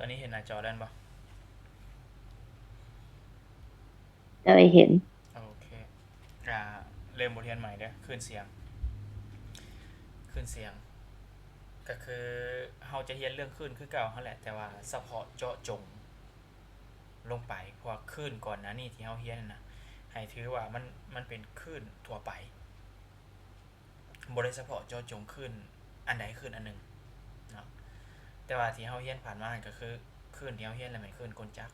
ຕອນນີ້ເຫັນໜ້າຈໍແລ້ວແມ່ນບໍ່? ໂດຍ ເຫັນ. ໂອເຄ ອ່າ ເລີ່ມບົດຮຽນໃໝ່ເດີ້. ຄື້ນສຽງ ຄື້ນສຽງ ກໍຄືເຮົາຈະຮຽນເລື່ອງຄື້ນຄືເກົ່າຫັ້ນແຫຼະ ແຕ່ວ່າສະເພາະເຈາະຈົງລົງໄປ ເພາະວ່າຄື້ນກ່ອນໜ້ານີ້ທີ່ເຮົາຮຽນຫັ້ນນະ ໃຫ້ຖືວ່າມັນ ມັນເປັນຄື້ນທົ່ວໄປ. ບໍ່ໄດ້ສະເພາະເຈາະຈົງຄື້ນອັນໃດຄື້ນອັນໜຶ່ງເນາະ. ແຕ່ວ່າທີ່ເຮົາຮຽນຜ່ານມາຫັ້ນກໍຄືຄື້ນທີ່ເຮົາຮຽນແລ້ວແມ່ນຄື້ນກົນຈັກ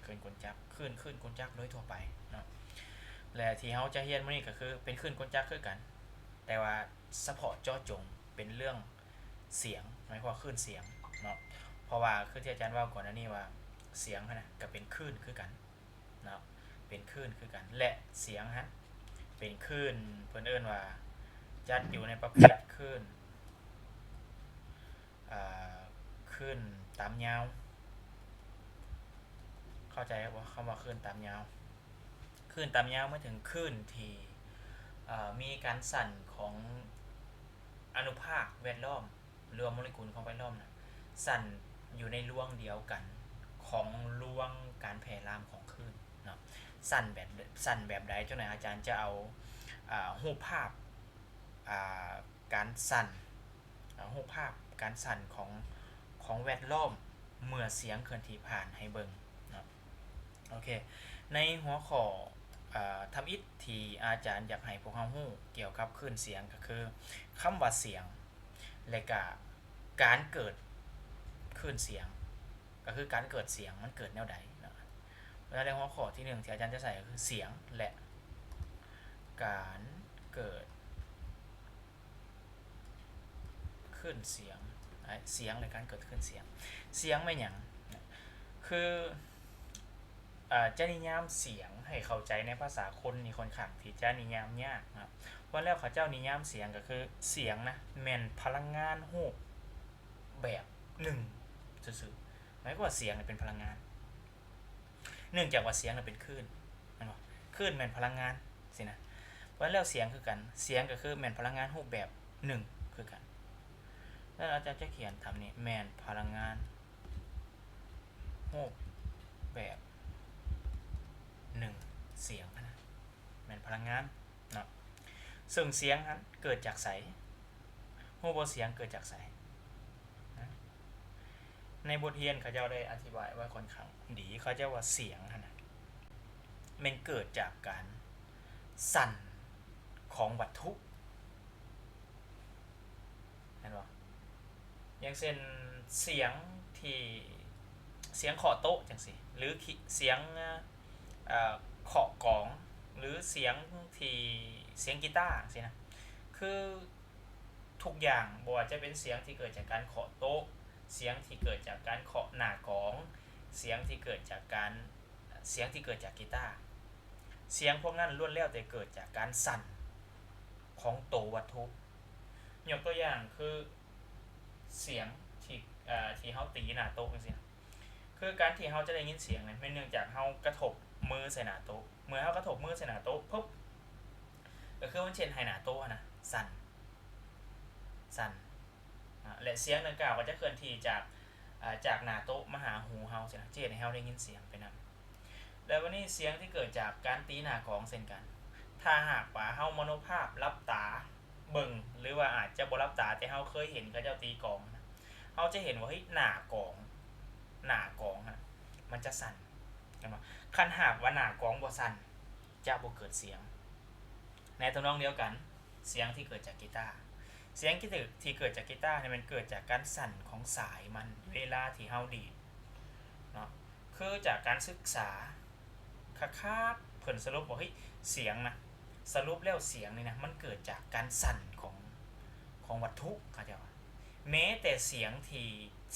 ຄື້ນກົນຈັກ ຄື້ນ ຄື້ນກົນຈັກໂດຍທົ່ວໄປເນາະ. ແລະ ທີ່ເຮົາຈະຮຽນມື້ນີ້ກໍຄືເປັນຄື້ນກົນຈັກຄືກັນ ແຕ່ວ່າສະເພາະເຈາະຈົງເປັນເລື່ອງສຽງ ໝາຍຄວາມວ່າຄື້ນສຽງເນາະ. ເພາະວ່າຄືທີ່ອາຈານເວົ້າກ່ອນໜ້ານີ້ວ່າ ສຽງຫັ້ນນະກໍເປັນຄື້ນຄືກັນ ເນາະ ເປັນຄື້ນຄືກັນ ແລະ ສຽງຫັ້ນເປັນຄື້ນ ເພິ່ນເອີ້ນວ່າ ຈັດຢູ່ໃນປະເພດຄື້ນ ອ່າ ຄື້ນຕາມຍາວ. ເຂົ້າໃຈບໍ່ ຄຳວ່າຄື້ນຕາມຍາວ? ຄື້ນຕາມຍາວໝາຍເຖິງຄື້ນທີ່ ເອີ ມີການສັ່ນຂອງອະນຸພາກແວດລ້ອມ ຫຼືວ່າໂມເລກຸນຂອງແວດລ້ອມນະ ສັ່ນຢູ່ໃນລວງດຽວກັນຂອງລວງການແຜ່ລາມຂອງຄື້ນເນາະ. ສັ່ນແບບ ສັ່ນແບບໃດ? ຈັກໜ້ອຍອາຈານຈະເອົາ ອາ ຮູບພາບ ອາ ການສັ່ນ ອາ ຮູບພາບການສັ່ນຂອງ ຂອງແວດລ້ອມເມື່ອສຽງເຄື່ອນທີ່ຜ່ານໃຫ້ເບິ່ງເນາະ. ໂອເຄ ໃນຫົວຂໍ້ ເອີ ທຳອິດທີ່ອາຈານຢາກໃຫ້ພວກເຮົາຮູ້ກ່ຽວກັບຄື້ນສຽງ ກໍຄືຄຳວ່າສຽງ ແລະກະການເກີດຄື້ນສຽງ ກໍຄືການເກີດສຽງມັນເກີດແນວໃດເນາະ. ແລ້ວໃນຫົວຂໍ້ທີໜຶ່ງທີ່ອາຈານຈະໃຊ້ກໍຄືສຽງ ແລະ ການເກີດ ຄື້ນສຽງ ສຽງ ແລະ ການເກີດຄື້ນສຽງ. ສຽງແມ່ນຫຍັງ? ຄື ເອີ ຈະນິຍາມສຽງໃຫ້ເຂົ້າໃຈໃນພາສາຄົນນີ້ຄ່ອນຂ້າງທີ່ຈະນິຍາມຍາກເນາະ. ເພາະແລ້ວເຂົາເຈົ້ານິຍາມສຽງກໍຄື ສຽງນະແມ່ນພະລັງງານຮູບແບບໜຶ່ງຊື່ໆ. ໝາຍຄວາມວ່າສຽງເປັນພະລັງງານ ເນື່ອງຈາກວ່າສຽງນະເປັນຄື້ນ ແມ່ນບໍ່? ຄື້ນແມ່ນພະລັງງານຊີ້ນະ. ເພາະແລ້ວສຽງຄືກັນ ສຽງກໍຄືແມ່ນພະລັງງານຮູບແບບໜຶ່ງຄືກັນ. ແລ້ວອາຈານຈະຂຽນຕາມນີ້ ແມ່ນພະລັງງານຮູບແບບໜຶ່ງ ສຽງຫັ້ນນະ ແມ່ນພະລັງງານເນາະ. ເຊິ່ງສຽງຫັ້ນເກີດຈາກໃສ? ຮູ້ບໍ່ ສຽງເກີດຈາກໃສ? ໃນບົດຮຽນເຂົາເຈົ້າໄດ້ອະທິບາຍໄວ້ຄ່ອນຂ້າງດີ ເຂົາເຈົ້າວ່າສຽງຫັ້ນນະ ແມ່ນເກີດຈາກການສັ່ນຂອງວັດຖຸ ແມ່ນບໍ່? ຢ່າງເຊັ່ນ ສຽງທີ່ ສຽງເຄາະໂຕະຈັ່ງຊີ້ ຫຼື ສຽງ ເອີ ເຄາະກອງ ຫຼື ສຽງທີ່ ສຽງກີຕາຈັ່ງຊີ້ນະ ຄື ທຸກຢ່າງ ບໍ່ວ່າຈະເປັນສຽງທີ່ເກີດຈາກການເຄາະໂຕະ, ສຽງທີ່ເກີດຈາກການເຄາະໜ້າກອງ, ສຽງທີ່ເກີດຈາກການ ສຽງທີ່ເກີດຈາກກີຕາ, ສຽງພວກນັ້ນລ້ວນແລ້ວແຕ່ເກີດຈາກການສັ່ນຂອງໂຕວັດຖຸ. ຍົກຕົວຢ່າງຄື ສຽງທີ່ ເອີ ທີ່ເຮົາຕີໜ້າໂຕະຈັ່ງຊີ້ນະ, ຄືການທີ່ເຮົາຈະໄດ້ຍິນສຽງນີ້ ແມ່ນເນື່ອງຈາກເຮົາກະທົບມືໃສ່ໜ້າໂຕະ. ເມື່ອເຮົາກະທົບມືໃສ່ໜ້າໂຕະປຶບ ກໍຄືມັນເຮັດໃຫ້ໜ້າໂຕະຫັ້ນນະສັ່ນ ສັ່ນ ອາ ແລະ ສຽງດັ່ງກ່າວກໍຈະເຄື່ອນທີ່ຈາກ ອາ ຈາກໜ້າໂຕະມາຫາຫູເຮົາຊີ້ນະ ຈະເຮັດໃຫ້ເຮົາໄດ້ຍິນສຽງໄປນຳ. ແລ້ວບັດນີ້ສຽງທີ່ເກີດຈາກການຕີໜ້າກອງເຊັ່ນກັນ, ຖ້າຫາກວ່າເຮົາມະໂນພາບຫຼັບຕາເບິ່ງ ຫຼືວ່າອາດຈະບໍ່ຫຼັບຕາ ແຕ່ເຮົາເຄີຍເຫັນເຂົາເຈົ້າຕີກອງນະ, ເຮົາຈະເຫັນວ່າ ເຮີ້ຍ ໜ້າກອງ ໜ້າກອງຫັ້ນນະ ມັນຈະສັ່ນ ເຫັນບໍ່? ຄັນຫາກວ່າໜ້າກອງບໍ່ສັ່ນ ຈະບໍ່ເກີດສຽງ. ໃນທຳນອງດຽວກັນ ສຽງທີ່ເກີດຈາກກີຕາ, ສຽງທີ່ ທີ່ເກີດຈາກກີຕານີ້ ມັນເກີດຈາກການສັ່ນຂອງສາຍມັນ ເວລາທີ່ເຮົາດີດເນາະ. ຄືຈາກການສຶກສາຄັກໆ ເພິ່ນສະຫຼຸບວ່າ ເຮີ້ຍ ສຽງນະ ສະຫຼຸບແລ້ວສຽງນີ້ນະ ມັນເກີດຈາກການສັ່ນຂອງ ຂອງວັດຖຸ ເຂົາເຈົ້າວ່າ. ແມ້ແຕ່ສຽງທີ່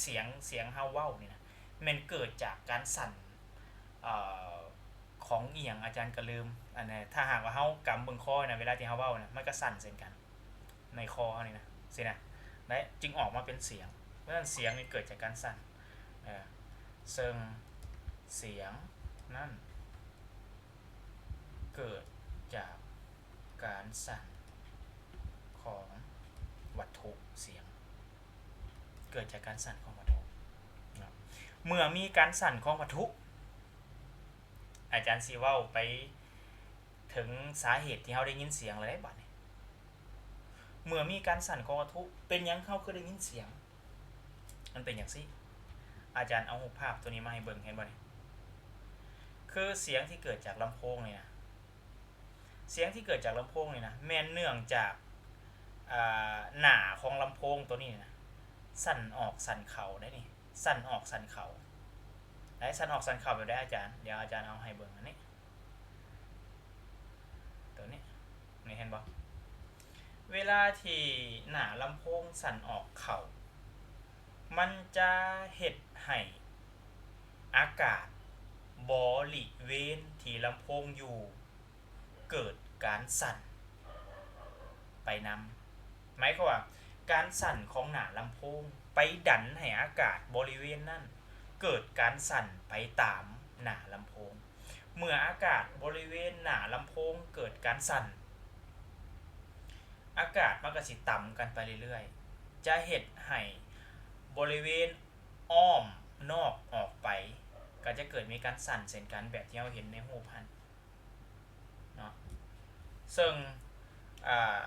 ສຽງ ສຽງເຮົາເວົ້ານີ້ນະ ແມ່ນເກີດຈາກການສັ່ນ ເອີ ຂອງອີ່ຫຍັງອາຈານກໍລືມ. ອັນນັ້ນ ຖ້າຫາກວ່າເຮົາກຳເບິ່ງຄໍນະ ເວລາທີ່ເຮົາເວົ້ານະ ມັນກໍສັ່ນເຊັ່ນກັນ ໃນຄໍເຮົານີ້ນະ ຊີ້ນະ ແລະ ຈຶ່ງອອກມາເປັນສຽງ. ເພາະສຽງນີ້ເກີດຈາກການສັ່ນ ເອີ ເຊິ່ງສຽງນັ້ນເກີດຈາກການສັ່ນຂອງວັດຖຸ ສຽງ ເກີດຈາກການສັ່ນຂອງວັດຖຸເນາະ. ເມື່ອມີການສັ່ນຂອງວັດຖຸ ອາຈານຊິເວົ້າໄປເຖິງສາເຫດທີ່ເຮົາໄດ້ຍິນສຽງແລ້ວເດ້ບາດນີ້. ເມື່ອມີການສັ່ນຂອງວັດຖຸ ເປັນຫຍັງເຮົາຄືໄດ້ຍິນສຽງ? ມັນເປັນຈັ່ງຊີ້. ອາຈານເອົາຮູບພາບໂຕນີ້ມາໃຫ້ເບິ່ງ ເຫັນບໍ່ນີ້? ຄືສຽງທີ່ເກີດຈາກລຳໂພງນີ້ນະ ສຽງທີ່ເກີດຈາກລຳໂພງນີ້ນະ ແມ່ນເນື່ອງຈາກ ອາ ໜ້າຂອງລຳໂພງໂຕນີ້ນະ ສັ່ນອອກສັ່ນເຂົ້າໄດ໋ນີ້ ສັ່ນອອກສັ່ນເຂົ້າ. ໄດ້ ສັ່ນອອກສັ່ນເຂົ້າແບບໃດອາຈານ? ດຽວອາຈານເອົາໃຫ້ເບິ່ງອັນນີ້ ໂຕນີ້ ນີ້ເຫັນບໍ່? ເວລາທີ່ໜ້າລຳໂພງສັ່ນອອກເຂົ້າ ມັນຈະເຮັດໃຫ້ອາກາດບໍລິເວນທີ່ລຳໂພງຢູ່ ເກີດການສັ່ນໄປນຳ. ໝາຍຄວາມວ່າ ການສັ່ນຂອງໜ້າລຳໂພງໄປດັນໃຫ້ອາກາດບໍລິເວນນັ້ນເກີດການສັ່ນໄປຕາມໜ້າລຳໂພງ. ເມື່ອອາກາດບໍລິເວນໜ້າລຳໂພງເກີດການສັ່ນ, ອາກາດມັນກໍຊິຕຳກັນໄປເລື້ອຍໆ, ຈະເຮັດໃຫ້ບໍລິເວນອ້ອມນອກອອກໄປ ກໍຈະເກີດມີການສັ່ນເຊັ່ນກັນ ແບບທີ່ເຮົາເຫັນໃນຮູບຫັ້ນ. ເນາະ ເຊິ່ງ ອາ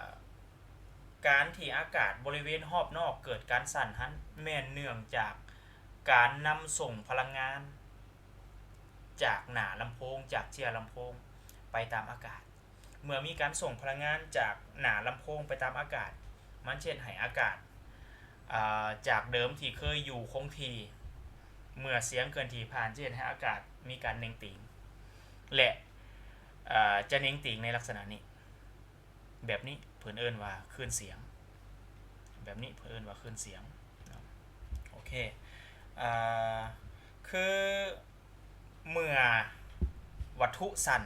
ການທີ່ອາກາດບໍລິເວນຮອບນອກເກີດການສັ່ນຫັ້ນ ແມ່ນເນື່ອງຈາກການນຳສົ່ງພະລັງງານຈາກໜ້າລຳໂພງ, ຈາກເຈ້ຍລຳໂພງໄປຕາມອາກາດ. ເມື່ອມີການສົ່ງພະລັງງານຈາກໜ້າລຳໂພງໄປຕາມອາກາດ, ມັນຈະເຮັດໃຫ້ອາກາດ ອາ ຈາກເດີມທີ່ເຄີຍຢູ່ຄົງທີ່, ເມື່ອສຽງເຄື່ອນທີ່ຜ່ານຈະເຮັດໃຫ້ອາກາດມີການເໜັງຕີງ ແລະ ອາ ຈະເໜັງຕີງໃນລັກສະນະນີ້. ແບບນີ້ເພິ່ນເອີ້ນວ່າຄື້ນສຽງ. ແບບນີ້ເພິ່ນເອີ້ນວ່າຄື້ນສຽງເນາະ. ໂອເຄ ອາ ຄື ເມື່ອວັດຖຸສັ່ນ,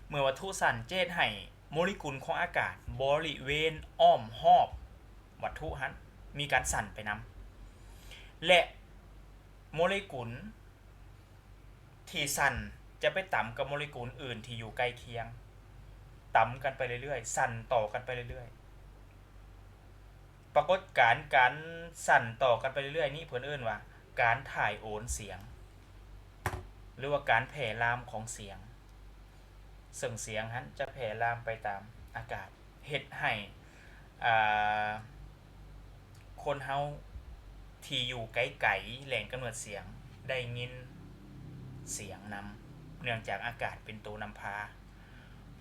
ເມື່ອວັດຖຸສັ່ນຈະເຮັດໃຫ້ໂມເລກຸນຂອງອາກາດບໍລິເວນອ້ອມຮອບວັດຖຸຫັ້ນມີການສັ່ນໄປນຳ ແລະ ໂມເລກຸນທີ່ສັ່ນຈະໄປຕຳກັບໂມເລກຸນອື່ນທີ່ຢູ່ໃກ້ຄຽງ, ຕຳກັນໄປເລື້ອຍໆ, ສັ່ນຕໍ່ກັນໄປເລື້ອຍໆ. ປາກົດການການສັ່ນຕໍ່ກັນໄປເລື້ອຍໆນີ້ ເພິ່ນເອີ້ນວ່າການຖ່າຍໂອນສຽງ ຫຼືວ່າການແຜ່ລາມຂອງສຽງ, ເຊິ່ງສຽງຫັ້ນຈະແຜ່ລາມໄປຕາມອາກາດ ເຮັດໃຫ້ ອາ ຄົນເຮົາທີ່ຢູ່ໄກໆແຫຼ່ງກຳເນີດສຽງໄດ້ຍິນສຽງນຳ ເນື່ອງຈາກອາກາດເປັນໂຕນຳພາ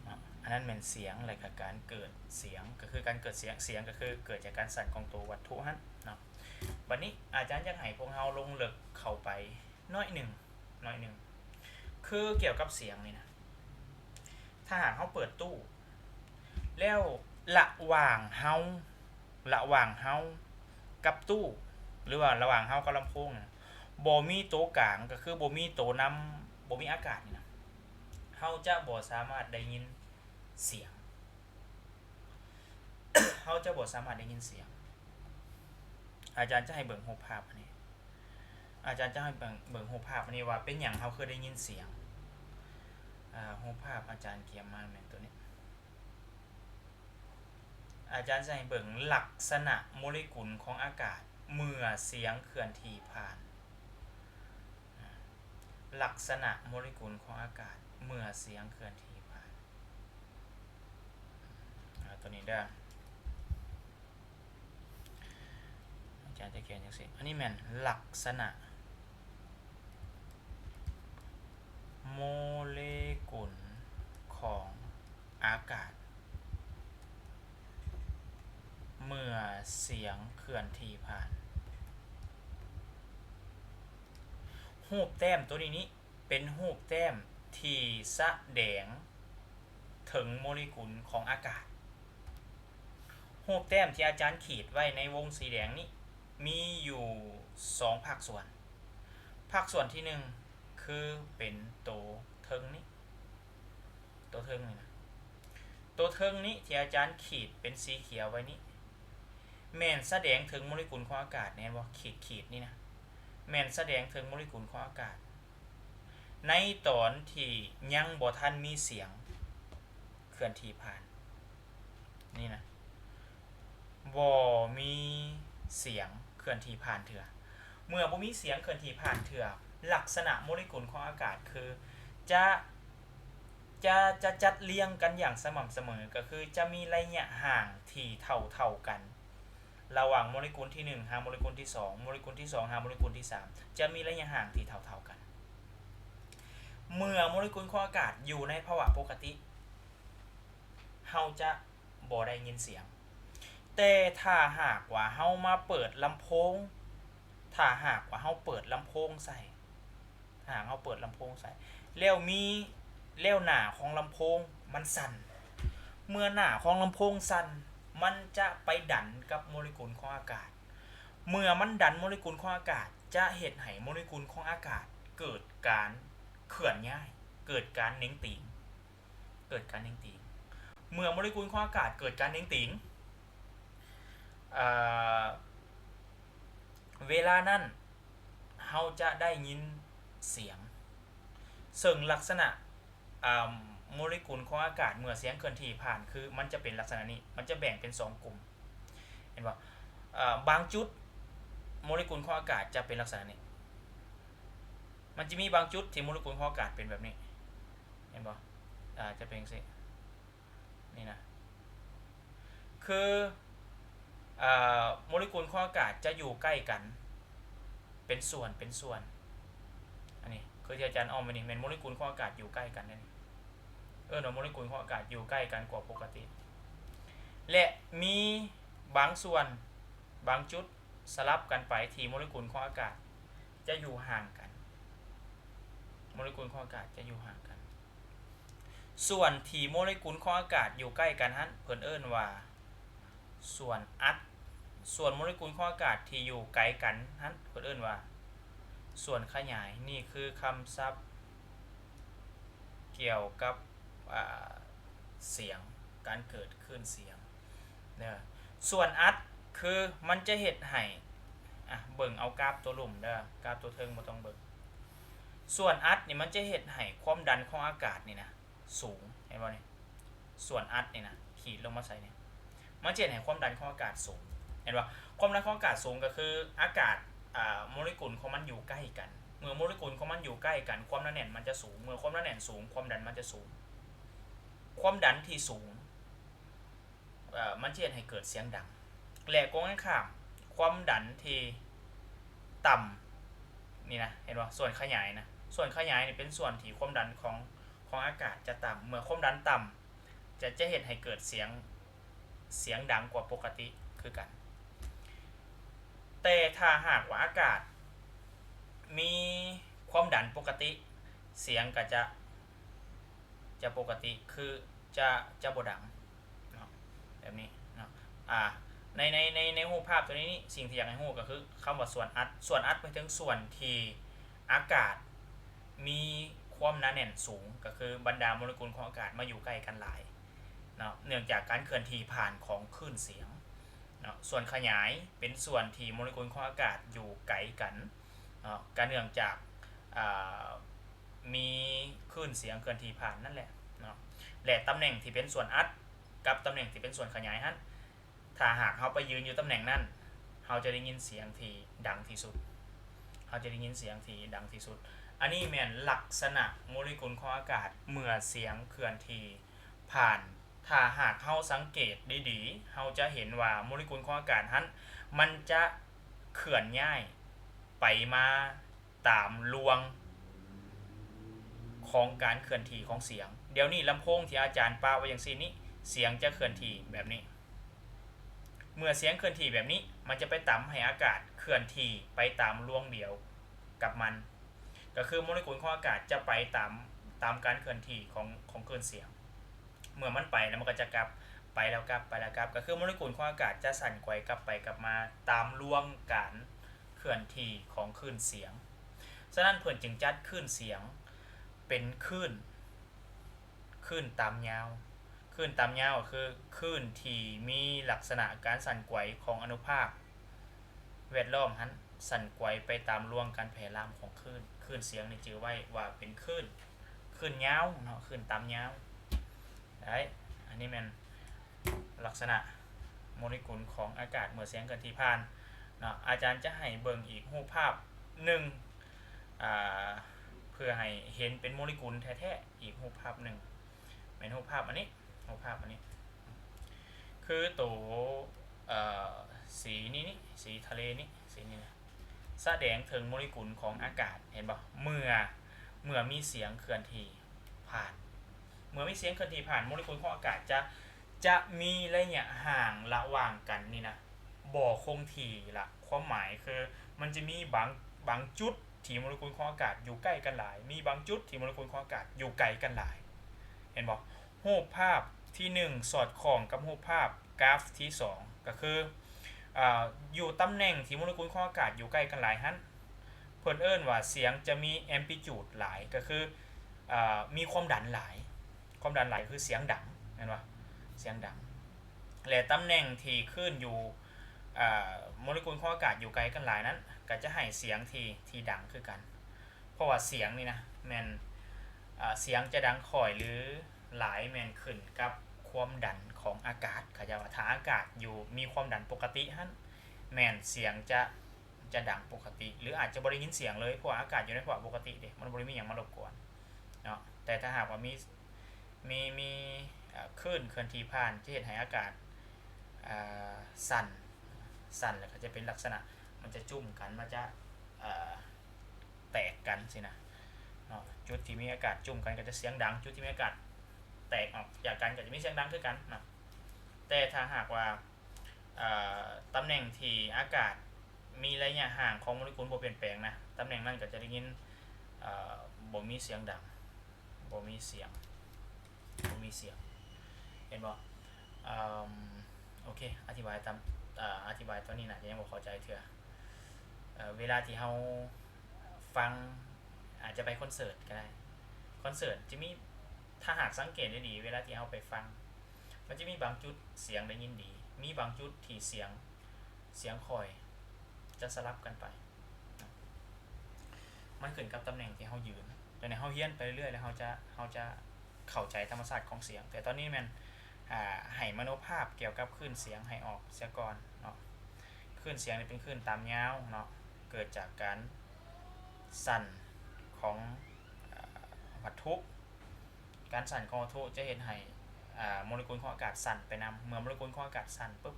ເນາະ. ອັນນັ້ນແມ່ນສຽງ ແລະ ກະການເກີດສຽງ ກະຄືການເກີດສຽງ, ສຽງກະຄືເກີດຈາກການສັ່ນຂອງໂຕວັດຖຸຫັ້ນເນາະ. ບັດນີ້ອາຈານຢາກໃຫ້ພວກເຮົາລົງເລິກເຂົ້າໄປໜ້ອຍໜຶ່ງ, ໜ້ອຍໜຶ່ງ ຄືກ່ຽວກັບສຽງນີ້ນະ, ຖ້າຫາກເຮົາເປີດຕູ້ ແລ້ວລະຫວ່າງເຮົາ ລະຫວ່າງເຮົາກັບຕູ້ ຫຼືວ່າລະຫວ່າງເຮົາກັບລຳໂພງນະ ບໍ່ມີໂຕກາງ ກໍຄືບໍ່ມີໂຕນຳ ບໍ່ມີອາກາດນີ້ນະ, ເຮົາຈະບໍ່ສາມາດໄດ້ຍິນສຽງ, ເຮົາຈະບໍ່ສາມາດໄດ້ຍິນສຽງ. ອາຈານຈະໃຫ້ເບິ່ງຮູບພາບອັນນີ້, ອາຈານຈະໃຫ້ເບິ່ງ ເບິ່ງຮູບພາບອັນນີ້ວ່າເປັນຫຍັງເຮົາຄືໄດ້ຍິນສຽງ. ອາ ຮູບພາບອາຈານກຽມມາແມ່ນໂຕນີ້. ອາຈານຈະໃຫ້ເບິ່ງລັກສະນະໂມເລກຸນຂອງອາກາດເມື່ອສຽງເຄື່ອນທີ່ຜ່ານ. ອາ ລັກສະນະໂມເລກຸນຂອງອາກາດເມື່ອສຽງເຄື່ອນທີ່ຜ່ານ. ອາ ໂຕນີ້ເດີ. ອາຈານຈະຂຽນຈັ່ງຊີ້. ອັນນີ້ແມ່ນລັກສະນະໂມເລກຸນຂອງອາກາດເມື່ອສຽງເຄື່ອນທີ່ຜ່ານ. ຮູບແຕ້ມໂຕນີ້ນີ້ ເປັນຮູບແຕ້ມທີ່ສະແດງເຖິງໂມເລກຸນຂອງອາກາດ. ຮູບແຕ້ມທີ່ອາຈານຂີດໄວ້ໃນວົງສີແດງນີ້ ມີຢູ່ສອງພາກສ່ວນ. ພາກສ່ວນທີໜຶ່ງ ຄືເປັນໂຕເທິງນີ້ ໂຕເທິງນີ້ນະ ໂຕເທິງນີ້ທີ່ອາຈານຂີດເປັນສີຂຽວໄວ້ນີ້ ແມ່ນສະແດງເຖິງໂມເລກຸນຂອງອາກາດ ເຫັນບໍ່? ຂີດໆນີ້ນະ ແມ່ນສະແດງເຖິງໂມເລກຸນຂອງອາກາດ ໃນຕອນທີ່ຍັງບໍ່ທັນມີສຽງເຄື່ອນທີ່ຜ່ານ ນີ້ນະ ບໍ່ມີສຽງເຄື່ອນທີ່ຜ່ານເທື່ອ. ເມື່ອບໍ່ມີສຽງເຄື່ອນທີ່ຜ່ານເທື່ອ, ລັກສະນະໂມເລກຸນຂອງອາກາດຄືຈະ ຈະ ຈະຈັດລຽງກັນຢ່າງສະໝ່ຳສະເໝີ, ກໍຄືຈະມີໄລຍະຫ່າງທີ່ເທົ່າໆກັນ ລະຫວ່າງໂມເລກຸນທີໜຶ່ງຫາໂມເລກຸນທີສອງ, ໂມເລກຸນທີສອງຫາໂມເລກຸນທີສາມ ຈະມີໄລຍະຫ່າງທີ່ເທົ່າໆກັນ. ເມື່ອໂມເລກຸນຂອງອາກາດຢູ່ໃນພາວະປົກກະຕິ, ເຮົາຈະບໍ່ໄດ້ຍິນສຽງ. ແຕ່ຖ້າຫາກວ່າເຮົາມາເປີດລຳໂພງ, ຖ້າຫາກວ່າເຮົາເປີດລຳໂພງໃສ່, ຖ້າຫາກເຮົາເປີດລຳໂພງໃສ່ ແລ້ວມີ ແລ້ວໜ້າຂອງລຳໂພງມັນສັ່ນ, ເມື່ອໜ້າຂອງລຳໂພງສັ່ນ, ມັນຈະໄປດັນກັບໂມເລກຸນຂອງອາກາດ. ເມື່ອມັນດັນໂມເລກຸນຂອງອາກາດ, ຈະເຮັດໃຫ້ໂມເລກຸນຂອງອາກາດເກີດການເຄື່ອນຍ້າຍ, ເກີດການເໜັງຕີງ, ເກີດການເໜັງຕີງ. ເມື່ອໂມເລກຸນຂອງອາກາດເກີດການເໜັງຕີງ, ເອີ ເວລານັ້ນເຮົາຈະໄດ້ຍິນສຽງ, ເຊິ່ງລັກສະນະ ອາ ໂມເລກຸນຂອງອາກາດເມື່ອສຽງເຄື່ອນທີ່ຜ່ານ ຄືມັນຈະເປັນລັກສະນະນີ້, ມັນຈະແບ່ງເປັນສອງກຸ່ມ. ເຫັນບໍ່? ເອີ ບາງຈຸດໂມເລກຸນຂອງອາກາດຈະເປັນລັກສະນະນີ້, ມັນຈະມີບາງຈຸດທີ່ໂມເລກຸນຂອງອາກາດເປັນແບບນີ້. ເຫັນບໍ່? ອາ ຈະເປັນຈັ່ງຊີ້. ນີ້ນະ ຄື ເອີ ໂມເລກຸນຂອງອາກາດຈະຢູ່ໃກ້ກັນເປັນສ່ວນ ເປັນສ່ວນ. ອັນນີ້ຄືທີ່ອາຈານອ້ອມໄວ້ນີ້ ແມ່ນໂມເລກຸນຂອງອາກາດຢູ່ໃກ້ກັນເດ້ນີ້. ເອີ້ນວ່າໂມເລກຸນຂອງອາກາດຢູ່ໃກ້ກັນກວ່າປົກກະຕິ ແລະ ມີບາງສ່ວນ ບາງຈຸດສະຫຼັບກັນໄປທີ່ໂມເລກຸນຂອງອາກາດຈະຢູ່ຫ່າງກັນ, ໂມເລກຸນຂອງອາກາດຈະຢູ່ຫ່າງກັນ. ສ່ວນທີ່ໂມເລກຸນຂອງອາກາດຢູ່ໃກ້ກັນຫັ້ນ ເພິ່ນເອີ້ນວ່າສ່ວນອັດ, ສ່ວນໂມເລກຸນຂອງອາກາດທີ່ຢູ່ໄກກັນຫັ້ນ ເພິ່ນເອີ້ນວ່າສ່ວນຂະຫຍາຍ. ນີ້ຄືຄຳສັບກ່ຽວກັບ ອາ ສຽງ, ການເກີດຄື້ນສຽງເດີ. ສ່ວນອັດຄືມັນຈະເຮັດໃຫ້ ອາ ເບິ່ງເອົາກາບຕົວລຸ່ມເດີ, ກາບຕົວເທິງບໍ່ຕ້ອງເບິ່ງ. ສ່ວນອັດນີ້ມັນຈະເຮັດໃຫ້ຄວາມດັນຂອງອາກາດນີ້ນະສູງ, ເຫັນບໍ່ນີ້? ສ່ວນອັດນີ້ນະ ຂີດລົງມາໃສ່ນີ້ ມັນຈະເຮັດໃຫ້ຄວາມດັນຂອງອາກາດສູງ, ເຫັນບໍ່? ຄວາມດັນຂອງອາກາດສູງກໍຄືອາກາດ ອາ ໂມເລກຸນຂອງມັນຢູ່ໃກ້ກັນ. ເມື່ອໂມເລກຸນຂອງມັນຢູ່ໃກ້ກັນ ຄວາມໜາແໜ້ນມັນຈະສູງ, ເມື່ອຄວາມໜາແໜ້ນສູງ ຄວາມດັນມັນຈະສູງ. ຄວາມດັນທີ່ສູງ ເອີ ມັນຈະເຮັດໃຫ້ເກີດສຽງດັງ ແລະ ກົງກັນຂ້າມ ຄວາມດັນທີ່ຕ່ຳນີ້ນະ ເຫັນບໍ່? ສ່ວນຂະຫຍາຍນະ, ສ່ວນຂະຫຍາຍນີ້ເປັນສ່ວນທີ່ຄວາມດັນຂອງ ຂອງອາກາດຈະຕ່ຳ. ເມື່ອຄວາມດັນຕ່ຳ ຈະ ຈະເຮັດໃຫ້ເກີດສຽງ ສຽງດັງກວ່າປົກກະຕິຄືກັນ. ແຕ່ຖ້າຫາກວ່າອາກາດມີຄວາມດັນປົກກະຕິ ສຽງກໍຈະ ຈະປົກກະຕິ ຄືຈະ ຈະບໍ່ດັງເນາະ ແບບນີ້ເນາະ. ອາ ໃນ ໃນ ໃນ ໃນຮູບພາບຕົວນີ້ນີ້ ສິ່ງທີ່ຢາກໃຫ້ຮູ້ກໍຄືຄຳວ່າສ່ວນອັດ, ສ່ວນອັດໝາຍເຖິງສ່ວນທີ່ອາກາດມີຄວາມໜາແໜ້ນສູງ, ກໍຄືບັນດາໂມເລກຸນຂອງອາກາດມາຢູ່ໃກ້ກັນຫຼາຍເນາະ ເນື່ອງຈາກການເຄື່ອນທີ່ຜ່ານຂອງຄື້ນສຽງເນາະ. ສ່ວນຂະຫຍາຍເປັນສ່ວນທີ່ໂມເລກຸນຂອງອາກາດຢູ່ໄກກັນເນາະ, ກໍເນື່ອງຈາກ ອາ ມີຄື້ນສຽງເຄື່ອນທີ່ຜ່ານນັ້ນແຫຼະເນາະ ແລະ ຕຳແໜ່ງທີ່ເປັນສ່ວນອັດກັບຕຳແໜ່ງທີ່ເປັນສ່ວນຂະຫຍາຍຫັ້ນ ຖ້າຫາກເຮົາໄປຢືນຢູ່ຕຳແໜ່ງນັ້ນ ເຮົາຈະໄດ້ຍິນສຽງທີ່ດັງທີ່ສຸດ, ເຮົາຈະໄດ້ຍິນສຽງທີ່ດັງທີ່ສຸດ. ອັນນີ້ແມ່ນລັກສະນະໂມເລກຸນຂອງອາກາດເມື່ອສຽງເຄື່ອນທີ່ຜ່ານ. ຖ້າຫາກເຮົາສັງເກດດີໆ ເຮົາຈະເຫັນວ່າໂມເລກຸນຂອງອາກາດຫັ້ນ ມັນຈະເຄື່ອນຍ້າຍໄປມາ ຕາມລວງຂອງການເຄື່ອນທີ່ຂອງສຽງ. ດຽວນີ້ລຳໂພງທີ່ອາຈານປະໄວ້ຈັ່ງຊີ້ນີ້ ສຽງຈະເຄື່ອນທີ່ແບບນີ້. ເມື່ອສຽງເຄື່ອນທີ່ແບບນີ້ ມັນຈະໄປຕຳໃຫ້ອາກາດເຄື່ອນທີ່ໄປຕາມລວງດຽວກັບມັນ, ກໍຄືໂມເລກຸນຂອງອາກາດຈະໄປຕາມ ຕາມການເຄື່ອນທີ່ຂອງ ຂອງຄື້ນສຽງ. ເມື່ອມັນໄປແລ້ວມັນກໍຈະກັບ, ໄປແລ້ວກັບ, ໄປແລ້ວກັບ, ກໍຄືໂມເລກຸນຂອງອາກາດຈະສັ່ນໄກວກັບໄປກັບມາຕາມລວງການ ເຄື່ອນທີ່ຂອງຄື້ນສຽງ. ສະນັ້ນເພິ່ນຈຶ່ງຈັດຄື້ນສຽງເປັນຄື້ນ, ຄື້ນຕາມຍາວ. ຄື້ນຕາມຍາວກໍຄືຄື້ນທີ່ມີລັກສະນະການສັ່ນໄກວຂອງອະນຸພາກແວດລ້ອມຫັ້ນ ສັ່ນໄກວໄປຕາມລວງການແຜ່ລາມຂອງຄື້ນ. ຄື້ນສຽງນີ້ຈື່ໄວ້ວ່າເປັນຄື້ນ, ຄື້ນຍາວເນາະ, ຄື້ນຕາມຍາວ. ໄດ້, ອັນນີ້ແມ່ນ ລັກສະນະໂມເລກຸນຂອງອາກາດເມື່ອສຽງເຄື່ອນທີ່ຜ່ານ. ເນາະ ອາຈານຈະໃຫ້ເບິ່ງອີກຮູບພາບໜຶ່ງ ອາ ເພື່ອໃຫ້ເຫັນເປັນໂມເລກຸນແທ້ໆ ອີກຮູບພາບໜຶ່ງ ແມ່ນຮູບພາບອັນນີ້ ຮູບພາບອັນນີ້ ຄືໂຕ ເອີ ສີນີ້ນີ້ ສີທະເລນີ້ ສີນີ້ນະ ສະແດງເຖິງໂມເລກຸນຂອງອາກາດ ເຫັນບໍ່? ເມື່ອ ເມື່ອມີສຽງເຄື່ອນທີ່ຜ່ານ ເມື່ອມີສຽງເຄື່ອນທີ່ຜ່ານ ໂມເລກຸນຂອງອາກາດຈະ ຈະມີໄລຍະຫ່າງລະຫວ່າງກັນນີ້ນະ ບໍ່ຄົງທີ່ລະ. ຄວາມໝາຍຄື ມັນຈະມີບາງ ບາງຈຸດທີ່ໂມເລກຸນຂອງອາກາດຢູ່ໃກ້ກັນຫຼາຍ ມີບາງຈຸດທີ່ໂມເລກຸນຂອງອາກາດຢູ່ໄກກັນຫຼາຍ ເຫັນບໍ່? ຮູບພາບທີໜຶ່ງສອດຄ່ອງກັບຮູບພາບກຣາຟທີສອງ ກໍຄື ອາ ຢູ່ຕຳແໜ່ງທີ່ໂມເລກຸນຂອງອາກາດຢູ່ໃກ້ກັນຫຼາຍຫັ້ນ ເພິ່ນເອີ້ນວ່າສຽງຈະມີແອມພລິຈູດຫຼາຍ ກໍຄື ອາ ມີຄວາມດັນຫຼາຍ ຄວາມດັນຫຼາຍຄືສຽງດັງ ແມ່ນບໍ່? ສຽງດັງ ແລະ ຕຳແໜ່ງທີ່ຄື້ນຢູ່ ອາ ໂມເລກຸນຂອງອາກາດຢູ່ໄກກັນຫຼາຍນັ້ນ ກໍຈະໃຫ້ສຽງທີ່ ທີ່ດັງຄືກັນ. ເພາະວ່າສຽງນີ້ນະ ແມ່ນ ອາ ສຽງຈະດັງຄ່ອຍ ຫຼື ຫຼາຍ ແມ່ນຂຶ້ນກັບຄວາມດັນຂອງອາກາດ. ເຂົາເຈົ້າວ່າຖ້າອາກາດຢູ່ ມີຄວາມດັນປົກກະຕິຫັ້ນ ແມ່ນສຽງຈະ ຈະດັງປົກກະຕິ ຫຼື ອາດຈະບໍ່ໄດ້ຍິນສຽງເລີຍ ເພາະວ່າອາກາດຢູ່ໃນພາວະປົກກະຕິເດ້ ມັນບໍ່ໄດ້ມີຫຍັງມາລົບກວນເນາະ. ແຕ່ຖ້າຫາກວ່າມີ ມີ ມີ ເອີ ຄື້ນເຄື່ອນທີ່ຜ່ານ ຈະເຮັດໃຫ້ອາກາດ ເອີ ສັ່ນ ສັ່ນ ແລ້ວກໍຈະເປັນລັກສະນະ ມັນຈະຈຸ້ມກັນ ມັນຈະ ເອີ ແຕກກັນຊີ້ນະເນາະ. ຈຸດທີ່ມີອາກາດຈຸ້ມກັນກໍຈະສຽງດັງ ຈຸດທີ່ມີອາກາດແຕກອອກຈາກກັນກໍຈະມີສຽງດັງຄືກັນເນາະ. ແຕ່ຖ້າຫາກວ່າ ເອີ ຕຳແໜ່ງທີ່ອາກາດມີໄລຍະຫ່າງຂອງໂມເລກຸນບໍ່ປ່ຽນແປງນະ ຕຳແໜ່ງນັ້ນກໍຈະໄດ້ຍິນ ເອີ ບໍ່ມີສຽງດັງ ບໍ່ມີສຽງ ບໍ່ມີສຽງ ເຫັນບໍ່? ເອີ ໂອເຄ ອະທິບາຍຕາມ ເອີ ອະທິບາຍຕອນນີ້ໜ້າຈະຍັງບໍ່ເຂົ້າໃຈເທື່ອ. ເອີ ເວລາທີ່ເຮົາຟັງ ອາດຈະໄປຄອນເສີດກໍໄດ້ ຄອນເສີດຈະມີ ຖ້າຫາກສັງເກດດີໆ ເວລາທີ່ເຮົາໄປຟັງ ມັນຈະມີບາງຈຸດສຽງໄດ້ຍິນດີ ມີບາງຈຸດທີ່ສຽງ ສຽງຄ່ອຍ ຈະສະຫຼັບກັນໄປ. ມັນຂຶ້ນກັບຕຳແໜ່ງທີ່ເຮົາຢືນ. ຕອນນີ້ເຮົາຮຽນໄປເລື້ອຍໆ ແລ້ວເຮົາຈະ ເຮົາຈະເຂົ້າໃຈທຳມະຊາດຂອງສຽງ. ແຕ່ຕອນນີ້ແມ່ນ ອາ ໃຫ້ມະໂນພາບກ່ຽວກັບຄື້ນສຽງໃຫ້ອອກເສຍກ່ອນເນາະ. ຄື້ນສຽງນີ້ເປັນຄື້ນຕາມຍາວເນາະ ເກີດຈາກການສັ່ນຂອງ ອາ ວັດຖຸ. ການສັ່ນຂອງວັດຖຸຈະເຮັດໃຫ້ ອາ ໂມເລກຸນຂອງອາກາດສັ່ນໄປນຳ. ເມື່ອໂມເລກຸນຂອງອາກາດສັ່ນປຶບ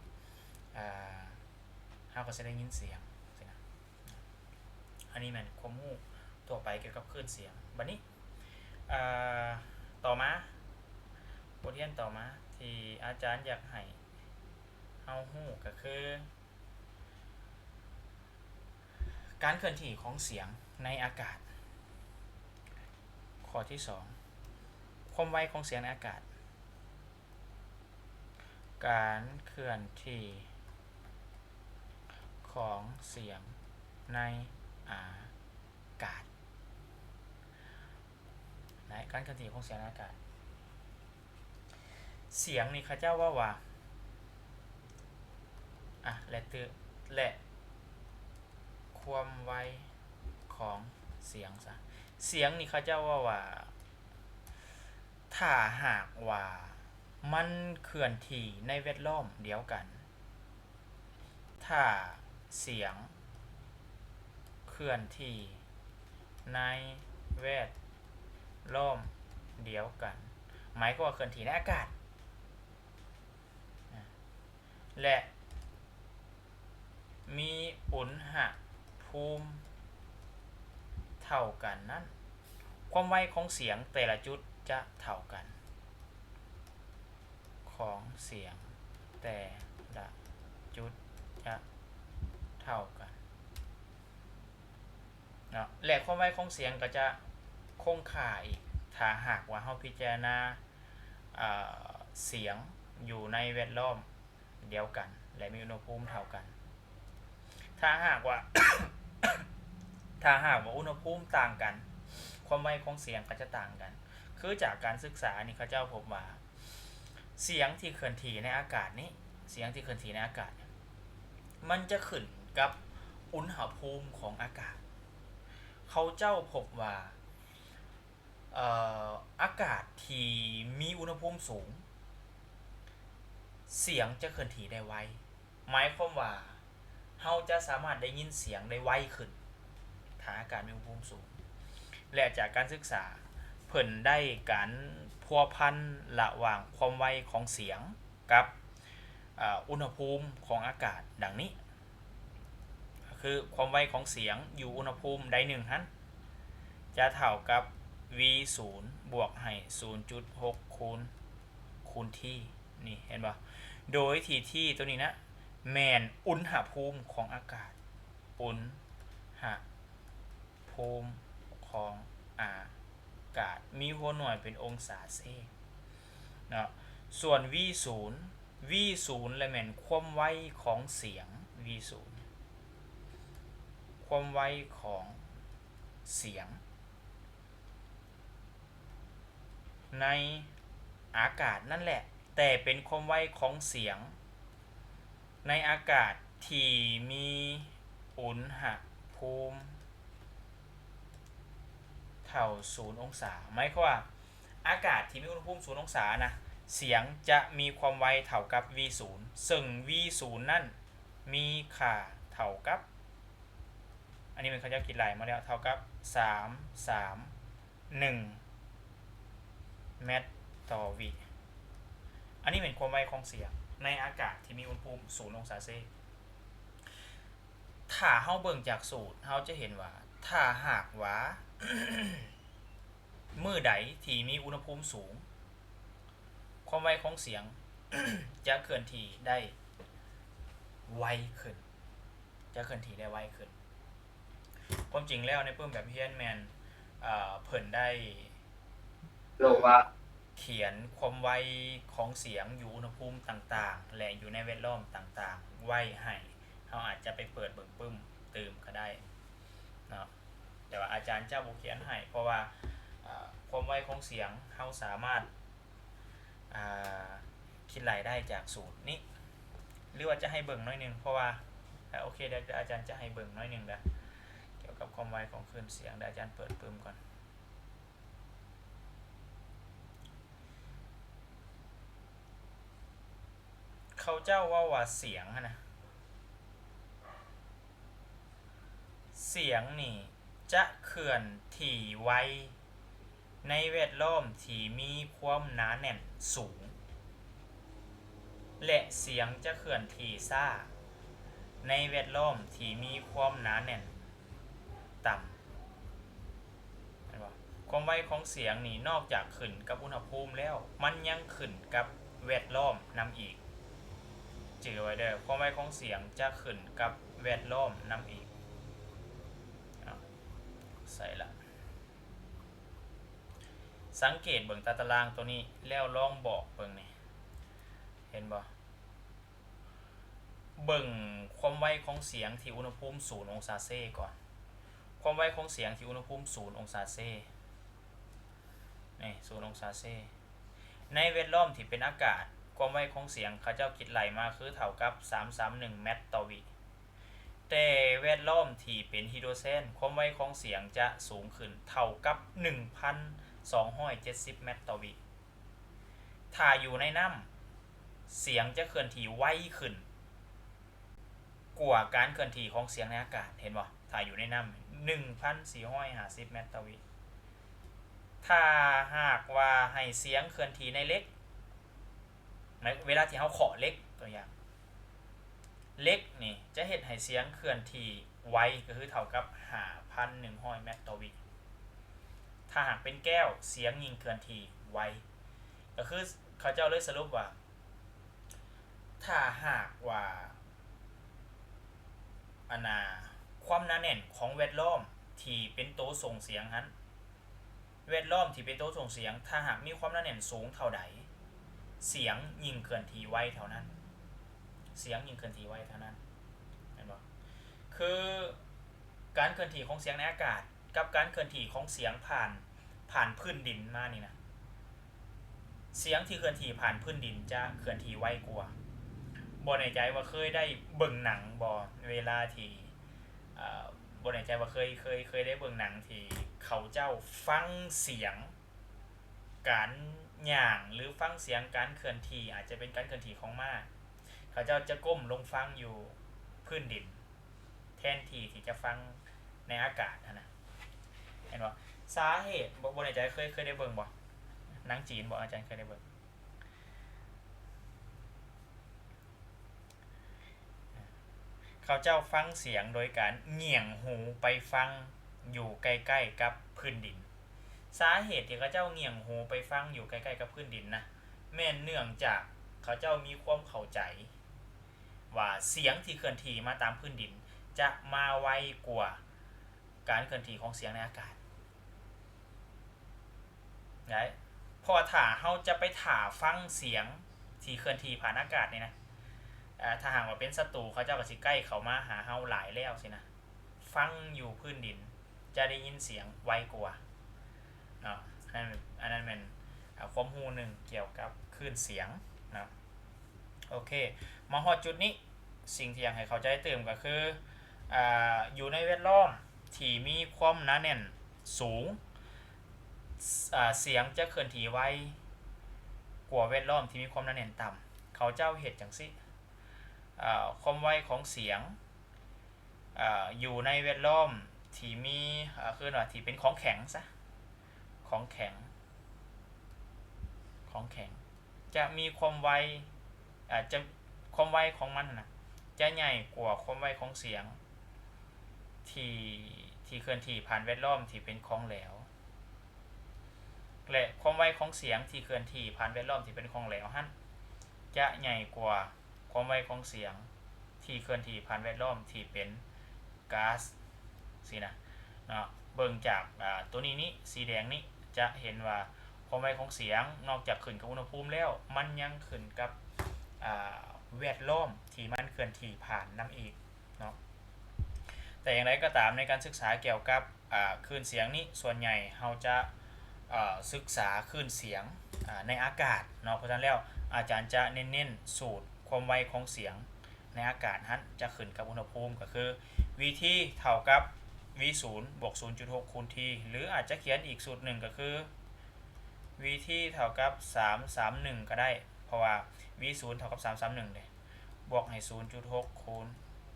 ອາ ເຮົາກໍຈະໄດ້ຍິນສຽງຊີ້ນະ. ອັນນີ້ແມ່ນຄວາມຮູ້ທົ່ວໄປກ່ຽວກັບຄື້ນສຽງ. ບັດນີ້ ເອີ ຕໍ່ມາ ບົດຮຽນຕໍ່ມາທີ່ອາຈານຢາກໃຫ້ເຮົາຮູ້ກໍຄື ການເຄື່ອນທີ່ຂອງສຽງໃນອາກາດ. ຂໍ້ທີສອງ ຄວາມໄວຂອງສຽງໃນອາກາດ. ການເຄື່ອນທີ່ຂອງສຽງໃນອາກາດ. ໃນການເຄື່ອນທີ່ຂອງສຽງໃນອາກາດ. ສຽງນີ້ເຂົາເຈົ້າເວົ້າວ່າ ອະ ແລະ ຕື່ ແລະ ຄວາມໄວຂອງສຽງຊະ. ສຽງນີ້ເຂົາເຈົ້າເວົ້າວ່າ ຖ້າຫາກວ່າມັນເຄື່ອນທີ່ໃນແວດລ້ອມດຽວກັນ, ຖ້າສຽງເຄື່ອນທີ່ໃນແວດລ້ອມດຽວກັນ ໝາຍຄວາມວ່າເຄື່ອນທີ່ໃນອາກາດ ແລະ ມີອຸນຫະພູມເທົ່າກັນນັ້ນ, ຄວາມໄວຂອງສຽງແຕ່ລະຈຸດຈະເທົ່າກັນ. ຂອງສຽງແຕ່ລະຈຸດຈະເທົ່າກັນເນາະ ແລະ ຄວາມໄວຂອງສຽງກໍຈະຄົງຄ່າອີກ ຖ້າຫາກວ່າເຮົາພິຈາລະນາ ເອີ ສຽງຢູ່ໃນແວດລ້ອມດຽວກັນ ແລະ ມີອຸນຫະພູມເທົ່າກັນ. ຖ້າຫາກວ່າ ຖ້າຫາກວ່າອຸນຫະພູມຕ່າງກັນ ຄວາມໄວຂອງສຽງກໍຈະຕ່າງກັນ. ຄືຈາກການສຶກສານີ້ ເຂົາເຈົ້າພົບວ່າ ສຽງທີ່ເຄື່ອນທີ່ໃນອາກາດນີ້ ສຽງທີ່ເຄື່ອນທີ່ໃນອາກາດ ມັນຈະຂຶ້ນກັບອຸນຫະພູມຂອງອາກາດ. ເຂົາເຈົ້າພົບວ່າ ເອີ ອາກາດທີ່ມີອຸນຫະພູມສູງ ສຽງຈະເຄື່ອນທີ່ໄດ້ໄວ. ໝາຍຄວາມວ່າ ເຮົາຈະສາມາດໄດ້ຍິນສຽງໄດ້ໄວຂຶ້ນ ຖ້າອາກາດມີອຸນຫະພູມສູງ. ແລະ ຈາກການສຶກສາ ເພິ່ນໄດ້ການພົວພັນລະຫວ່າງຄວາມໄວຂອງສຽງກັບ ອາ ອຸນຫະພູມຂອງອາກາດດັ່ງນີ້ ຄືຄວາມໄວຂອງສຽງຢູ່ອຸນຫະພູມໃດໜຶ່ງຫັ້ນ ຈະເທົ່າກັບ V ສູນ ບວກໃຫ້ ສູນຈຸດຫົກ ຄູນ ຄູນ T ນີ້ ເຫັນບໍ່? ໂດຍທີ່ T ໂຕນີ້ນະ ແມ່ນອຸນຫະພູມຂອງອາກາດ ອຸນຫະພູມຂອງອາກາດ ມີຫົວໜ່ວຍເປັນອົງສາເຊກເນາະ. ສ່ວນ V ສູນ V ສູນລະແມ່ນຄວາມໄວຂອງສຽງ V ສູນ ຄວາມໄວຂອງສຽງ ໃນອາກາດນັ້ນແຫຼະ ແຕ່ເປັນຄວາມໄວຂອງສຽງໃນອາກາດທີ່ມີອຸນຫະພູມເທົ່າສູນອົງສາ. ໝາຍຄວາມວ່າ ອາກາດທີ່ມີອຸນຫະພູມສູນອົງສານະ ສຽງຈະມີຄວາມໄວເທົ່າກັບ V ສູນ ເຊິ່ງ V ສູນນັ້ນມີຄ່າເທົ່າກັບ ອັນນີ້ແມ່ນເຂົາເຈົ້າຄິດໄລ່ມາແລ້ວ ເທົ່າກັບ ສາມ ສາມ ໜຶ່ງ ແມັດຕໍ່ວິ. ອັນນີ້ແມ່ນຄວາມໄວຂອງສຽງໃນອາກາດທີ່ມີອຸນຫະພູມສູນອົງສາເຊກ. ຖ້າເຮົາເບິ່ງຈາກສູດ ເຮົາຈະເຫັນວ່າ ຖ້າຫາກວ່າ ມື້ໃດທີ່ມີອຸນຫະພູມສູງ ຄວາມໄວຂອງສຽງ ຈະເຄື່ອນທີ່ໄດ້ໄວຂຶ້ນ ຈະເຄື່ອນທີ່ໄດ້ໄວຂຶ້ນ. ຄວາມຈິງແລ້ວໃນປຶ້ມແບບຮຽນແມ່ນ ເອີ ເພິ່ນໄດ້ ໂລວ່າ ຂຽນຄວາມໄວຂອງສຽງຢູ່ອຸນຫະພູມຕ່າງໆ ແລະ ຢູ່ໃນແວດລ້ອມຕ່າງໆ ໄວ້ໃຫ້ ເຮົາອາດຈະໄປເປີດເບິ່ງປຶ້ມຕື່ມກໍໄດ້ເນາະ. ແຕ່ວ່າອາຈານຈະບໍ່ຂຽນໃຫ້ ເພາະວ່າ ເອີ ຄວາມໄວຂອງສຽງເຮົາສາມາດ ອ່າ ຄິດໄລ່ໄດ້ຈາກສູດນີ້ ຫຼືວ່າຈະໃຫ້ເບິ່ງໜ້ອຍໜຶ່ງ ເພາະວ່າ ເອີ ໂອເຄ ດຽວອາຈານຈະໃຫ້ເບິ່ງໜ້ອຍໜຶ່ງເດີ ກ່ຽວກັບຄວາມໄວຂອງຄື້ນສຽງ. ດຽວອາຈານເປີດປຶ້ມກ່ອນ. ເຂົາເຈົ້າເວົ້າວ່າສຽງຫັ້ນນະ ສຽງນີ້ຈະເຄື່ອນທີ່ໄວໃນແວດລ້ອມທີ່ມີຄວາມໜາແໜ້ນສູງ ແລະ ສຽງຈະເຄື່ອນທີ່ຊ້າໃນແວດລ້ອມທີ່ມີຄວາມໜາແໜ້ນຕ່ຳ. ເຫັນບໍ່? ຄວາມໄວຂອງສຽງນີ້ ນອກຈາກຂຶ້ນກັບອຸນຫະພູມແລ້ວ ມັນຍັງຂຶ້ນກັບແວດລ້ອມນຳອີກ. ຈື່ໄວ້ເດີ ຄວາມໄວຂອງສຽງຈະຂຶ້ນກັບແວດລ້ອມນຳອີກ. ເອົາ ໃສ່ລະ. ສັງເກດເບິ່ງຕາຕະລາງໂຕນີ້ ແລ້ວລອງບອກເບິ່ງນີ້ ເຫັນບໍ່? ເບິ່ງຄວາມໄວຂອງສຽງທີ່ອຸນຫະພູມສູນອົງສາເຊກ່ອນ. ຄວາມໄວຂອງສຽງທີ່ອຸນຫະພູມສູນອົງສາເຊ ນີ້ ສູນອົງສາເຊ. ໃນແວດລ້ອມທີ່ເປັນອາກາດ ຄວາມໄວຂອງສຽງເຂົາເຈົ້າຄິດໄລ່ມາຄືເທົ່າກັບ ສາມສາມໜຶ່ງ ແມັດຕໍ່ວິ. ແຕ່ແວດລ້ອມທີ່ເປັນຮີໂດຣແຊນ ຄວາມໄວຂອງສຽງຈະສູງຂຶ້ນເທົ່າກັບ ໜຶ່ງພັນສອງຮ້ອຍເຈັດສິບ ແມັດຕໍ່ວິ. ຖ້າຢູ່ໃນນ້ຳ ສຽງຈະເຄື່ອນທີ່ໄວຂຶ້ນກວ່າການເຄື່ອນທີ່ຂອງສຽງໃນອາກາດ ເຫັນບໍ່? ຖ້າຢູ່ໃນນ້ຳ ໜຶ່ງພັນສີ່ຮ້ອຍຫ້າສິບ ແມັດຕໍ່ວິ. ຖ້າຫາກວ່າໃຫ້ສຽງເຄື່ອນທີ່ໃນເຫຼັກ ໃນເວລາທີ່ເຮົາເຄາະເຫຼັກ ຕົວຢ່າງ ເຫຼັກນີ້ຈະເຮັດໃຫ້ສຽງເຄື່ອນທີ່ໄວ ກໍຄືເທົ່າກັບ ຫ້າພັນໜຶ່ງຮ້ອຍ ແມັດຕໍ່ວິ. ຖ້າຫາກເປັນແກ້ວ ສຽງຍິ່ງເຄື່ອນທີ່ໄວ. ກໍຄືເຂົາເຈົ້າເລີຍສະຫຼຸບວ່າ ຖ້າຫາກວ່າ ອັນນ່າ ຄວາມໜາແໜ້ນຂອງແວດລ້ອມທີ່ເປັນໂຕສົ່ງສຽງຫັ້ນ ແວດລ້ອມທີ່ເປັນໂຕສົ່ງສຽງ ຖ້າຫາກມີຄວາມໜາແໜ້ນສູງເທົ່າໃດ ສຽງຍິ່ງເຄື່ອນທີ່ໄວເທົ່ານັ້ນ ສຽງຍິ່ງເຄື່ອນທີ່ໄວເທົ່ານັ້ນ ແມ່ນບໍ່? ຄືການເຄື່ອນທີ່ຂອງສຽງໃນອາກາດ ກັບການເຄື່ອນທີ່ຂອງສຽງຜ່ານ ຜ່ານພື້ນດິນມານີ້ນະ ສຽງທີ່ເຄື່ອນທີ່ຜ່ານພື້ນດິນຈະເຄື່ອນທີ່ໄວກວ່າ. ບໍ່ແນ່ໃຈວ່າເຄີຍໄດ້ເບິ່ງໜັງບໍ່ ເວລາທີ່ ເອີ ບໍ່ແນ່ໃຈວ່າເຄີຍ ເຄີຍ ເຄີຍໄດ້ເບິ່ງໜັງທີ່ເຂົາເຈົ້າຟັງສຽງການຍ່າງ ຫຼື ຟັງສຽງການເຄື່ອນທີ່ ອາດຈະເປັນການເຄື່ອນທີ່ຂອງມ້າ ເຂົາເຈົ້າຈະກົ້ມລົງຟັງຢູ່ພື້ນດິນ ແທນທີ່ທີ່ຈະຟັງໃນອາກາດຫັ້ນນະ ເຫັນບໍ່? ສາເຫດ ບໍ່ ບໍ່ແນ່ໃຈ ເຄີຍ ເຄີຍໄດ້ເບິ່ງບໍ່? ໜັງຈີນບໍ່? ອາຈານເຄີຍໄດ້ເບິ່ງ. ເຂົາເຈົ້າຟັງສຽງໂດຍການຫງ່ຽງຫູໄປຟັງຢູ່ໃກ້ໆກັບພື້ນດິນ. ສາເຫດທີ່ເຂົາເຈົ້າຫງ່ຽງຫູໄປຟັງຢູ່ໃກ້ໆກັບພື້ນດິນນະ ແມ່ນເນື່ອງຈາກເຂົາເຈົ້າມີຄວາມເຂົ້າໃຈວ່າສຽງທີ່ເຄື່ອນທີ່ມາຕາມພື້ນດິນຈະມາໄວກວ່າ ການເຄື່ອນທີ່ຂອງສຽງໃນອາກາດໄດ້ ເພາະວ່າຖ້າເຮົາຈະໄປຖ້າຟັງສຽງທີ່ເຄື່ອນທີ່ຜ່ານອາກາດນີ້ນະ ເອີ ຖ້າຫາກວ່າເປັນສັດຕູ ເຂົາເຈົ້າກໍຊິໃກ້ເຂົ້າມາຫາເຮົາຫຼາຍແລ້ວຊີ້ນະ ຟັງຢູ່ພື້ນດິນຈະໄດ້ຍິນສຽງໄວກວ່າເນາະ. ອັນນັ້ນ ອັນນັ້ນແມ່ນ ອາ ຄວາມຮູ້ໜຶ່ງກ່ຽວກັບຄື້ນສຽງເນາະ. ໂອເຄ ມາຮອດຈຸດນີ້ ສິ່ງທີ່ຢາກໃຫ້ເຂົ້າໃຈຕື່ມກໍຄື ອາ ຢູ່ໃນແວດລ້ອມທີ່ມີຄວາມໜາແໜ້ນສູງ ອາ ສຽງຈະເຄື່ອນທີ່ໄວກວ່າແວດລ້ອມທີ່ມີຄວາມໜາແໜ້ນຕ່ຳ. ເຂົາເຈົ້າເຮັດຈັ່ງຊີ້ ອາ ຄວາມໄວຂອງສຽງ ອາ ຢູ່ໃນແວດລ້ອມທີ່ມີ ອາ ເອີ້ນວ່າທີ່ເປັນຂອງແຂງຊະ ຂອງແຂງ ຂອງແຂງ ຈະມີຄວາມໄວ ອາ ຈະ ຄວາມໄວຂອງມັນຫັ້ນນະ ຈະໃຫຍ່ກວ່າຄວາມໄວຂອງສຽງທີ່ ທີ່ເຄື່ອນທີ່ຜ່ານແວດລ້ອມທີ່ເປັນຂອງແຫຼວ ແລະ ຄວາມໄວຂອງສຽງທີ່ເຄື່ອນທີ່ຜ່ານແວດລ້ອມທີ່ເປັນຂອງແຫຼວຫັ້ນ ຈະໃຫຍ່ກວ່າຄວາມໄວຂອງສຽງທີ່ເຄື່ອນທີ່ຜ່ານແວດລ້ອມທີ່ເປັນ ກາສ ຊີ້ນະເນາະ. ເບິ່ງຈາກ ອາ ໂຕນີ້ນີ້ ສີແດງນີ້ ຈະເຫັນວ່າຄວາມໄວຂອງສຽງ ນອກຈາກຂຶ້ນກັບອຸນຫະພູມແລ້ວ ມັນຍັງຂຶ້ນກັບ ອາ ແວດລ້ອມທີ່ມັນເຄື່ອນທີ່ຜ່ານນຳອີກເນາະ. ແຕ່ຢ່າງໃດກໍຕາມ ໃນການສຶກສາກ່ຽວກັບ ອາ ຄື້ນສຽງນີ້ ສ່ວນໃຫຍ່ເຮົາຈະ ອາ ສຶກສາຄື້ນສຽງ ອາ ໃນອາກາດເນາະ. ເພາະສະນັ້ນແລ້ວ ອາຈານຈະເນັ້ນໆສູດຄວາມໄວຂອງສຽງ ໃນອາກາດຫັ້ນຈະຂຶ້ນກັບອຸນຫະພູມ ກໍຄື V T ເທົ່າກັບ V ສູນ ບວກ ສູນຈຸດຫົກ ຄູນ T ຫຼື ອາດຈະຂຽນອີກສູດໜຶ່ງ ກໍຄື V T ເທົ່າກັບ ສາມສາມໜຶ່ງ ກໍໄດ້ ເພາະວ່າ V ສູນ ເທົ່າກັບ ສາມສາມໜຶ່ງ ເດ້ ບວກໃຫ້ ສູນຈຸດຫົກ ຄູນ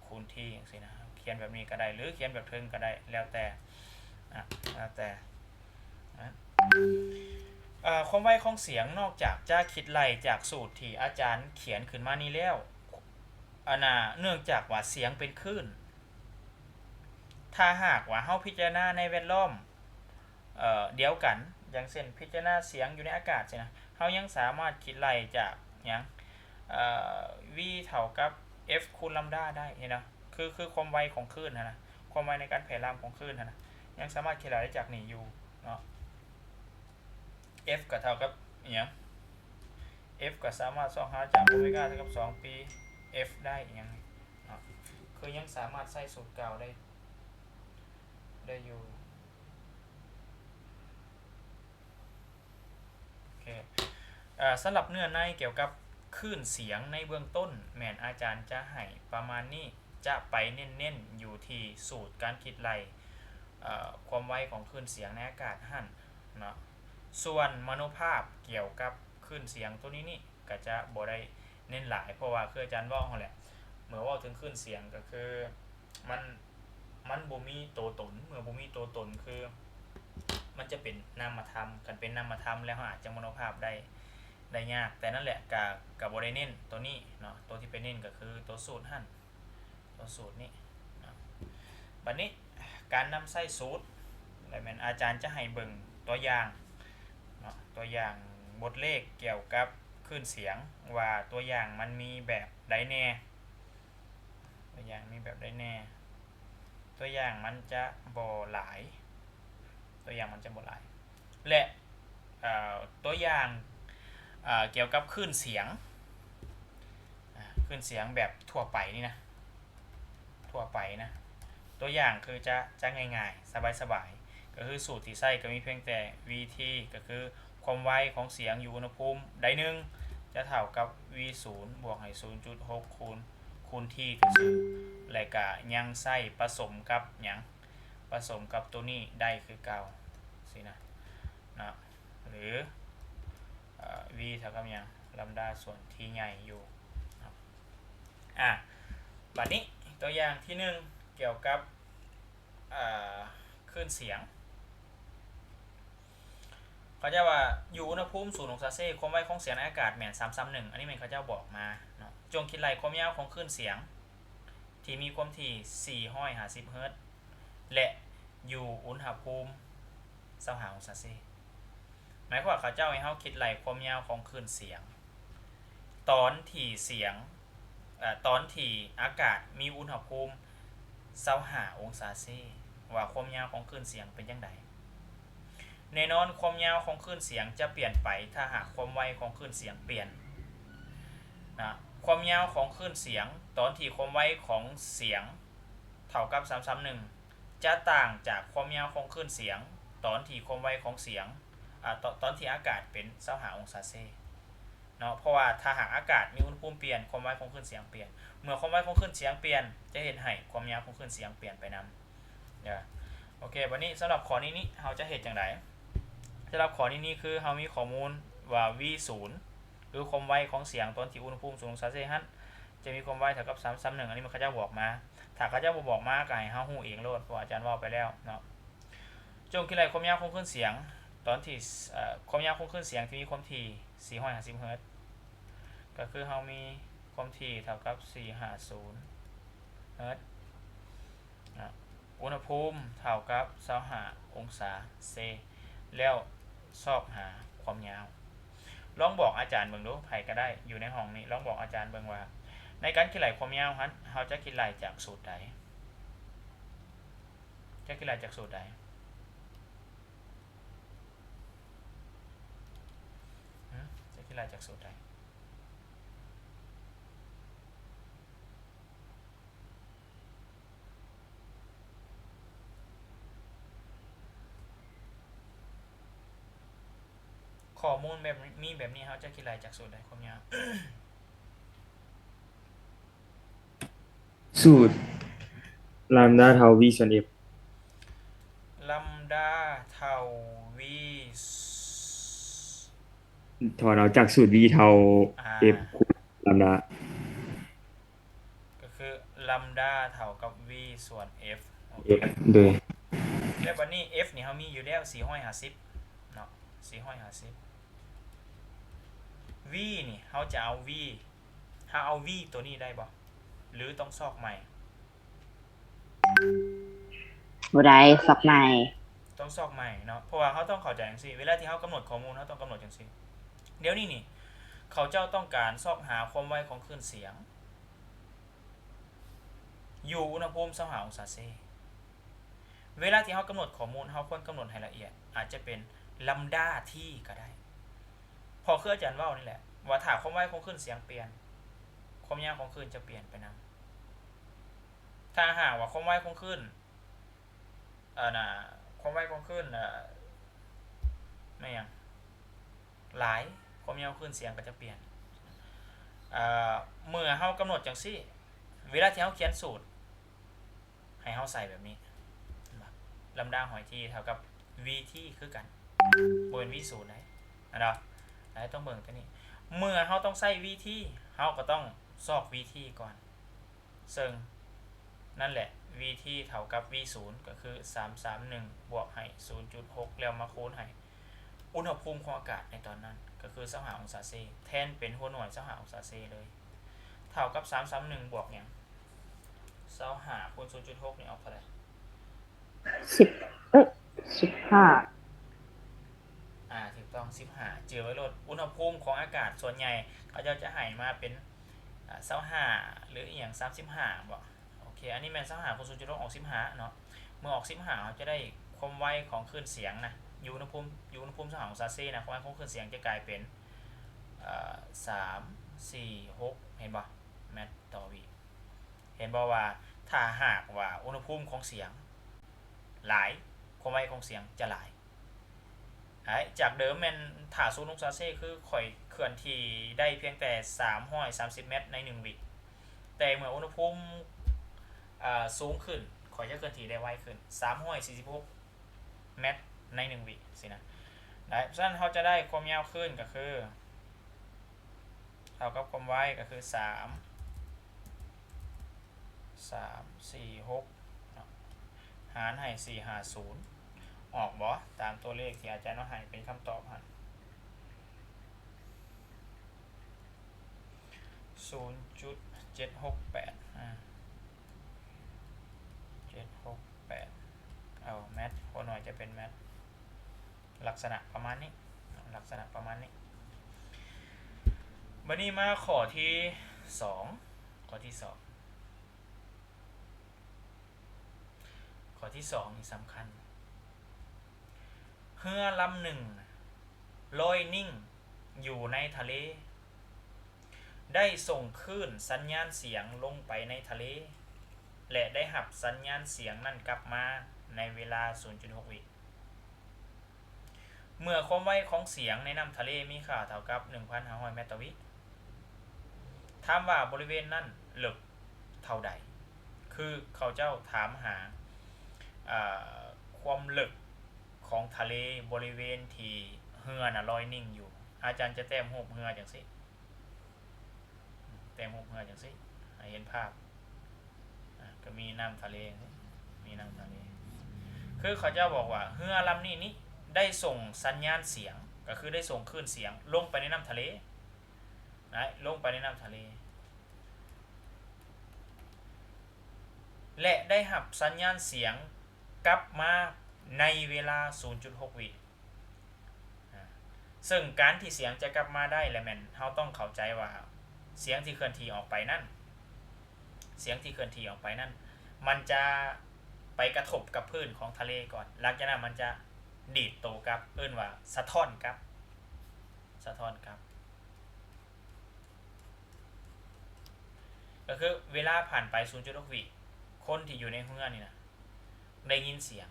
ຄູນ T ຈັ່ງຊີ້ນະ. ຂຽນແບບນີ້ກໍໄດ້ ຫຼື ຂຽນແບບເທິງກໍໄດ້ ແລ້ວແຕ່ ອະ ແລ້ວແຕ່ ອາ ຄວາມໄວຂອງສຽງ ນອກຈາກຈະຄິດໄລ່ຈາກສູດທີ່ອາຈານຂຽນຂຶ້ນມານີ້ແລ້ວ ອັນນ່າ ເນື່ອງຈາກວ່າສຽງເປັນຄື້ນ ຖ້າຫາກວ່າເຮົາພິຈາລະນາໃນແວດລ້ອມ ເອີ ດຽວກັນ ຢ່າງເຊັ່ນ ພິຈາລະນາສຽງຢູ່ໃນອາກາດຊີ້ນະ ເຮົາຍັງສາມາດຄິດໄລ່ຈາກຫຍັງ ເອີ V ເທົ່າກັບ F ຄູນລຳດາໄດ້ ເຫັນບໍ່? ຄື ຄືຄວາມໄວຂອງຄື້ນຫັ້ນນະ ຄວາມໄວໃນການແຜ່ລາມຂອງຄື້ນຫັ້ນນະ ຍັງສາມາດຄິດໄລ່ໄດ້ຈາກນີ້ຢູ່ເນາະ. F ກໍເທົ່າກັບອີ່ຫຍັງ? F ກໍສາມາດຊອກຫາຈາກໂອເມກາເທົ່າກັບສອງປີ F ໄດ້ອີ່ຫຍັງເນາະ ຄືຍັງສາມາດໃຊ້ສູດເກົ່າໄດ້ ໄດ້ຢູ່ ໂອເຄ ເອີ ສຳລັບເນື້ອໃນກ່ຽວກັບຄື້ນສຽງໃນເບື້ອງຕົ້ນ ແມ່ນອາຈານຈະໃຫ້ປະມານນີ້ ຈະໄປເນັ້ນໆຢູ່ທີ່ສູດການຄິດໄລ່ ເອີ ຄວາມໄວຂອງຄື້ນສຽງໃນອາກາດຫັ້ນເນາະ. ສ່ວນມະໂນພາບກ່ຽວກັບຄື້ນສຽງໂຕນີ້ນີ້ ກໍຈະບໍ່ໄດ້ເນັ້ນຫຼາຍ ເພາະວ່າຄືອາຈານເວົ້າຫັ້ນແຫຼະ ເມື່ອເວົ້າເຖິງຄື້ນສຽງກໍຄື ມັນ ມັນບໍ່ມີໂຕຕົນ ເມື່ອບໍ່ມີໂຕຕົນຄື ມັນຈະເປັນນາມະທຳ ຄັນເປັນນາມະທຳແລ້ວ ເຮົາອາດຈະມະໂນພາບໄດ້ ໄດ້ຍາກ ແຕ່ນັ້ນແຫຼະ ກະ ກະບໍ່ໄດ້ເນັ້ນໂຕນີ້ເນາະ ໂຕທີ່ໄປເນັ້ນກໍຄືໂຕສູດຫັ້ນ ຕົວສູດນີ້ເນາະ. ບັດນີ້ການນຳໃຊ້ສູດ ແລະ ແມ່ນອາຈານຈະໃຫ້ເບິ່ງຕົວຢ່າງເນາະ ຕົວຢ່າງບົດເລກກ່ຽວກັບຄື້ນສຽງ ວ່າຕົວຢ່າງມັນມີແບບໃດແດ່ ຕົວຢ່າງມີແບບໃດແດ່ ຕົວຢ່າງມັນຈະບໍ່ຫຼາຍ ຕົວຢ່າງມັນຈະບໍ່ຫຼາຍ ແລະ ເອີ ຕົວຢ່າງ ເອີ ກ່ຽວກັບຄື້ນສຽງ ອ່າ ຄື້ນສຽງແບບທົ່ວໄປນີ້ນະ ທົ່ວໄປນະ ຕົວຢ່າງຄືຈະ ຈະງ່າຍໆ ສະບາຍໆ ກໍຄືສູດທີ່ໃຊ້ກໍມີພຽງແຕ່ V T ກໍຄືຄວາມໄວຂອງສຽງຢູ່ອຸນຫະພູມໃດໜຶ່ງ ຈະເທົ່າກັບ V ສູນ ບວກໃຫ້ ສູນຈຸດຫົກ ຄູນ ຄູນ T ທີ່ສູງ ແລະ ກະຍັງໃຊ້ປະສົມກັບຫຍັງ ປະສົມກັບໂຕນີ້ໄດ້ຄືເກົ່າ ຊີ້ນະເນາະ ຫຼື ເອີ V ເທົ່າກັບຫຍັງ ລຳດາສ່ວນ T ໃຫຍ່ຢູ່ເນາະ. ອ່າ ບັດນີ້ຕົວຢ່າງທີໜຶ່ງ ກ່ຽວກັບ ເອີ ຄື້ນສຽງ. ເຂົາເຈົ້າວ່າ ຢູ່ອຸນຫະພູມສູນອົງສາເຊ ຄວາມໄວຂອງສຽງໃນອາກາດແມ່ນສາມສາມໜຶ່ງ ອັນນີ້ແມ່ນເຂົາເຈົ້າບອກມາເນາະ. ຈົ່ງຄິດໄລ່ຄວາມຍາວຂອງຄື້ນສຽງທີ່ມີຄວາມຖີ່ສີ່ຮ້ອຍຫ້າສິບເຮີດ ແລະ ຢູ່ອຸນຫະພູມຊາວຫ້າອົງສາເຊ. ໝາຍຄວາມວ່າເຂົາເຈົ້າໃຫ້ເຮົາຄິດໄລ່ຄວາມຍາວຂອງຄື້ນສຽງ ຕອນທີ່ສຽງ ເອີ ຕອນທີ່ອາກາດມີອຸນຫະພູມຊາວຫ້າອົງສາເຊ ວ່າຄວາມຍາວຂອງຄື້ນສຽງເປັນຈັ່ງໃດ. ແນ່ນອນ ຄວາມຍາວຂອງຄື້ນສຽງຈະປ່ຽນໄປ ຖ້າຫາກຄວາມໄວຂອງຄື້ນສຽງປ່ຽນນະ. ຄວາມຍາວຂອງຄື້ນສຽງ ຕອນທີ່ຄວາມໄວຂອງສຽງເທົ່າກັບສາມສາມໜຶ່ງ ຈະຕ່າງຈາກຄວາມຍາວຂອງຄື້ນສຽງ ຕອນທີ່ຄວາມໄວຂອງສຽງ ອາ ຕອນ ຕອນທີ່ອາກາດເປັນຊາວຫ້າອົງສາເຊເນາະ. ເພາະວ່າຖ້າຫາກອາກາດມີອຸນຫະພູມປ່ຽນ ຄວາມໄວຂອງຄື້ນສຽງປ່ຽນ. ເມື່ອຄວາມໄວຂອງຄື້ນສຽງປ່ຽນ ຈະເຮັດໃຫ້ຄວາມຍາວຂອງຄື້ນສຽງປ່ຽນໄປນຳ. ໂອເຄ ບັດນີ້ສຳລັບຂໍ້ນີ້ນີ້ ເຮົາຈະເຮັດຈັ່ງໃດ? ສຳລັບຂໍ້ນີ້ນີ້ ຄືເຮົາມີຂໍ້ມູນວ່າ V ສູນ ຄືຄວາມໄວຂອງສຽງຕອນທີ່ອຸນຫະພູມສູນອົງສາເຊຫັ້ນ ຈະມີຄວາມໄວເທົ່າກັບສາມສາມໜຶ່ງ ອັນນີ້ມັນເຂົາເຈົ້າບອກມາ. ຖ້າເຂົາເຈົ້າບໍ່ບອກມາ ກໍໃຫ້ເຮົາຮູ້ເອງໂລດ ເພາະວ່າອາຈານເວົ້າໄປແລ້ວເນາະ. ຈົ່ງຄິດໄລ່ຄວາມຍາວຂອງຄື້ນສຽງ ຕອນທີ່ ເອີ ຄວາມຍາວຂອງຄື້ນສຽງທີ່ມີຄວາມຖີ່ສີ່ຮ້ອຍຫ້າສິບເຮີດ ກໍຄືເຮົາມີຄວາມຖີ່ເທົ່າກັບສີ່ຮ້ອຍຫ້າສິບເຮີດ ອາ ອຸນຫະພູມເທົ່າກັບຊາວຫ້າອົງສາເຊ ແລ້ວຊອກຫາຄວາມຍາວ. ລອງບອກອາຈານເບິ່ງດູ ໃຜກໍໄດ້ຢູ່ໃນຫ້ອງນີ້ ລອງບອກອາຈານເບິ່ງວ່າ ໃນການຄິດໄລ່ຄວາມຍາວຫັ້ນ ເຮົາຈະຄິດໄລ່ຈາກສູດໃດ? ຈະຄິດໄລ່ຈາກສູດໃດ? ຈະຄິດໄລ່ຈາກສູດໃດ? ຂໍ້ມູນແບບ ມີແບບນີ້ ເຮົາຈະຄິດໄລ່ຈາກສູດໃດຄວາມຍາວ? ສູດລຳດາເທົ່າ V ສ່ວນ F. ລຳດາເທົ່າ V ຖອນເອົາຈາກສູດ V ເທົ່າ ອາ F ຄູນລຳດາ ກໍຄືລຳດາເທົ່າກັບ V ສ່ວນ F. ໂອເຄ F ໂດຍ ແລ້ວບັດນີ້ F ນີ້ເຮົາມີຢູ່ແລ້ວສີ່ຮ້ອຍຫ້າສິບເນາະ ສີ່ຮ້ອຍຫ້າສິບ. V ນີ້ເຮົາຈະເອົາ V ເຮົາເອົາ V ຕົວນີ້ໄດ້ບໍ່ ຫຼືຕ້ອງຊອກໃໝ່? ບໍ່ໄດ້ ຊອກໃໝ່ ຕ້ອງຊອກໃໝ່ເນາະ ເພາະວ່າເຮົາຕ້ອງເຂົ້າໃຈຈັ່ງຊີ້ ເວລາທີ່ເຮົາກຳນົດຂໍ້ມູນ ເຮົາຕ້ອງກຳນົດຈັ່ງຊີ້. ດຽວນີ້ນີ້ ເຂົາເຈົ້າຕ້ອງການຊອກຫາຄວາມໄວຂອງຄື້ນສຽງ ຢູ່ອຸນຫະພູມຊາວຫ້າອົງສາເຊ. ເວລາທີ່ເຮົາກຳນົດຂໍ້ມູນ ເຮົາຄວນກຳນົດໃຫ້ລະອຽດ ອາດຈະເປັນລຳດາ T ກໍໄດ້ ເພາະຄືອາຈານເວົ້ານີ້ແຫຼະ ວ່າຖ້າຄວາມໄວຂອງຄື້ນສຽງປ່ຽນ ຄວາມຍາວຂອງຄື້ນຈະປ່ຽນໄປນຳ. ຖ້າຫາກວ່າຄວາມໄວຂອງຄື້ນ ອັນນ່າ ຄວາມໄວຂອງຄື້ນ ເອີ ແມ່ນຫຍັງ ຫຼາຍ ຄວາມຍາວຂອງຄື້ນສຽງກໍຈະປ່ຽນ. ເອີ ເມື່ອເຮົາກຳນົດຈັ່ງຊີ້ ເວລາທີ່ເຮົາຂຽນສູດ ໃຫ້ເຮົາໃສ່ແບບນີ້ ລຳດາ ໜ່ວຍ T ເທົ່າກັບ V T ຄືກັນ ບໍ່ແມ່ນ V ສູນໃດ໋ ແມ່ນບໍ່? ເຮົາຕ້ອງເບິ່ງຕົວນີ້ ເມື່ອເຮົາຕ້ອງໃຊ້ V T ເຮົາກໍຕ້ອງຊອກ V T ກ່ອນ ເຊິ່ງນັ້ນແຫຼະ V T ເທົ່າກັບ V ສູນ ກໍຄືສາມສາມໜຶ່ງ ບວກໃຫ້ສູນຈຸດຫົກ ແລ້ວມາຄູນໃຫ້ອຸນຫະພູມຂອງອາກາດໃນຕອນນັ້ນ ກໍຄືຊາວຫ້າອົງສາເຊ ແທນເປັນຫົວໜ່ວຍຊາວຫ້າອົງສາເຊເລີຍ ເທົ່າກັບສາມສາມໜຶ່ງ ບວກຫຍັງ? ຊາວຫ້າຄູນສູນຈຸດຫົກນີ້ອອກເທົ່າໃດ? ສິບ ເອີ ສິບຫ້າ ອາ ຖືກຕ້ອງ ສິບຫ້າ ຈື່ໄວ້ໂລດ. ອຸນຫະພູມຂອງອາກາດສ່ວນໃຫຍ່ເຂົາເຈົ້າຈະໃຫ້ມາເປັນ ອາ ຊາວຫ້າ ຫຼືອີ່ຫຍັງ ສາມສິບຫ້າ ບໍ? ໂອເຄ ອັນນີ້ແມ່ນຊາວຫ້າຄູນສູນຈຸດຫົກ ອອກສິບຫ້າເນາະ. ເມື່ອອອກສິບຫ້າ ເຮົາຈະໄດ້ຄວາມໄວຂອງຄື້ນສຽງນະ ຢູ່ອຸນຫະພູມ ຢູ່ອຸນຫະພູມຊາວຫ້າອົງສາເຊນະ ຄວາມໄວຂອງຄື້ນສຽງຈະກາຍເປັນ ເອີ ສາມ ສີ່ ຫົກ ເຫັນບໍ່? ແມັດຕໍ່ວິ ເຫັນບໍ່ວ່າ ຖ້າຫາກວ່າອຸນຫະພູມຂອງສຽງຫຼາຍ ຄວາມໄວຂອງສຽງຈະຫຼາຍ. ຈາກເດີມແມ່ນ ຖ້າສູນອົງສາເຊ ຄືຂ້ອຍເຄື່ອນທີ່ໄດ້ພຽງແຕ່ສາມຮ້ອຍສາມສິບແມັດໃນໜຶ່ງວິ ແຕ່ເມື່ອອຸນຫະພູມ ອາ ສູງຂຶ້ນ ຂ້ອຍຈະເຄື່ອນທີ່ໄດ້ໄວຂຶ້ນ ສາມຮ້ອຍສີ່ສິບຫົກແມັດໃນໜຶ່ງວິຊີ້ນະ. ໄດ້ ສະນັ້ນເຮົາຈະໄດ້ຄວາມຍາວຄື້ນກໍຄື ເທົ່າກັບຄວາມໄວກໍຄື ສາມ ສາມ ສີ່ ຫົກ ຫານໃຫ້ສີ່ຫ້າສູນ ອອກບໍ່? ຕາມຕົວເລກທີ່ອາຈານເອົາໃຫ້ເປັນຄຳຕອບຫັ້ນ ສູນຈຸດເຈັດຫົກແປດ ອາ ເຈັດຫົກແປດ ເອົາແມັດ ຫົວໜ່ວຍຈະເປັນແມັດ ລັກສະນະປະມານນີ້ ລັກສະນະປະມານນີ້. ບັດນີ້ມາຂໍ້ທີສອງ ຂໍ້ທີສອງ ຂໍ້ທີສອງນີ້ສຳຄັນ. ເຮືອລຳໜຶ່ງລອຍນິ່ງຢູ່ໃນທະເລ ໄດ້ສົ່ງຄື້ນສັນຍານສຽງລົງໄປໃນທະເລ ແລະ ໄດ້ຮັບສັນຍານສຽງນັ້ນກັບມາໃນເວລາສູນຈຸດຫົກວິ. ເມື່ອຄວາມໄວຂອງສຽງໃນນ້ຳທະເລມີຄ່າເທົ່າກັບໜຶ່ງພັນຫ້າຮ້ອຍແມັດຕໍ່ວິ, ຖາມວ່າບໍລິເວນນັ້ນເລິກເທົ່າໃດ? ຄືເຂົາເຈົ້າຖາມຫາ ເອີ ຄວາມເລິກຂອງທະເລບໍລິເວນທີ່ເຮືອນະລອຍນິ່ງຢູ່. ອາຈານຈະແຕ້ມຮູບເຮືອຈັ່ງຊີ້. ແຕ້ມຮູບເຮືອຈັ່ງຊີ້ ໃຫ້ເຫັນພາບ ອາ ກໍມີນ້ຳທະເລ ມີນ້ຳທະເລ ຄືເຂົາເຈົ້າບອກວ່າເຮືອລຳນີ້ນີ້ໄດ້ສົ່ງສັນຍານສຽງ ກໍຄືໄດ້ສົ່ງຄື້ນສຽງລົງໄປໃນນ້ຳທະເລ ນະ ລົງໄປໃນນ້ຳທະເລ ແລະ ໄດ້ຮັບສັນຍານສຽງກັບມາໃນເວລາສູນຈຸດຫົກວິ. ອາ ເຊິ່ງການທີ່ສຽງຈະກັບມາໄດ້ລະແມ່ນເຮົາຕ້ອງເຂົ້າໃຈວ່າ ສຽງທີ່ເຄື່ອນທີ່ອອກໄປນັ້ນ ສຽງທີ່ເຄື່ອນທີ່ອອກໄປນັ້ນ ມັນຈະໄປກະທົບກັບພື້ນຂອງທະເລກ່ອນ, ຫຼັງຈາກນັ້ນມັນຈະດີດໂຕກັບ, ເອີ້ນວ່າສະທ້ອນກັບ, ສະທ້ອນກັບ. ກໍຄືເວລາຜ່ານໄປສູນຈຸດຫົກວິ ຄົນທີ່ຢູ່ໃນເຮືອນີ້ນະ ໄດ້ຍິນສຽງ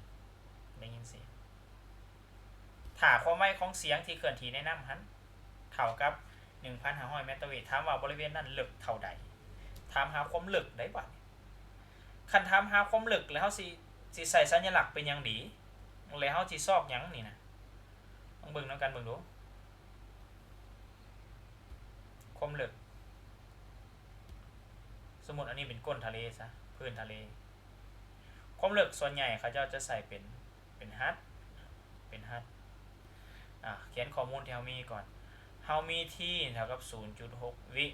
ໄດ້ຍິນສຽງ. ຖ້າຄວາມໄວຂອງສຽງທີ່ເຄື່ອນທີ່ໃນນ້ຳຫັ້ນເທົ່າກັບໜຶ່ງພັນຫ້າຮ້ອຍແມັດຕໍ່ວິ, ຖາມວ່າບໍລິເວນນັ້ນເລິກເທົ່າໃດ? ຖາມຫາຄວາມເລິກໄດ໋ບາດນີ້. ຄັນຖາມຫາຄວາມເລິກແລ້ວເຮົາຊິ ຊິໃສ່ສັນຍະລັກເປັນຫຍັງດີ? ແລ້ວເຮົາຊິຊອກຫຍັງນີ້ນະ? ລອງເບິ່ງນຳກັນເບິ່ງດູ. ຄວາມເລິກ ສົມມຸດອັນນີ້ເປັນກົ້ນທະເລຊະ ພື້ນທະເລ. ຄວາມເລິກສ່ວນໃຫຍ່ເຂົາເຈົ້າຈະໃສ່ເປັນ ເປັນຮັດ ເປັນຮັດ. ອາ ຂຽນຂໍ້ມູນທີ່ເຮົາມີກ່ອນ. ເຮົາມີ T ເທົ່າກັບສູນຈຸດຫົກວິ.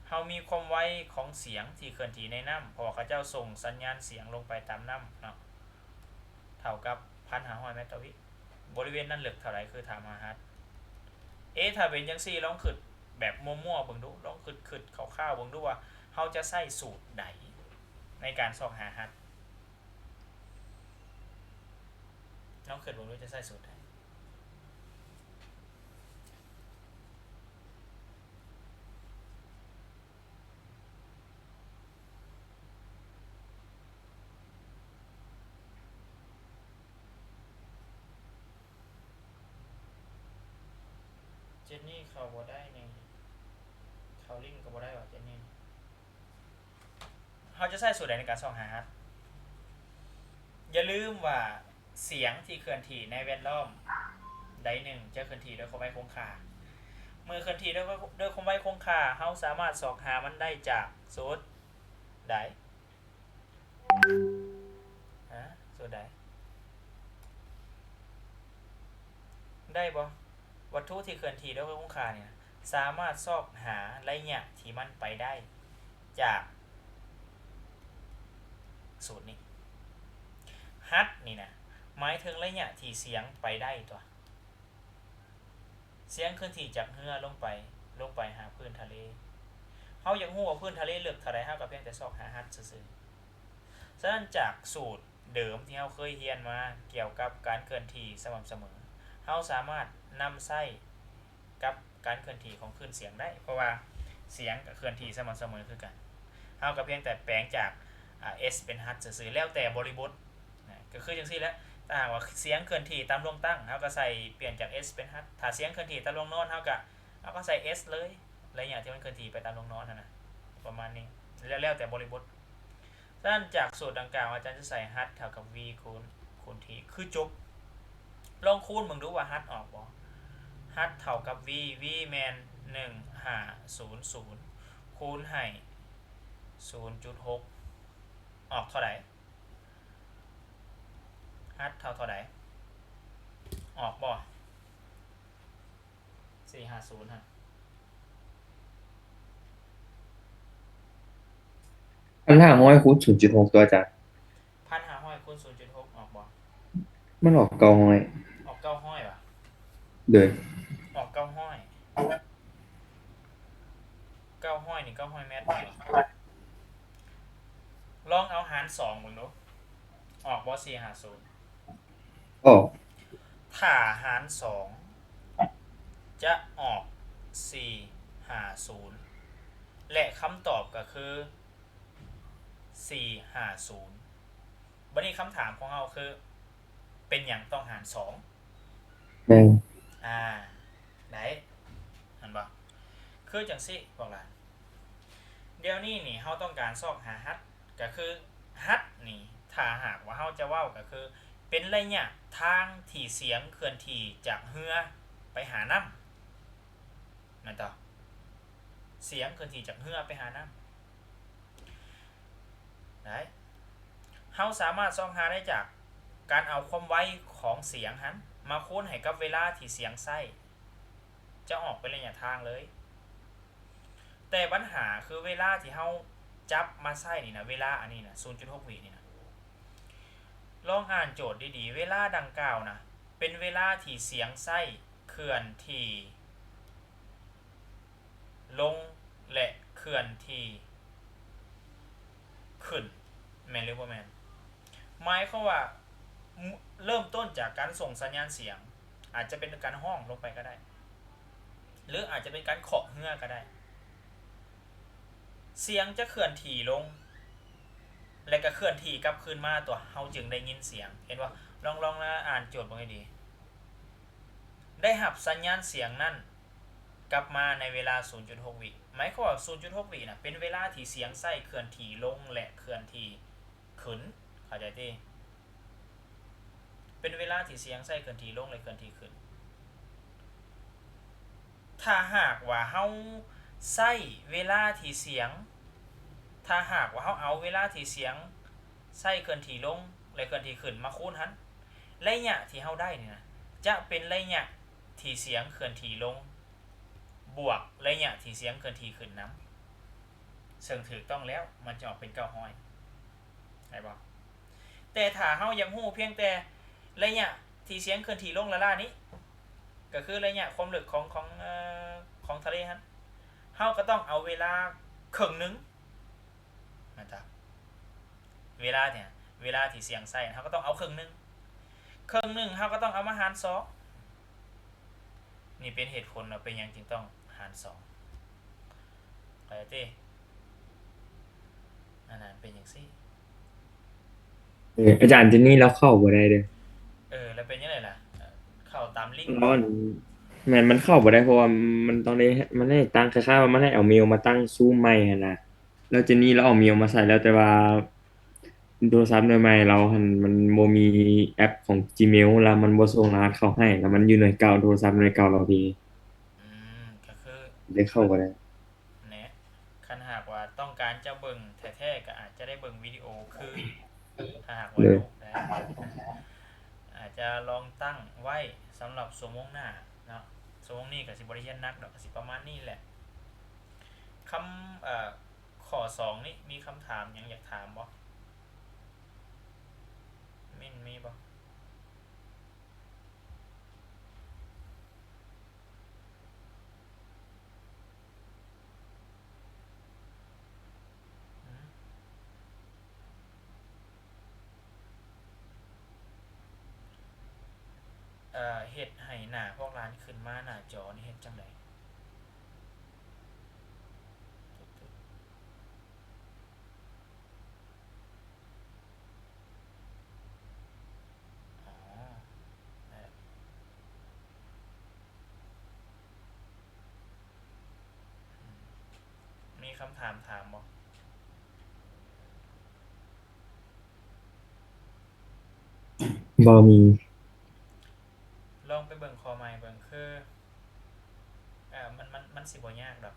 ເຮົາມີຄວາມໄວຂອງສຽງທີ່ເຄື່ອນທີ່ໃນນ້ຳ ເພາະວ່າເຂົາເຈົ້າສົ່ງສັນຍານສຽງລົງໄປຕາມນ້ຳເນາະ ເທົ່າກັບໜຶ່ງພັນຫ້າຮ້ອຍແມັດຕໍ່ວິ. ບໍລິເວນນັ້ນເລິກເທົ່າໃດ? ຄືຖາມຫາຮັດ. ເອ ຖ້າເປັນຈັ່ງຊີ້ ລອງຄິດແບບມົ້ວໆເບິ່ງດູ, ລອງຄິດໆຄ່າວໆເບິ່ງດູວ່າ ເຮົາຈະໃຊ້ສູດໃດໃນການຊອກຫາຮັດ? ລອງຄິດເບິ່ງດູ ຈະໃຊ້ສູດໃດ? ເຈັນນີ້ເຂົ້າບໍ່ໄດ້ນີ້ ເຂົ້າລິ້ງກໍບໍ່ໄດ້ຫວາ ເຈັນນີ້. ເຮົາຈະໃຊ້ສູດໃດໃນການຊອກຫາຮັດ? ຢ່າລືມວ່າສຽງທີ່ເຄື່ອນທີ່ໃນແວດລ້ອມໃດໜຶ່ງຈະເຄື່ອນທີ່ດ້ວຍຄວາມໄວຄົງຄ່າ. ເມື່ອເຄື່ອນທີ່ດ້ວຍ ດ້ວຍຄວາມໄວຄົງຄ່າ, ເຮົາສາມາດຊອກຫາມັນໄດ້ຈາກສູດໃດ? ຮະ? ສູດໃດ? ໄດ້ບໍ່? ວັດຖຸທີ່ເຄື່ອນທີ່ດ້ວຍຄວາມໄວຄົງຄ່ານີ້ນະ ສາມາດຊອກຫາໄລຍະທີ່ມັນໄປໄດ້ຈາກສູດນີ້. ຮັດນີ້ນະ ໝາຍເຖິງໄລຍະທີ່ສຽງໄປໄດ້ຕົວະ. ສຽງເຄື່ອນທີ່ຈາກເຮືອລົງໄປ ລົງໄປຫາພື້ນທະເລ. ເຮົາຢາກຮູ້ວ່າພື້ນທະເລເລິກເທົ່າໃດ, ເຮົາກໍພຽງແຕ່ຊອກຫາຮັດຊື່ໆ. ສະນັ້ນ ຈາກສູດເດີມທີ່ເຮົາເຄີຍຮຽນມາກ່ຽວກັບການເຄື່ອນທີ່ສະໝ່ຳສະເໝີ, ເຮົາສາມາດນຳໃຊ້ກັບການເຄື່ອນທີ່ຂອງຄື້ນສຽງໄດ້, ເພາະວ່າສຽງກໍເຄື່ອນທີ່ສະໝ່ຳສະເໝີຄືກັນ. ເຮົາກໍພຽງແຕ່ແປງຈາກ ອາ S ເປັນ Hertz ຊື່ໆ ແລ້ວແຕ່ບໍລິບົດ. ນະ ກໍຄືຈັ່ງຊີ້ແຫຼະ. ຖ້າຫາກວ່າສຽງເຄື່ອນທີ່ຕາມລວງຕັ້ງ ເຮົາກໍໃສ່ ປ່ຽນຈາກ S ເປັນ Hertz. ຖ້າສຽງເຄື່ອນທີ່ຕາມລວງນອນ ເຮົາກໍ ເຮົາກໍໃສ່ S ເລີຍ, ໄລຍະທີ່ມັນເຄື່ອນທີ່ໄປຕາມລວງນອນຫັ້ນນະ, ປະມານນີ້. ແລ້ວ ແລ້ວແຕ່ບໍລິບົດ. ສະນັ້ນ ຈາກສູດດັ່ງກ່າວ ອາຈານຈະໃສ່ Hertz ເທົ່າກັບ V ຄູນ ຄູນ T ຄືຈົບ. ລອງຄູນເບິ່ງດູວ່າ Hertz ອອກບໍ່? Hertz ເທົ່າກັບ V, V ແມ່ນ ໜຶ່ງຫ້າສູນສູນ ຄູນໃຫ້ ສູນຈຸດຫົກ ອອກເທົ່າໃດ? ຮັດເທົ່າເທົ່າໃດ? ອອກບໍ່? ສີ່ຫ້າສູນຫັ້ນ ພັນຫ້າຮ້ອຍຄູນສູນຈຸດຫົກ ຕົວະອາຈານ. ພັນຫ້າຮ້ອຍຄູນສູນຈຸດຫົກ ອອກບໍ່? ມັນອອກເກົ້າຮ້ອຍ. ອອກເກົ້າຮ້ອຍຫວາ? ໂດຍ. ອອກເກົ້າຮ້ອຍ. ເກົ້າຮ້ອຍນີ້ ເກົ້າຮ້ອຍແມັດ. ລອງເອົາຫານສອງເບິ່ງດູ ອອກບໍ່? ສີ່ຫ້າສູນ ອອກ. ຖ້າຫານສອງ ຈະອອກສີ່ຫ້າສູນ ແລະ ຄຳຕອບກໍຄືສີ່ຫ້າສູນ. ບັດນີ້ຄຳຖາມຂອງເຮົາຄື ເປັນຫຍັງຕ້ອງຫານສອງ? ແມ່ນ. ອາ ໄດ້ ເຫັນບໍ່? ຄືຈັ່ງຊີ້ພວກຫຼານ ດຽວນີ້ນີ້ເຮົາຕ້ອງການຊອກຫາຮັດ ກໍຄືຮັດນີ້ ຖ້າຫາກວ່າເຮົາຈະເວົ້າກໍຄື ເປັນໄລຍະທາງທີ່ສຽງເຄື່ອນທີ່ຈາກເຮືອໄປຫານ້ຳ ແມ່ນຕາ? ສຽງເຄື່ອນທີ່ຈາກເຮືອໄປຫານ້ຳ ໄດ້. ເຮົາສາມາດຊອກຫາໄດ້ຈາກການເອົາຄວາມໄວຂອງສຽງຫັ້ນມາຄູນໃຫ້ກັບເວລາທີ່ສຽງໃຊ້ ຈະອອກເປັນໄລຍະທາງເລີຍ. ແຕ່ບັນຫາຄືເວລາທີ່ເຮົາຈັບມາໃຊ້ນີ້ນະ ເວລາອັນນີ້ນະ ສູນຈຸດຫົກວິນີ້ນະ ລອງອ່ານໂຈດດີໆ ເວລາດັ່ງກ່າວນະ ເປັນເວລາທີ່ສຽງໃຊ້ເຄື່ອນທີ່ລົງ ແລະ ເຄື່ອນທີ່ຂຶ້ນ ແມ່ນຫຼືບໍ່ແມ່ນ? ໝາຍຄວາມວ່າ ເລີ່ມຕົ້ນຈາກການສົ່ງສັນຍານສຽງ ອາດຈະເປັນການຮ້ອງລົງໄປກໍໄດ້ ຫຼື ອາດຈະເປັນການເຄາະເຮືອກໍໄດ້. ສຽງຈະເຄື່ອນທີ່ລົງ ແລະ ກໍເຄື່ອນທີ່ກັບຄືນມາຕົວະ ເຮົາຈຶ່ງໄດ້ຍິນສຽງ ເຫັນບໍ່? ລອງ ລອງ ລອງອ່ານໂຈດເບິ່ງໃຫ້ດີ. ໄດ້ຮັບສັນຍານສຽງນັ້ນກັບມາໃນເວລາສູນຈຸດຫົກວິ ໝາຍຄວາມວ່າສູນຈຸດຫົກວິນະ ເປັນເວລາທີ່ສຽງໃຊ້ເຄື່ອນທີ່ລົງ ແລະ ເຄື່ອນທີ່ຂຶ້ນ ເຂົ້າໃຈຕິ? ເປັນເວລາທີ່ສຽງໃຊ້ເຄື່ອນທີ່ລົງ ແລະ ເຄື່ອນທີ່ຂຶ້ນ. ຖ້າຫາກວ່າເຮົາໃຊ້ເວລາທີ່ສຽງ ຖ້າຫາກວ່າເຮົາເອົາເວລາທີ່ສຽງໃຊ້ເຄື່ອນທີ່ລົງ ແລະ ເຄື່ອນທີ່ຂຶ້ນມາຄູນຫັ້ນ ໄລຍະທີ່ເຮົາໄດ້ນີ້ນະ ຈະເປັນໄລຍະທີ່ສຽງເຄື່ອນທີ່ລົງ ບວກໄລຍະທີ່ສຽງເຄື່ອນທີ່ຂຶ້ນນຳ ເຊິ່ງຖືກຕ້ອງແລ້ວ ມັນຈະອອກເປັນເກົ້າຮ້ອຍ ໄດ້ບໍ່? ແຕ່ຖ້າເຮົາຢາກຮູ້ພຽງແຕ່ໄລຍະທີ່ສຽງເຄື່ອນທີ່ລົງລ້າໆນີ້ ກໍຄືໄລຍະຄວາມເລິກຂອງ ຂອງ ເອີ ຂອງທະເລຫັ້ນ ເຮົາກໍຕ້ອງເອົາເວລາເຄິ່ງໜຶ່ງ ແມ່ນຕາ? ເວລາເນີ້ຍ ເວລາທີ່ສຽງໃຊ້ ເຮົາກໍຕ້ອງເອົາເຄິ່ງໜຶ່ງ ເຄິ່ງໜຶ່ງເຮົາກໍຕ້ອງເອົາມາຫານສອງ. ນີ້ເປັນເຫດຜົນວ່າເປັນຫຍັງຈຶ່ງຕ້ອງຫານສອງ ເຂົ້າໃຈຕິ? ອັນນັ້ນເປັນຈັ່ງຊີ້. ເອີ ອາຈານ ເທື່ອນີ້ລາວເຂົ້າບໍ່ໄດ້ເດີ້. ເອີ ແລ້ວເປັນຈັ່ງໃດລະ? ເຂົ້າຕາມລິ້ງ ລາວ ອັນ ແມ່ນ ມັນເຂົ້າບໍ່ໄດ້ ເພາະວ່າມັນຕ້ອງໄດ້ ມັນໃຫ້ຕັ້ງ ຄ້າຍໆວ່າມັນໃຫ້ເອົາເມວມາຕັ້ງຊູມໃໝ່ຫັ້ນນະ. ແລ້ວເທື່ອນີ້ລາວເອົາເມວມາໃສ່ແລ້ວ ແຕ່ວ່າ ໂທລະສັບໜ່ວຍໃໝ່ລາວຫັ້ນ ມັນບໍ່ມີແອັບຂອງຈີເມວ ແລ້ວມັນບໍ່ສົ່ງລະຫັດເຂົ້າໃຫ້ ແລ້ວມັນຢູ່ໜ່ວຍເກົ່າ ໂທລະສັບໜ່ວຍເກົ່າລາວພີ້. ອືມ ກໍຄື ໄດ້ເຂົ້າບໍ່ໄດ້ ແນ່. ຄັນຫາກວ່າຕ້ອງການຈະເບິ່ງແທ້ໆ ກໍອາດຈະໄດ້ເບິ່ງວິດີໂອຄື ຖ້າຫາກວ່າ ໂດຍ ໄດ້ ອາດຈະລອງຕັ້ງໄວ້ສຳລັບຊົ່ວໂມງໜ້າເນາະ. ຊົ່ວໂມງນີ້ກໍຊິບໍ່ໄດ້ຮຽນໜັກດອກ ກໍຊິປະມານນີ້ແຫຼະ. ຄຳ ເອີ ຂໍ້ສອງນີ້ມີຄຳຖາມຫຍັງຢາກຖາມບໍ່? ມິນມີບໍ່? ເອີ ເຮັດໃຫ້ໜ້າພວກຫຼານຂຶ້ນມາໜ້າຈໍນີ້ເຮັດຈັ່ງໃດ? ອໍ ໄດ້ລະ. ອືມ ມີຄຳຖາມຖາມບໍ່? ບໍ່ມີ. ລອງໄປເບິ່ງຂໍ້ໃໝ່ເບິ່ງ ຄື ເອີ ມັນ ມັນ ມັນຊິບໍ່ຍາກດອກ.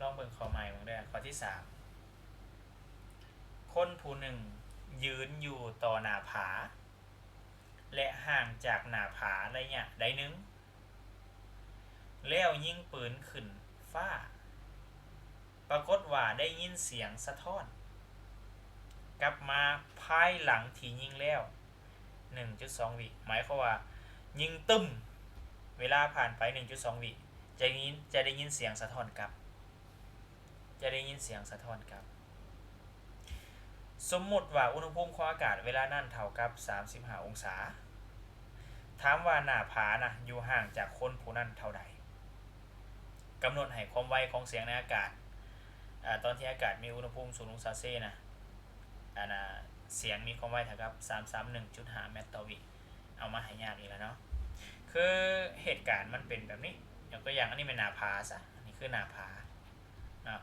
ລອງເບິ່ງຂໍ້ໃໝ່ເບິ່ງເດີ້. ຂໍ້ທີສາມ ຄົນຜູ້ໜຶ່ງຢືນຢູ່ຕໍ່ໜ້າຜາ ແລະ ຫ່າງຈາກໜ້າຜາໄລຍະໃດໜຶ່ງ, ແລ້ວຍິງປືນຂຶ້ນຟ້າ. ປາກົດວ່າໄດ້ຍິນສຽງສະທ້ອນກັບມາພາຍຫຼັງທີ່ຍິງແລ້ວໜຶ່ງຈຸດສອງວິ, ໝາຍຄວາມວ່າຍິງຕຶ້ມ, ເວລາຜ່ານໄປໜຶ່ງຈຸດສອງວິ ຈະໄດ້ຍິນ, ຈະໄດ້ຍິນສຽງສະທ້ອນກັບ, ຈະໄດ້ຍິນສຽງສະທ້ອນກັບ. ສົມມຸດວ່າອຸນຫະພູມຂອງອາກາດເວລານັ້ນເທົ່າກັບສາມສິບຫ້າອົງສາ. ຖາມວ່າໜ້າຜານະຢູ່ຫ່າງຈາກຄົນຜູ້ນັ້ນເທົ່າໃດ? ກຳນົດໃຫ້ຄວາມໄວຂອງສຽງໃນອາກາດ, ອາ, ຕອນທີ່ອາກາດມີອຸນຫະພູມສູນອົງສາເຊນະ, ອັນນະ, ສຽງມີຄວາມໄວເທົ່າກັບສາມສາມໜຶ່ງຈຸດຫ້າແມັດຕໍ່ວິ. ເອົາມາໃຫ້ຍາກອີກແລ້ວເນາະ. ຄືເຫດການມັນເປັນແບບນີ້, ຍົກຕົວຢ່າງ, ອັນນີ້ແມ່ນໜ້າຜາຊະ, ອັນນີ້ຄືໜ້າຜາເນາະ.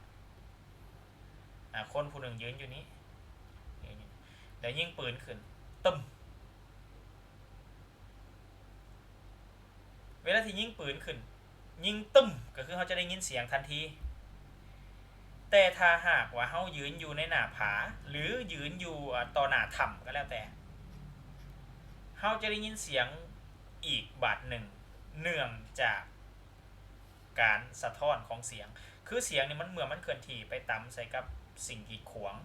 ອາ, ຄົນຜູ້ໜຶ່ງຢືນຢູ່ນີ້, ຢືນຢູ່, ແລ້ວຍິງປືນຂຶ້ນ, ຕຶ້ມ. ເວລາທີ່ຍິງປືນຂຶ້ນ, ຍິງຕຶ້ມ, ກໍຄືເຮົາຈະໄດ້ຍິນສຽງທັນທີ. ແຕ່ຖ້າຫາກວ່າເຮົາຢືນຢູ່ໃນໜ້າຜາ ຫຼື ຢືນຢູ່, ອາ, ຕໍ່ໜ້າຖ້ຳກໍແລ້ວແຕ່, ເຮົາຈະໄດ້ຍິນສຽງອີກບາດໜຶ່ງ, ເນື່ອງຈາກການສະທ້ອນຂອງສຽງ. ຄືສຽງນີ້ມັນ, ເມື່ອມັນເຄື່ອນທີ່ໄປຕຳໃສ່ກັບສິ່ງກີດຂວາງ,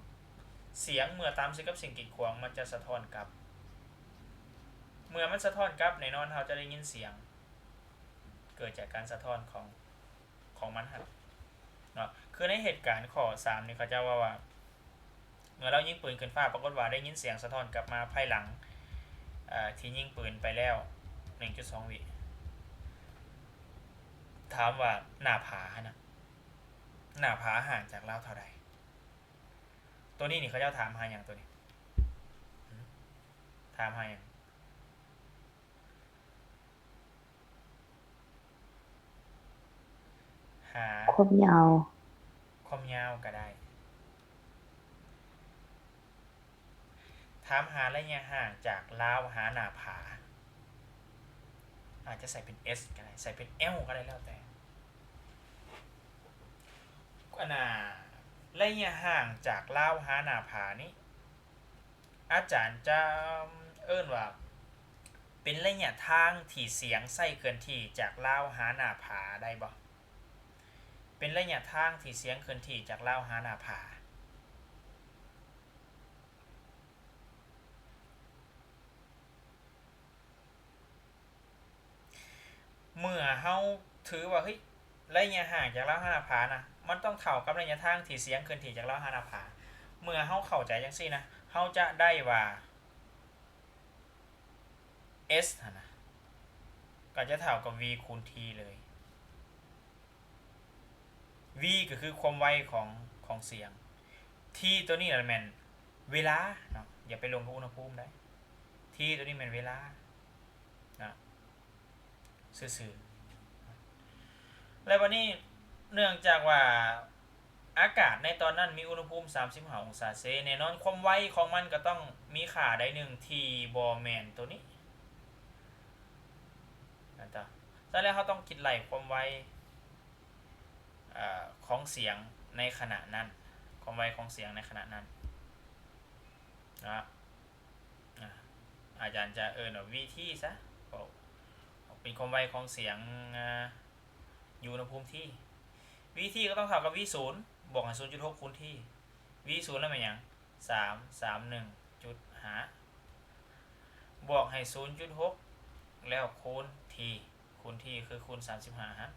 ສຽງເມື່ອຕຳໃສ່ກັບສິ່ງກີດຂວາງ ມັນຈະສະທ້ອນກັບ. ເມື່ອມັນສະທ້ອນກັບ, ແນ່ນອນເຮົາຈະໄດ້ຍິນສຽງ ເກີດຈາກການສະທ້ອນຂອງ, ຂອງມັນຫັ້ນເນາະ. ຄືໃນເຫດການຂໍ້ສາມນີ້ ເຂົາເຈົ້າເວົ້າວ່າ ເມື່ອລາວຍິງປືນຂຶ້ນຟ້າ, ປາກົດວ່າໄດ້ຍິນສຽງສະທ້ອນກັບມາພາຍຫຼັງ, ເອີ, ທີ່ຍິງປືນໄປແລ້ວໜຶ່ງຈຸດສອງວິ. ຖາມວ່າໜ້າຜາຫັ້ນນະ, ໜ້າຜາຫ່າງຈາກລາວເທົ່າໃດ? ໂຕນີ້ນີ້ ເຂົາເຈົ້າຖາມຫາຫຍັງໂຕນີ້? ຫື? ຖາມຫາຫຍັງ? ຫາຄວາມຍາວ. ຄວາມຍາວກໍໄດ້. ຖາມຫາໄລຍະຫ່າງຈາກລາວຫາໜ້າຜາ. ອາດຈະໃສ່ເປັນ S ກໍໄດ້, ໃສ່ເປັນ L ກໍໄດ້, ແລ້ວແຕ່. ອັນນ່າ, ໄລຍະຫ່າງຈາກລາວຫາໜ້າຜານີ້ ອາຈານຈະເອີ້ນວ່າເປັນໄລຍະທາງທີ່ສຽງໃຊ້ເຄື່ອນທີ່ຈາກລາວຫາໜ້າຜາໄດ້ບໍ່? ເປັນໄລຍະທາງທີ່ສຽງເຄື່ອນທີ່ຈາກລາວຫາໜ້າຜາ. ເມື່ອເຮົາຖືວ່າ, ເຮີ້ຍ, ໄລຍະຫ່າງຈາກລາວຫາໜ້າຜານະ, ມັນຕ້ອງເທົ່າກັບໄລຍະທາງທີ່ສຽງເຄື່ອນທີ່ຈາກລາວຫາໜ້າຜາ. ເມື່ອເຮົາເຂົ້າໃຈຈັ່ງຊີ້ນະ, ເຮົາຈະໄດ້ວ່າ S ຫັ້ນນະ, ກໍຈະເທົ່າກັບ V ຄູນ T ເລີຍ. V ກໍຄືຄວາມໄວຂອງ, ຂອງສຽງ. T ຕົວນີ້ລະແມ່ນເວລາເນາະ, ຢ່າໄປຫຼົງກັບອຸນຫະພູມໄດ໋. T ຕົວນີ້ແມ່ນເວລານະ, ຊື່ໆ. ແລ້ວບັດນີ້ ເນື່ອງຈາກວ່າອາກາດໃນຕອນນັ້ນມີອຸນຫະພູມສາມສິບຫ້າອົງສາເຊ, ແນ່ນອນຄວາມໄວຂອງມັນກໍຕ້ອງມີຄ່າໃດໜຶ່ງທີ່ບໍ່ແມ່ນຕົວນີ້. ແມ່ນຕາ? ສະນັ້ນແລ້ວເຮົາຕ້ອງຄິດໄລ່ຄວາມໄວ ເອີ ຂອງສຽງໃນຂະນະນັ້ນ, ຄວາມໄວຂອງສຽງໃນຂະນະນັ້ນນະ. ອາ ອາຈານຈະເອີ້ນວ່າ VT ຊະ, ເວົ້າເປັນຄວາມໄວຂອງສຽງ, ອາ ຢູ່ອຸນຫະພູມ T. VT ກໍຕ້ອງເທົ່າກັບ V ສູນ ບວກໃຫ້ ສູນຈຸດຫົກ ຄູນ T. V ສູນລະແມ່ນຫຍັງ? ສາມສາມໜຶ່ງຈຸດຫ້າ ບວກໃຫ້ ສູນຈຸດຫົກ ແລ້ວຄູນ T, ຄູນ T ຄືຄູນສາມສິບຫ້າຫັ້ນ.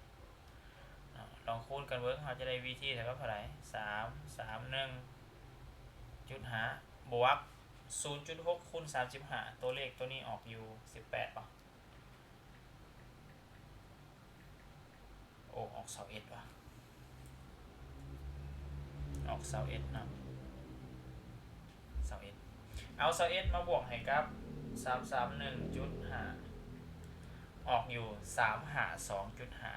ລອງຄູນກັນເບິ່ງ, ເຮົາຈະໄດ້ VT ເທົ່າກັບເທົ່າໃດ? ສາມສາມໜຶ່ງຈຸດຫ້າ ບວກ ສູນຈຸດຫົກ ຄູນສາມສິບຫ້າ, ຕົວເລກຕົວນີ້ອອກຢູ່ ສິບແປດ ບໍ່? ໂອ້ ອອກ ຊາວເອັດ ວ່າ ອອກ ຊາວເອັດ ເນາະ, ຊາວເອັດ. ເອົາ ຊາວເອັດ ມາບວກໃຫ້ກັບ ສາມສາມໜຶ່ງຈຸດຫ້າ ອອກຢູ່ ສາມຫ້າສອງຈຸດຫ້າ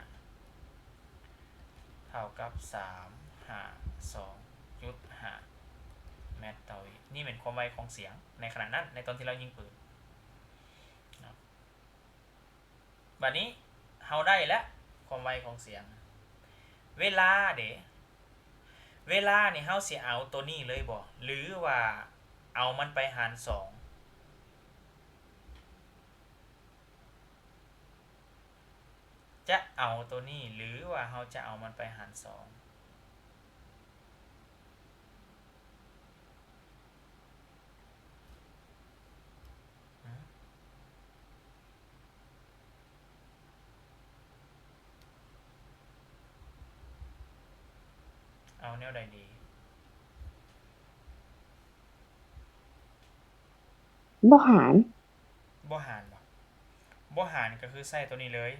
ເທົ່າກັບ ສາມຫ້າສອງຈຸດຫ້າ ແມັດຕໍ່ວິ. ນີ້ແມ່ນຄວາມໄວຂອງສຽງໃນຂະນະນັ້ນ, ໃນຕອນທີ່ລາວຍິງປືນເນາະ. ບັດນີ້ເຮົາໄດ້ແລ້ວຄວາມໄວຂອງສຽງ. ເວລາເດ? ເວລານີ້ເຮົາຊິເອົາໂຕນີ້ເລີຍບໍ່ ຫຼືວ່າເອົາມັນໄປຫານສອງ? ຈະເອົາໂຕນີ້ ຫຼືວ່າເຮົາຈະເອົາມັນໄປຫານສອງ? ເອົາແນວໃດດີ? ບໍ່ຫານ ບໍ່ຫານບໍ? ບໍ່ຫານກໍຄືໃຊ້ໂຕນີ້ເລີຍ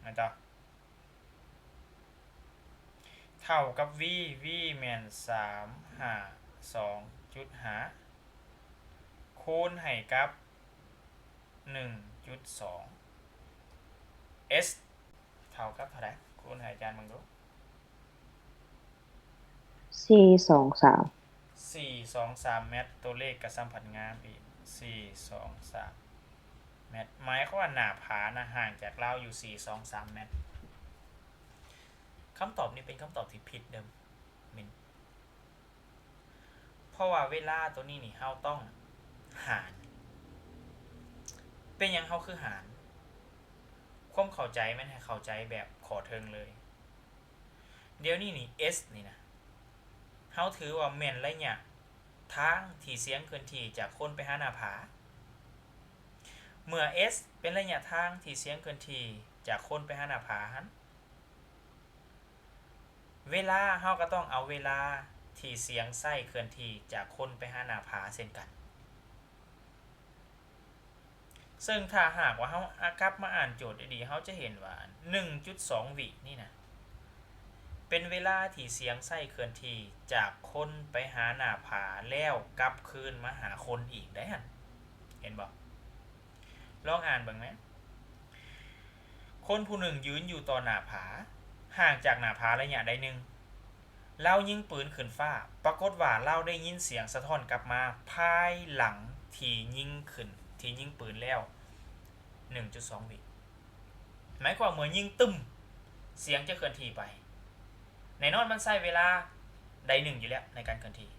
ແມ່ນບໍ່? ເທົ່າກັບ v, v ແມ່ນສາມຫ້າສອງຈຸດຫ້າ ຄູນໃຫ້ກັບໜຶ່ງຈຸດສອງ s ເທົ່າກັບເທົ່າໃດ? ຄູນໃຫ້ອາຈານເບິ່ງດູ. ສີ່ສອງສາມ ສີ່ສອງສາມແມັດ ຕົວເລກກໍສຳພັດງາມອີກ ສີ່ສອງສາມແມັດ ໝາຍຄວາມວ່າໜ້າຜານະ ຫ່າງຈາກລາວຢູ່ສີ່ສອງສາມແມັດ. ຄຳຕອບນີ້ເປັນຄຳຕອບທີ່ຜິດເດີ ມິນ ເພາະວ່າເວລາຕົວນີ້ນີ້ເຮົາຕ້ອງຫານ. ເປັນຫຍັງເຮົາຄືຫານ? ຄວາມເຂົ້າໃຈແມ່ນໃຫ້ເຂົ້າໃຈແບບຂໍ້ເທິງເລີຍ. ດຽວນີ້ນີ້ s ນີ້ນະ ເຮົາຖືວ່າແມ່ນໄລຍະທາງທີ່ສຽງເຄື່ອນທີ່ຈາກຄົນໄປຫາໜ້າຜາ. ເມື່ອ s ເປັນໄລຍະທາງທີ່ສຽງເຄື່ອນທີ່ຈາກຄົນໄປຫາໜ້າຜາຫັ້ນ ເວລາ ເຮົາກໍຕ້ອງເອົາເວລາທີ່ສຽງໃຊ້ເຄື່ອນທີ່ຈາກຄົນໄປຫາໜ້າຜາເຊັ່ນກັນ. ເຊິ່ງຖ້າຫາກວ່າເຮົາ ອາ ກັບມາອ່ານໂຈດດີໆ ເຮົາຈະເຫັນວ່າໜຶ່ງຈຸດສອງວິນີ້ນະ ເປັນເວລາທີ່ສຽງໃຊ້ເຄື່ອນທີ່ຈາກຄົນໄປຫາໜ້າຜາ ແລ້ວກັບຄືນມາຫາຄົນອີກໄດ໋ຫັ້ນ ເຫັນບໍ່? ລອງອ່ານເບິ່ງແມ. ຄົນຜູ້ໜຶ່ງຢືນຢູ່ຕໍ່ໜ້າຜາ, ຫ່າງຈາກໜ້າຜາໄລຍະໃດໜຶ່ງ. ລາວຍິງປືນຂຶ້ນຟ້າ, ປາກົດວ່າລາວໄດ້ຍິນສຽງສະທ້ອນກັບມາພາຍຫຼັງທີ່ຍິງຂຶ້ນ, ທີ່ຍິງປືນແລ້ວໜຶ່ງຈຸດສອງວິ. ໝາຍຄວາມເມື່ອຍິງຕຶ້ມ, ສຽງຈະເຄື່ອນທີ່ໄປ. ແນ່ນອນມັນໃຊ້ເວລາໃດໜຶ່ງຢູ່ແລ້ວໃນການເຄື່ອນທີ່.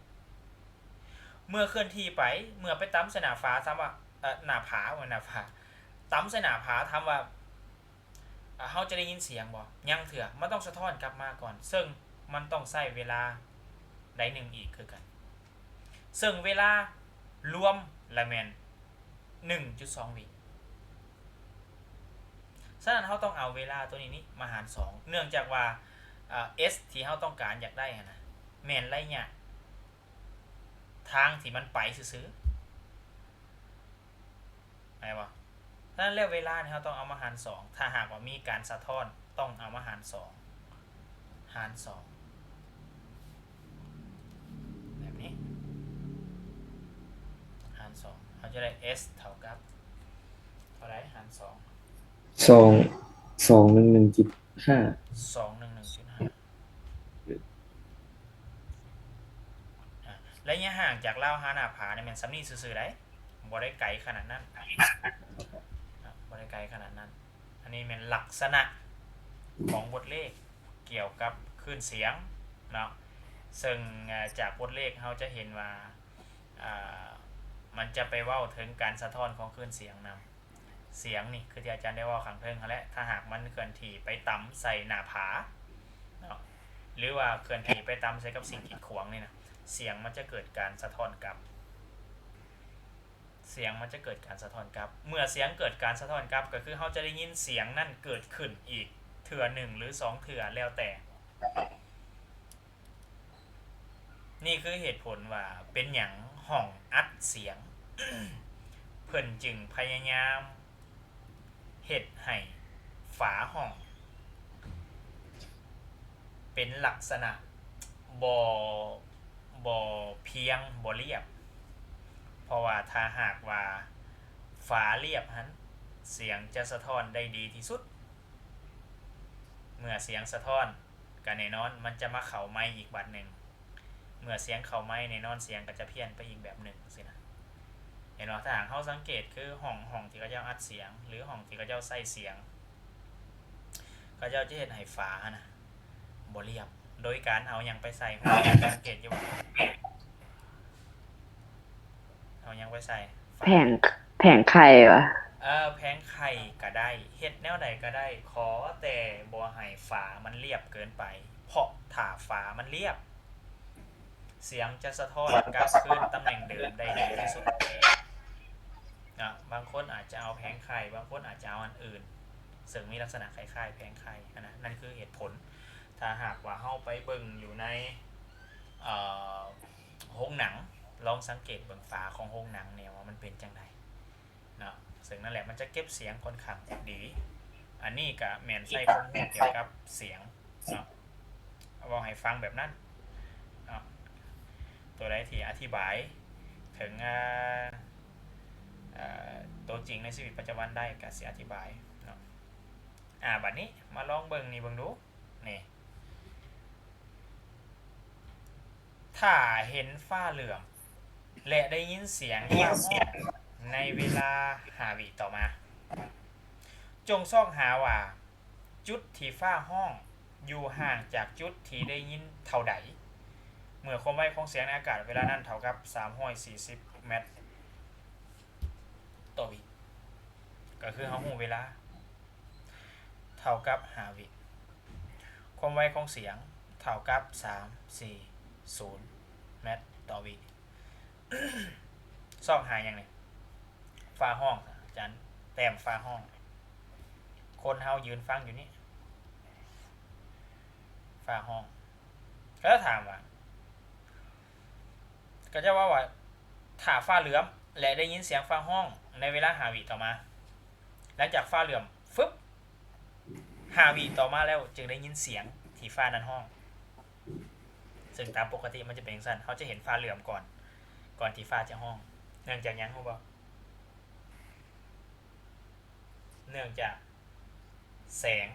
ເມື່ອເຄື່ອນທີ່ໄປ, ເມື່ອໄປຕຳໃສ່ໜ້າຜາ, ຖາມວ່າ, ເອີ, ໜ້າຜາ, ບໍ່ແມ່ນໜ້າຜາ, ຕຳໃສ່ໜ້າຜາ, ຖາມວ່າ ເຮົາຈະໄດ້ຍິນສຽງບໍ່? ຍັງເທື່ອ, ມັນຕ້ອງສະທ້ອນກັບມາກ່ອນ, ເຊິ່ງມັນຕ້ອງໃຊ້ເວລາໃດໜຶ່ງອີກຄືກັນ, ເຊິ່ງເວລາລວມລະແມ່ນໜຶ່ງຈຸດສອງວິ. ສະນັ້ນເຮົາຕ້ອງເອົາເວລາຕົວນີ້ນີ້ມາຫານສອງ, ເນື່ອງຈາກວ່າ ເອີ s ທີ່ເຮົາຕ້ອງການຢາກໄດ້ຫັ້ນນະ ແມ່ນໄລຍະ ທາງທີ່ມັນໄປຊື່ໆ ເຫັນບໍ່? ສະນັ້ນແລ້ວເວລານີ້ເຮົາຕ້ອງເອົາມາຫານສອງ, ຖ້າຫາກວ່າມີການສະທ້ອນຕ້ອງເອົາມາຫານສອງ, ຫານສອງ ແບບນີ້ ຫານສອງ, ເຮົາຈະໄດ້ s ເທົ່າກັບເທົ່າໃດ? ຫານສອງ ສອງ ສອງໜຶ່ງໜຶ່ງຈຸດຫ້າ ສອງໜຶ່ງໜຶ່ງຈຸດຫ້າ. ໄລຍະຫ່າງຈາກລາວຫາໜ້າຜານີ້ແມ່ນສ່ຳນີ້ຊື່ໆໃດ໋, ບໍ່ໄດ້ໄກຂະໜາດນັ້ນ, ບໍ່ໄດ້ໄກຂະໜາດນັ້ນ. ອັນນີ້ແມ່ນລັກສະນະຂອງບົດເລກກ່ຽວກັບຄື້ນສຽງເນາະ, ເຊິ່ງ ເອີ ຈາກບົດເລກເຮົາຈະເຫັນວ່າ ເອີ ມັນຈະໄປເວົ້າເຖິງການສະທ້ອນຂອງຄື້ນສຽງນຳ. ສຽງນີ້ຄືທີ່ອາຈານໄດ້ເວົ້າຂ້າງເທິງຫັ້ນແຫຼະ, ຖ້າຫາກມັນເຄື່ອນທີ່ໄປຕຳໃສ່ໜ້າຜາເນາະ ຫຼືວ່າເຄື່ອນທີ່ໄປຕຳໃສ່ກັບສິ່ງກີດຂວາງນີ້ນະ, ສຽງມັນຈະເກີດການສະທ້ອນກັບ, ສຽງມັນຈະເກີດການສະທ້ອນກັບ. ເມື່ອສຽງເກີດການສະທ້ອນກັບ, ກໍຄືເຮົາຈະໄດ້ຍິນສຽງນັ້ນເກີດຂຶ້ນອີກເທື່ອໜຶ່ງ ຫຼື ສອງເທື່ອ ແລ້ວແຕ່. ນີ້ຄືເຫດຜົນວ່າເປັນຫຍັງຫ້ອງອັດສຽງເພິ່ນຈຶ່ງພະຍາຍາມເຮັດໃຫ້ຝາຫ້ອງເປັນລັກສະນະບໍ່ ບໍ່ພຽງ, ບໍ່ລຽບ, ເພາະວ່າຖ້າຫາກວ່າຝາລຽບຫັ້ນ ສຽງຈະສະທ້ອນໄດ້ດີທີ່ສຸດ. ເມື່ອສຽງສະທ້ອນ ກະແນ່ນອນມັນຈະມາເຂົ້າໄມອີກບາດໜຶ່ງ, ເມື່ອສຽງເຂົ້າໄມແນ່ນອນສຽງກະຈະພຽນໄປອີກແບບໜຶ່ງຊີ້ນະ. ເຫັນບໍ່? ຖ້າຫາກເຮົາສັງເກດຄືຫ້ອງ, ຫ້ອງທີ່ເຂົາເຈົ້າອັດສຽງ ຫຼື ຫ້ອງທີ່ເຂົາເຈົ້າໃຊ້ສຽງ, ເຂົາເຈົ້າຈະເຮັດໃຫ້ຝາຫັ້ນນະບໍ່ລຽບ ໂດຍການເອົາຫຍັງໄປໃສ່? ສັງເກດຢູ່ບໍ່? ເອົາຫຍັງໄປໃສ່? ແຜງ, ແຜງໄຂ່ຫວາ? ເອີ ແຜງໄຂ່ກໍໄດ້ ເຮັດແນວໃດກໍໄດ້ ຂໍແຕ່ບໍ່ໃຫ້ຝາມັນລຽບເກີນໄປ ເພາະຖ້າຝາມັນລຽບ ສຽງຈະສະທ້ອນກັບຄືນຕຳແໜ່ງເດີມໄດ້ດີທີ່ສຸດເນາະ. ບາງຄົນອາດຈະເອົາແຜງໄຂ່ ບາງຄົນອາດຈະເອົາອັນອື່ນ ເຊິ່ງມີລັກສະນະຄ້າຍໆແຜງໄຂ່ຫັ້ນນະ ນັ້ນຄືເຫດຜົນ. ຖ້າຫາກວ່າເຮົາໄປເບິ່ງຢູ່ໃນ ເອີ ໂຮງໜັງ ລອງສັງເກດເບິ່ງຝາຂອງໂຮງໜັງແດ່ວ່າມັນເປັນຈັ່ງໃດເນາະ. ເຊິ່ງນັ້ນແຫຼະ ມັນຈະເກັບສຽງຄ່ອນຂ້າງດີ. ອັນນີ້ກະແມ່ນໃຊ້ຄວາມຮູ້ກ່ຽວກັບສຽງເນາະ ເວົ້າໃຫ້ຟັງແບບນັ້ນເນາະ. ຕົວໃດທີ່ອະທິບາຍເຖິງ ເອີ ເອີ ຕົວຈິງໃນຊີວິດປະຈຳວັນໄດ້ ກະຊິອະທິບາຍເນາະ. ອາ ບາດນີ້ມາລອງເບິ່ງນີ້ເບິ່ງດູ ນີ້ ຖ້າເຫັນຟ້າເຫຼື້ອມ ແລະ ໄດ້ຍິນສຽງຟ້າຮ້ອງໃນເວລາຫ້າວິຕໍ່ມາ, ຈົ່ງຊອກຫາວ່າຈຸດທີ່ຟ້າຮ້ອງຢູ່ຫ່າງຈາກຈຸດທີ່ໄດ້ຍິນເທົ່າໃດ ເມື່ອຄວາມໄວຂອງສຽງໃນອາກາດເວລານັ້ນເທົ່າກັບສາມຮ້ອຍສີ່ສິບແມັດຕໍ່ວິ, ກໍຄືເຮົາຮູ້ເວລາ ເທົ່າກັບຫ້າວິ, ຄວາມໄວຂອງສຽງເທົ່າກັບສາມສີ່ສູນແມັດຕໍ່ວິ. ຊອກຫາຫຍັງນີ້? ຟ້າຮ້ອງ. ອາຈານແຕ້ມຟ້າຮ້ອງ, ຄົນເຮົາຢືນຟັງຢູ່ນີ້ ຟ້າຮ້ອງ. ແລ້ວຖາມວ່າ ເຂົາເຈົ້າເວົ້າວ່າ ຖ້າຟ້າເຫຼື້ອມ ແລະ ໄດ້ຍິນສຽງຟ້າຮ້ອງໃນເວລາຫ້າວິຕໍ່ມາ, ຫຼັງຈາກຟ້າເຫຼື້ອມຟຶບ ຫ້າວິຕໍ່ມາແລ້ວຈຶ່ງໄດ້ຍິນສຽງທີ່ຟ້ານັ້ນຮ້ອງ. ເຊິ່ງຕາມປົກກະຕິມັນຈະເປັນຈັ່ງຊັ້ນ, ເຮົາຈະເຫັນຟ້າເຫຼື້ອມກ່ອນ ກ່ອນທີ່ຟ້າຈະຮ້ອງ. ເນື່ອງຈາກຫຍັງຮູ້ບໍ່? ເນື່ອງຈາກແສງ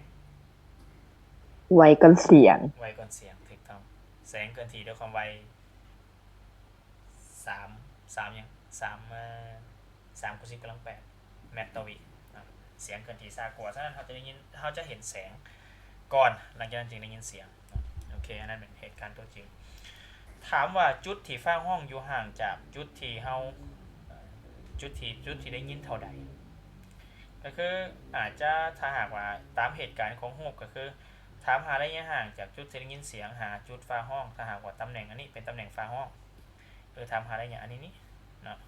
ໄວກ່ອນສຽງ. ໄວກ່ອນສຽງ, ຖືກຕ້ອງ. ແສງເຄື່ອນທີ່ດ້ວຍຄວາມໄວ ສາມ ສາມຫຍັງ ສາມ ເອີ ສາມຄູນສິບກຳລັງແປດແມັດຕໍ່ວິເນາະ. ສຽງເຄື່ອນທີ່ຊ້າກວ່າ, ສະນັ້ນເຮົາຈະໄດ້ຍິນ ເຮົາຈະເຫັນແສງກ່ອນ, ຫຼັງຈາກນັ້ນຈຶ່ງໄດ້ຍິນສຽງເນາະ. ໂອເຄ, ອັນນັ້ນເປັນເຫດການຕົວຈິງ. ຖາມວ່າຈຸດທີ່ຟ້າຮ້ອງຢູ່ຫ່າງຈາກຈຸດທີ່ເຮົາ ເອີ ຈຸດທີ່ ຈຸດທີ່ໄດ້ຍິນເທົ່າໃດ? ກໍຄືອາດຈະ ຖ້າຫາກວ່າຕາມເຫດການຂອງຮູບ ກໍຄືຖາມຫາໄລຍະຫ່າງຈາກຈຸດທີ່ໄດ້ຍິນສຽງຫາຈຸດຟ້າຮ້ອງ, ຖ້າຫາກວ່າຕຳແໜ່ງອັນນີ້ເປັນຕຳແໜ່ງຟ້າຮ້ອງ ເອີ ຖາມຫາໄລຍະອັນນີ້ນີ້ເນາະ,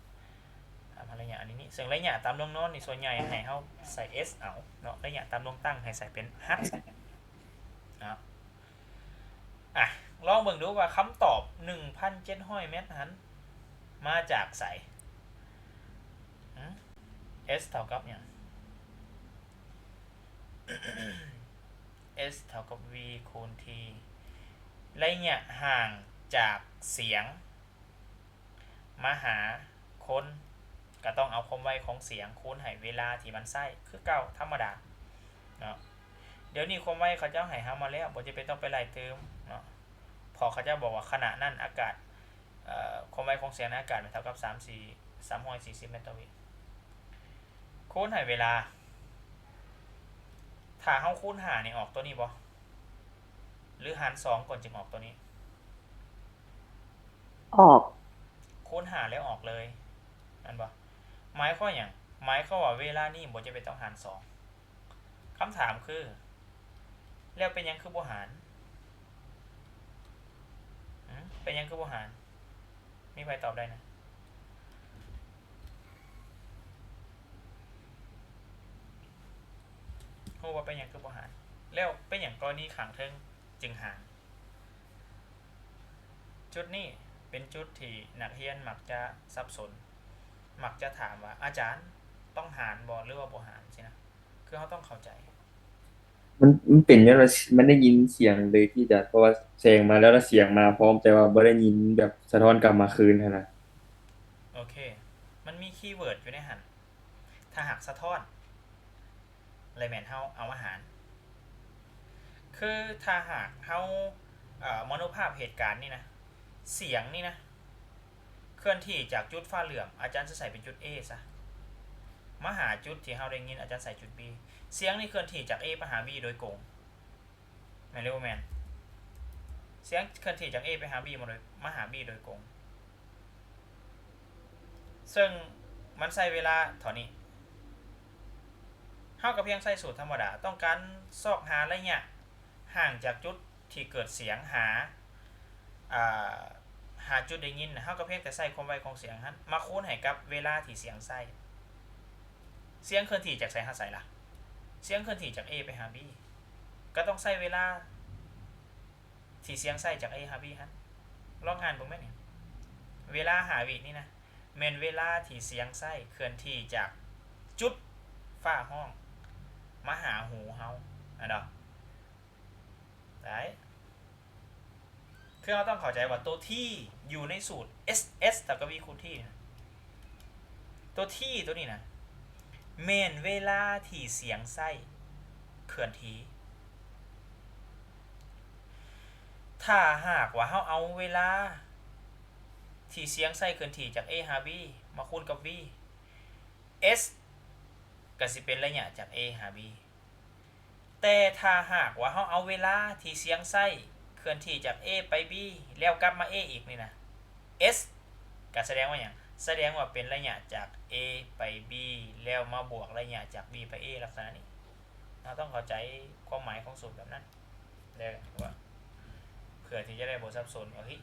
ຖາມຫາໄລຍະອັນນີ້ນີ້. ເຊິ່ງໄລຍະຕາມລວງນອນນີ້ ສ່ວນໃຫຍ່ໃຫ້ເຮົາໃສ່ເອັດເອົາເນາະ, ໄລຍະຕາມລວງຕັ້ງໃຫ້ໃສ່ເປັນຮັດເນາະ. ອະ ລອງເບິ່ງດູວ່າຄຳຕອບໜຶ່ງພັນເຈັດຮ້ອຍແມັດຫັ້ນມາຈາກໃສ? ເອັດເທົ່າກັບຫຍັງ? ເອັດເທົ່າກັບ V ຄູນ T ໄລຍະຫ່າງຈາກສຽງ ມາຫາຄົນ ກໍຕ້ອງເອົາຄວາມໄວຂອງສຽງຄູນໃຫ້ເວລາທີ່ມັນໃຊ້ຄືເກົ່າ ທຳມະດາເນາະ. ດຽວນີ້ຄວາມໄວເຂົາເຈົ້າໃຫ້ເຮົາມາແລ້ວ ບໍ່ຈຳເປັນຕ້ອງໄປໄລ່ຕື່ມເນາະ, ເພາະເຂົາເຈົ້າບອກວ່າຂະນະນັ້ນອາກາດ ເອີ ຄວາມໄວຂອງສຽງໃນອາກາດແມ່ນເທົ່າກັບສາມສີ່ ສາມຮ້ອຍສີ່ສິບແມັດຕໍ່ວິ ຄູນໃຫ້ເວລາ. ຖ້າເຮົາຄູນຫ້ານີ້ອອກຕົວນີ້ບໍ່? ຫຼືຫານສອງກ່ອນຈຶ່ງອອກຕົວນີ້? ອອກ. ຄູນຫ້າແລ້ວອອກເລີຍແມ່ນບໍ່? ໝາຍຄວາມຫຍັງ? ໝາຍຄວາມວ່າເວລານີ້ບໍ່ຈຳເປັນຕ້ອງຫານສອງ. ຄຳຖາມຄື ແລ້ວເປັນຫຍັງຄືບໍ່ຫານ? ຫື? ເປັນຫຍັງຄືບໍ່ຫານ? ມີໃຜຕອບໄດ້ນະ? ຮູ້ວ່າເປັນຫຍັງຄືບໍ່ຫານ? ແລ້ວເປັນຫຍັງກໍລະນີຂ້າງເທິງຈຶ່ງຫານ? ຈຸດນີ້ເປັນຈຸດທີ່ນັກຮຽນມັກຈະສັບສົນ, ມັກຈະຖາມວ່າ ອາຈານ ຕ້ອງຫານບໍ່ ຫຼືວ່າບໍ່ຫານ? ຊີ້ນະ. ຄືເຮົາຕ້ອງເຂົ້າໃຈ ມັນ ມັນເປັນຍ້ອນວ່າມັນໄດ້ຍິນສຽງໂດຍທີ່ຈະ ເພາະວ່າແສງມາແລ້ວ ແລ້ວສຽງມາພ້ອມ ແຕ່ວ່າບໍ່ໄດ້ຍິນແບບສະທ້ອນກັບມາຄືນຫັ້ນນະ. ໂອເຄ ມັນມີຄີເວີດຢູ່ໃນຫັ້ນ. ຖ້າຫາກສະທ້ອນ ແລະ ແມ່ນເຮົາເອົາມາຫານ. ຄືຖ້າຫາກເຮົາ ເອີ ມະໂນພາບເຫດການນີ້ນະ, ສຽງນີ້ນະ ເຄື່ອນທີ່ຈາກຈຸດຟ້າເຫຼື້ອມ ອາຈານຈະໃສ່ເປັນຈຸດ A ຊະ ມາຫາຈຸດທີ່ເຮົາໄດ້ຍິນ ອາຈານໃສ່ຈຸດ B. ສຽງນີ້ເຄື່ອນທີ່ຈາກ A ໄປຫາ B ໂດຍກົງ ແມ່ນຫຼືບໍ່ແມ່ນ? ສຽງເຄື່ອນທີ່ຈາກ A ໄປຫາ B ມາໂດຍ ມາຫາ B ໂດຍກົງ. ເຊິ່ງມັນໃຊ້ເວລາເທົ່ານີ້. ເຮົາກໍພຽງໃຊ້ສູດທຳມະດາ, ຕ້ອງການຊອກຫາໄລຍະຫ່າງຈາກຈຸດທີ່ເກີດສຽງ ຫາ ອາ ຫາຈຸດໄດ້ຍິນ, ເຮົາກໍພຽງແຕ່ໃຊ້ຄວາມໄວຂອງສຽງຫັ້ນມາຄູນໃຫ້ກັບເວລາທີ່ສຽງໃຊ້. ສຽງເຄື່ອນທີ່ຈາກໃສຫາໃສລະ? ສຽງເຄື່ອນທີ່ຈາກ A ໄປຫາ B ກໍຕ້ອງໃຊ້ເວລາທີ່ສຽງໃຊ້ຈາກ A ຫາ B ຫັ້ນ. ລອງອ່ານເບິ່ງແມ່ນຫຍັງ? ເວລາຫ້າວິນີ້ນະ ແມ່ນເວລາທີ່ສຽງໃຊ້ເຄື່ອນທີ່ຈາກຈຸດຟ້າຮ້ອງມາຫາຫູເຮົາ ແມ່ນບໍ່? ໄດ້. ຄືເຮົາຕ້ອງເຂົ້າໃຈວ່າໂຕ T ຢູ່ໃນສູດ S S ເທົ່າກັບ V ຄູນ T ນະ. ໂຕ T ໂຕນີ້ນະ ແມ່ນເວລາທີ່ສຽງໃຊ້ເຄື່ອນທີ່. ຖ້າຫາກວ່າເຮົາເອົາເວລາທີ່ສຽງໃຊ້ເຄື່ອນທີ່ຈາກ A ຫາ B ມາຄູນກັບ V, S ກໍຊິເປັນໄລຍະຈາກ A ຫາ B. ແຕ່ຖ້າຫາກວ່າເຮົາເອົາເວລາທີ່ສຽງໃຊ້ເຄື່ອນທີ່ຈາກ A ໄປ B ແລ້ວກັບມາ A ອີກນີ້ນະ, S ກໍສະແດງວ່າຫຍັງ? ສະແດງວ່າເປັນໄລຍະຈາກ A ໄປ B ແລ້ວມາບວກໄລຍະຈາກ B ໄປ A ລັກສະນະນີ້. ເຮົາຕ້ອງເຂົ້າໃຈຄວາມໝາຍຂອງສູດແບບນັ້ນເດີ ວ່າເພື່ອທີ່ຈະໄດ້ບໍ່ສັບສົນວ່າ ເຮີ້ຍ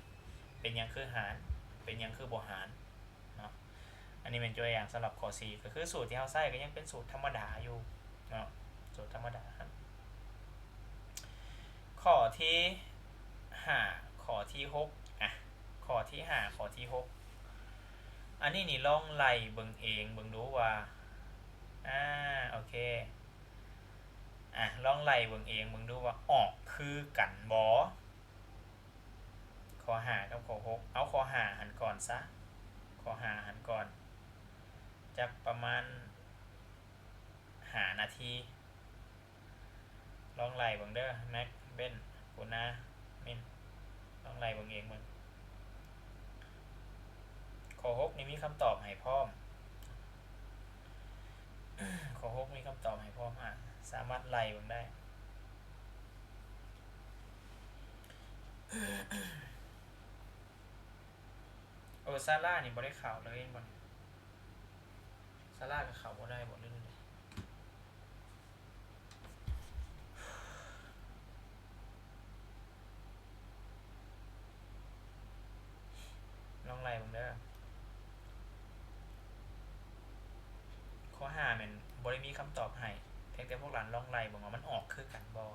ເປັນຫຍັງຄືຫານ ເປັນຫຍັງຄືບໍ່ຫານເນາະ. ອັນນີ້ແມ່ນຕົວຢ່າງສຳລັບຂໍ້ສີ່ ກໍຄືສູດທີ່ເຮົາໃຊ້ກໍຍັງເປັນສູດທຳມະດາຢູ່ເນາະ, ສູດທຳມະດາ. ຂໍ້ທີຫ້າ ຂໍ້ທີຫົກ ອະ ຂໍ້ທີຫ້າ ຂໍ້ທີຫົກ ອັນນີ້ນີ້ລອງໄລ່ເບິ່ງເອງເບິ່ງດູວ່າ ອາ ໂອເຄ ອະ ລອງໄລ່ເບິ່ງເອງເບິ່ງດູວ່າອອກຄືກັນບໍ່? ຂໍ້ຫ້າກັບຂໍ້ຫົກ ເອົາຂໍ້ຫ້າຫັ້ນກ່ອນຊະ, ຂໍ້ຫ້າຫັ້ນກ່ອນ ຈັກປະມານຫ້ານາທີ. ລອງໄລ່ເບິ່ງເດີ ແມັກ ເບັນ ໂກນາ ມິນ ລອງໄລ່ເບິ່ງເອງເບິ່ງ. ຂໍ້ຫົກນີ້ມີຄຳຕອບໃຫ້ພ້ອມ, ຂໍ້ຫົກມີຄຳຕອບໃຫ້ພ້ອມ ອາ ສາມາດໄລ່ເບິ່ງໄດ້. ເອີ ຊາລານີ້ບໍ່ໄດ້ເຂົ້າເລີຍແມ່ນບໍ່? ຊາລາກໍເຂົ້າບໍ່ໄດ້ບໍ່ ຫຼື ລອງໄລ່ເບິ່ງເດີ. ຂໍ້ຫ້າແມ່ນບໍ່ໄດ້ມີຄຳຕອບໃຫ້, ພຽງແຕ່ພວກຫຼານລອງໄລ່ເບິ່ງວ່າມັນອອກຄືກັນບໍ່.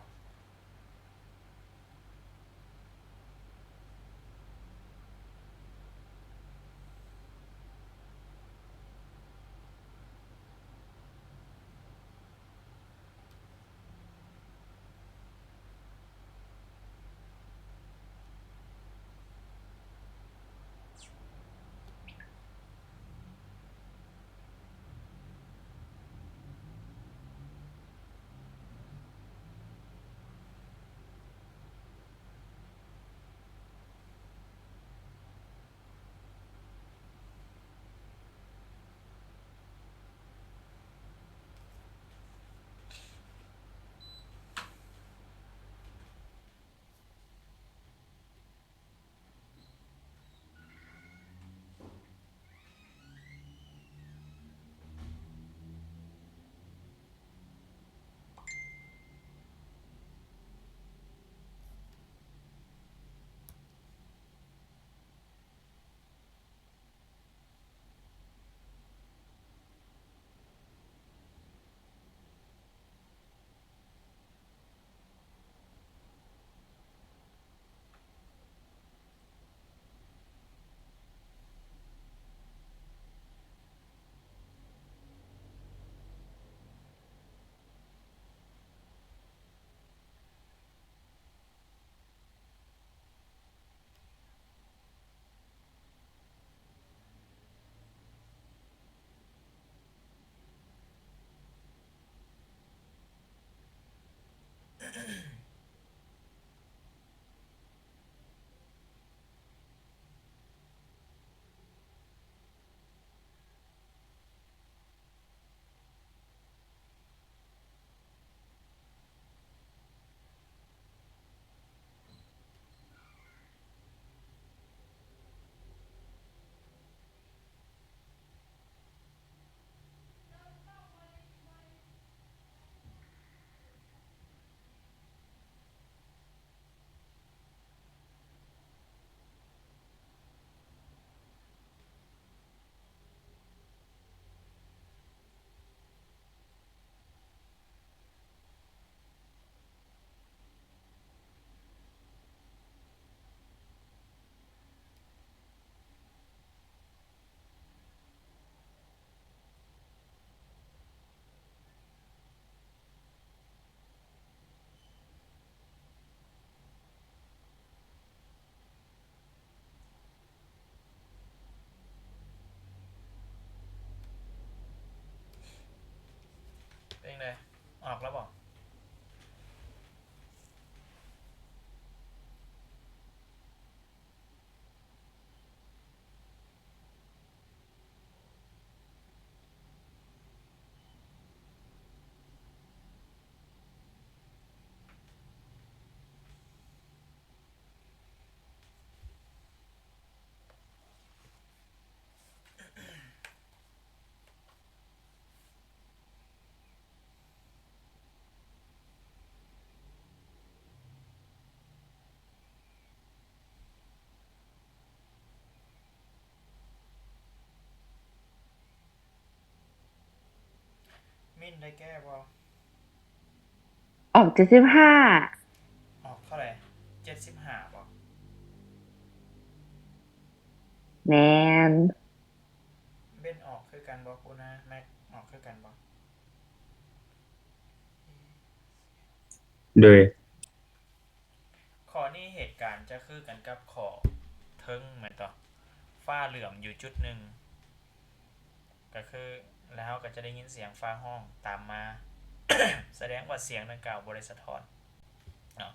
ເປັນຈັ່ງໃດ? ອອກແລ້ວບໍ່? ມິນໄດ້ແກ້ບໍ່? ອອກເຈັດສິບຫ້າ. ອອກເທົ່າໃດ? ເຈັດສິບຫ້າບໍ່? ແມ່ນ. ເບັນອອກຄືກັນບໍ່? ຄູນາ ແມັກອອກຄືກັນບໍ່? ໂດຍ ຂໍ້ນີ້ເຫດການຈະຄືກັນກັບຂໍ້ເທິງແມ່ນບໍ່? ຟ້າເຫຼື້ອມຢູ່ຈຸດໜຶ່ງ ກໍຄື ແລ້ວເຮົາກໍຈະໄດ້ຍິນສຽງຟ້າຮ້ອງຕາມມາ ສະແດງວ່າສຽງດັ່ງກ່າວບໍ່ໄດ້ສະທ້ອນເນາະ.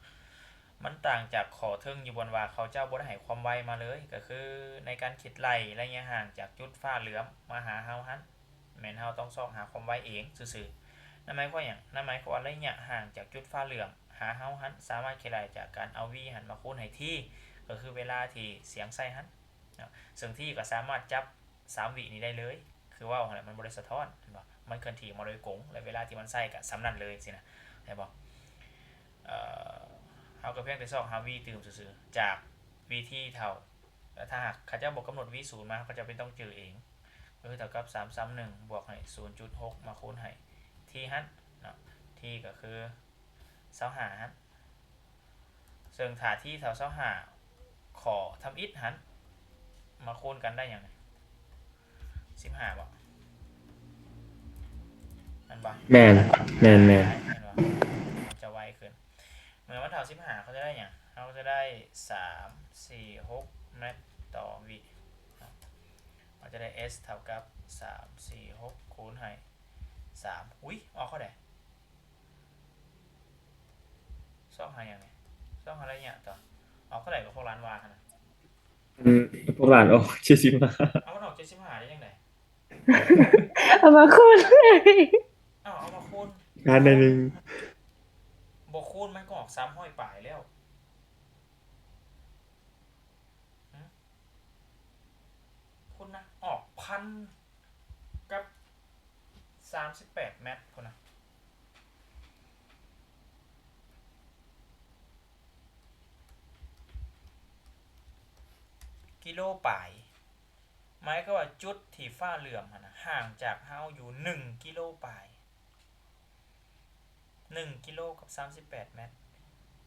ມັນຕ່າງຈາກຂໍ້ເທິງຢູ່ບ່ອນວ່າເຂົາເຈົ້າບໍ່ໄດ້ໃຫ້ຄວາມໄວມາເລີຍ, ກໍຄືໃນການຄິດໄລ່ໄລຍະຫ່າງຈາກຈຸດຟ້າເຫຼື້ອມມາຫາເຮົາຫັ້ນ ແມ່ນເຮົາຕ້ອງຊອກຫາຄວາມໄວເອງຊື່ໆ. ນັ້ນໝາຍຄວາມຫຍັງ? ນັ້ນໝາຍຄວາມວ່າໄລຍະຫ່າງຈາກຈຸດຟ້າເຫຼື້ອມຫາເຮົາຫັ້ນ ສາມາດຄິດໄລ່ຈາກການເອົາ v ຫັ້ນມາຄູນໃຫ້ t ກໍຄືເວລາທີ່ສຽງໃຊ້ຫັ້ນເນາະ, ເຊິ່ງ t ກໍສາມາດຈັບສາມວິນີ້ໄດ້ເລີຍ ຄືເວົ້າຫັ້ນແຫຼະ ມັນບໍ່ໄດ້ສະທ້ອນ ເຫັນບໍ່? ມັນເຄື່ອນທີ່ມາໂດຍກົງ ແລະ ເວລາທີ່ມັນໃຊ້ກໍສ່ຳນັ້ນເລີຍຊີ້ນະ ເຫັນບໍ່? ເອີ ເຮົາກໍພຽງແຕ່ຊອກຫາ v ຕື່ມຊື່ໆ ຈາກ v t ເທົ່າ ແລະ ຖ້າຫາກເຂົາເຈົ້າບໍ່ກຳນົດ v ສູນມາ ເຮົາກໍຈຳເປັນຕ້ອງຈື່ເອງ ກໍຄືເທົ່າກັບສາມສາມໜຶ່ງ ບວກໃຫ້ສູນຈຸດຫົກ ມາຄູນໃຫ້ t ຫັ້ນເນາະ, t ກໍຄືຊາວຫ້າຫັ້ນ. ເຊິ່ງຖ້າ t ເທົ່າຊາວຫ້າ ຂໍ້ທຳອິດຫັ້ນ ມາຄູນກັນໄດ້ຫຍັງ? ສິບຫ້າບໍ່? ແມ່ນບໍ່? ແມ່ນ ແມ່ນໆ ເຫັນບໍ່? ມັນຈະໄວຂຶ້ນ. ເມື່ອມັນເທົ່າສິບຫ້າ ເຂົາຈະໄດ້ຫຍັງ? ເຮົາຈະໄດ້ສາມສີ່ຫົກແມັດຕໍ່ວິເນາະ, ເຮົາຈະໄດ້ s ເທົ່າກັບສາມສີ່ຫົກຄູນໃຫ້ສາມ. ອຸ້ຍ ອອກເທົ່າໃດ? ຊອກຫາຫຍັງນີ້? ຊອກຫາໄລຍະຕົວະ. ອອກເທົ່າໃດກໍພວກຫຼານວ່າຫັ້ນນະ? ອືມ ພວກຫຼານອອກເຈັດສິບຫ້າ. ເອົາ ມັນອອກເຈັດສິບຫ້າໄດ້ຈັ່ງໃດ? ເອົາມາຄູນເລີຍ. ເອົາ ເອົາມາຄູນ ຫານໜ້ອຍໜຶ່ງ ບໍ່ຄູນມັນກໍອອກສາມຮ້ອຍປາຍແລ້ວ. ຫຶ? ຄຸນນະ ອອກພັນກັບສາມສິບແປດແມັດພຸ້ນນະ ກິໂລປາຍ. ໝາຍຄວາມວ່າຈຸດທີ່ຟ້າເຫຼື້ອມຫັ້ນນະ ຫ່າງຈາກເຮົາຢູ່ໜຶ່ງກິໂລປາຍ. ໜຶ່ງກິໂລກັບສາມສິບແປດແມັດ.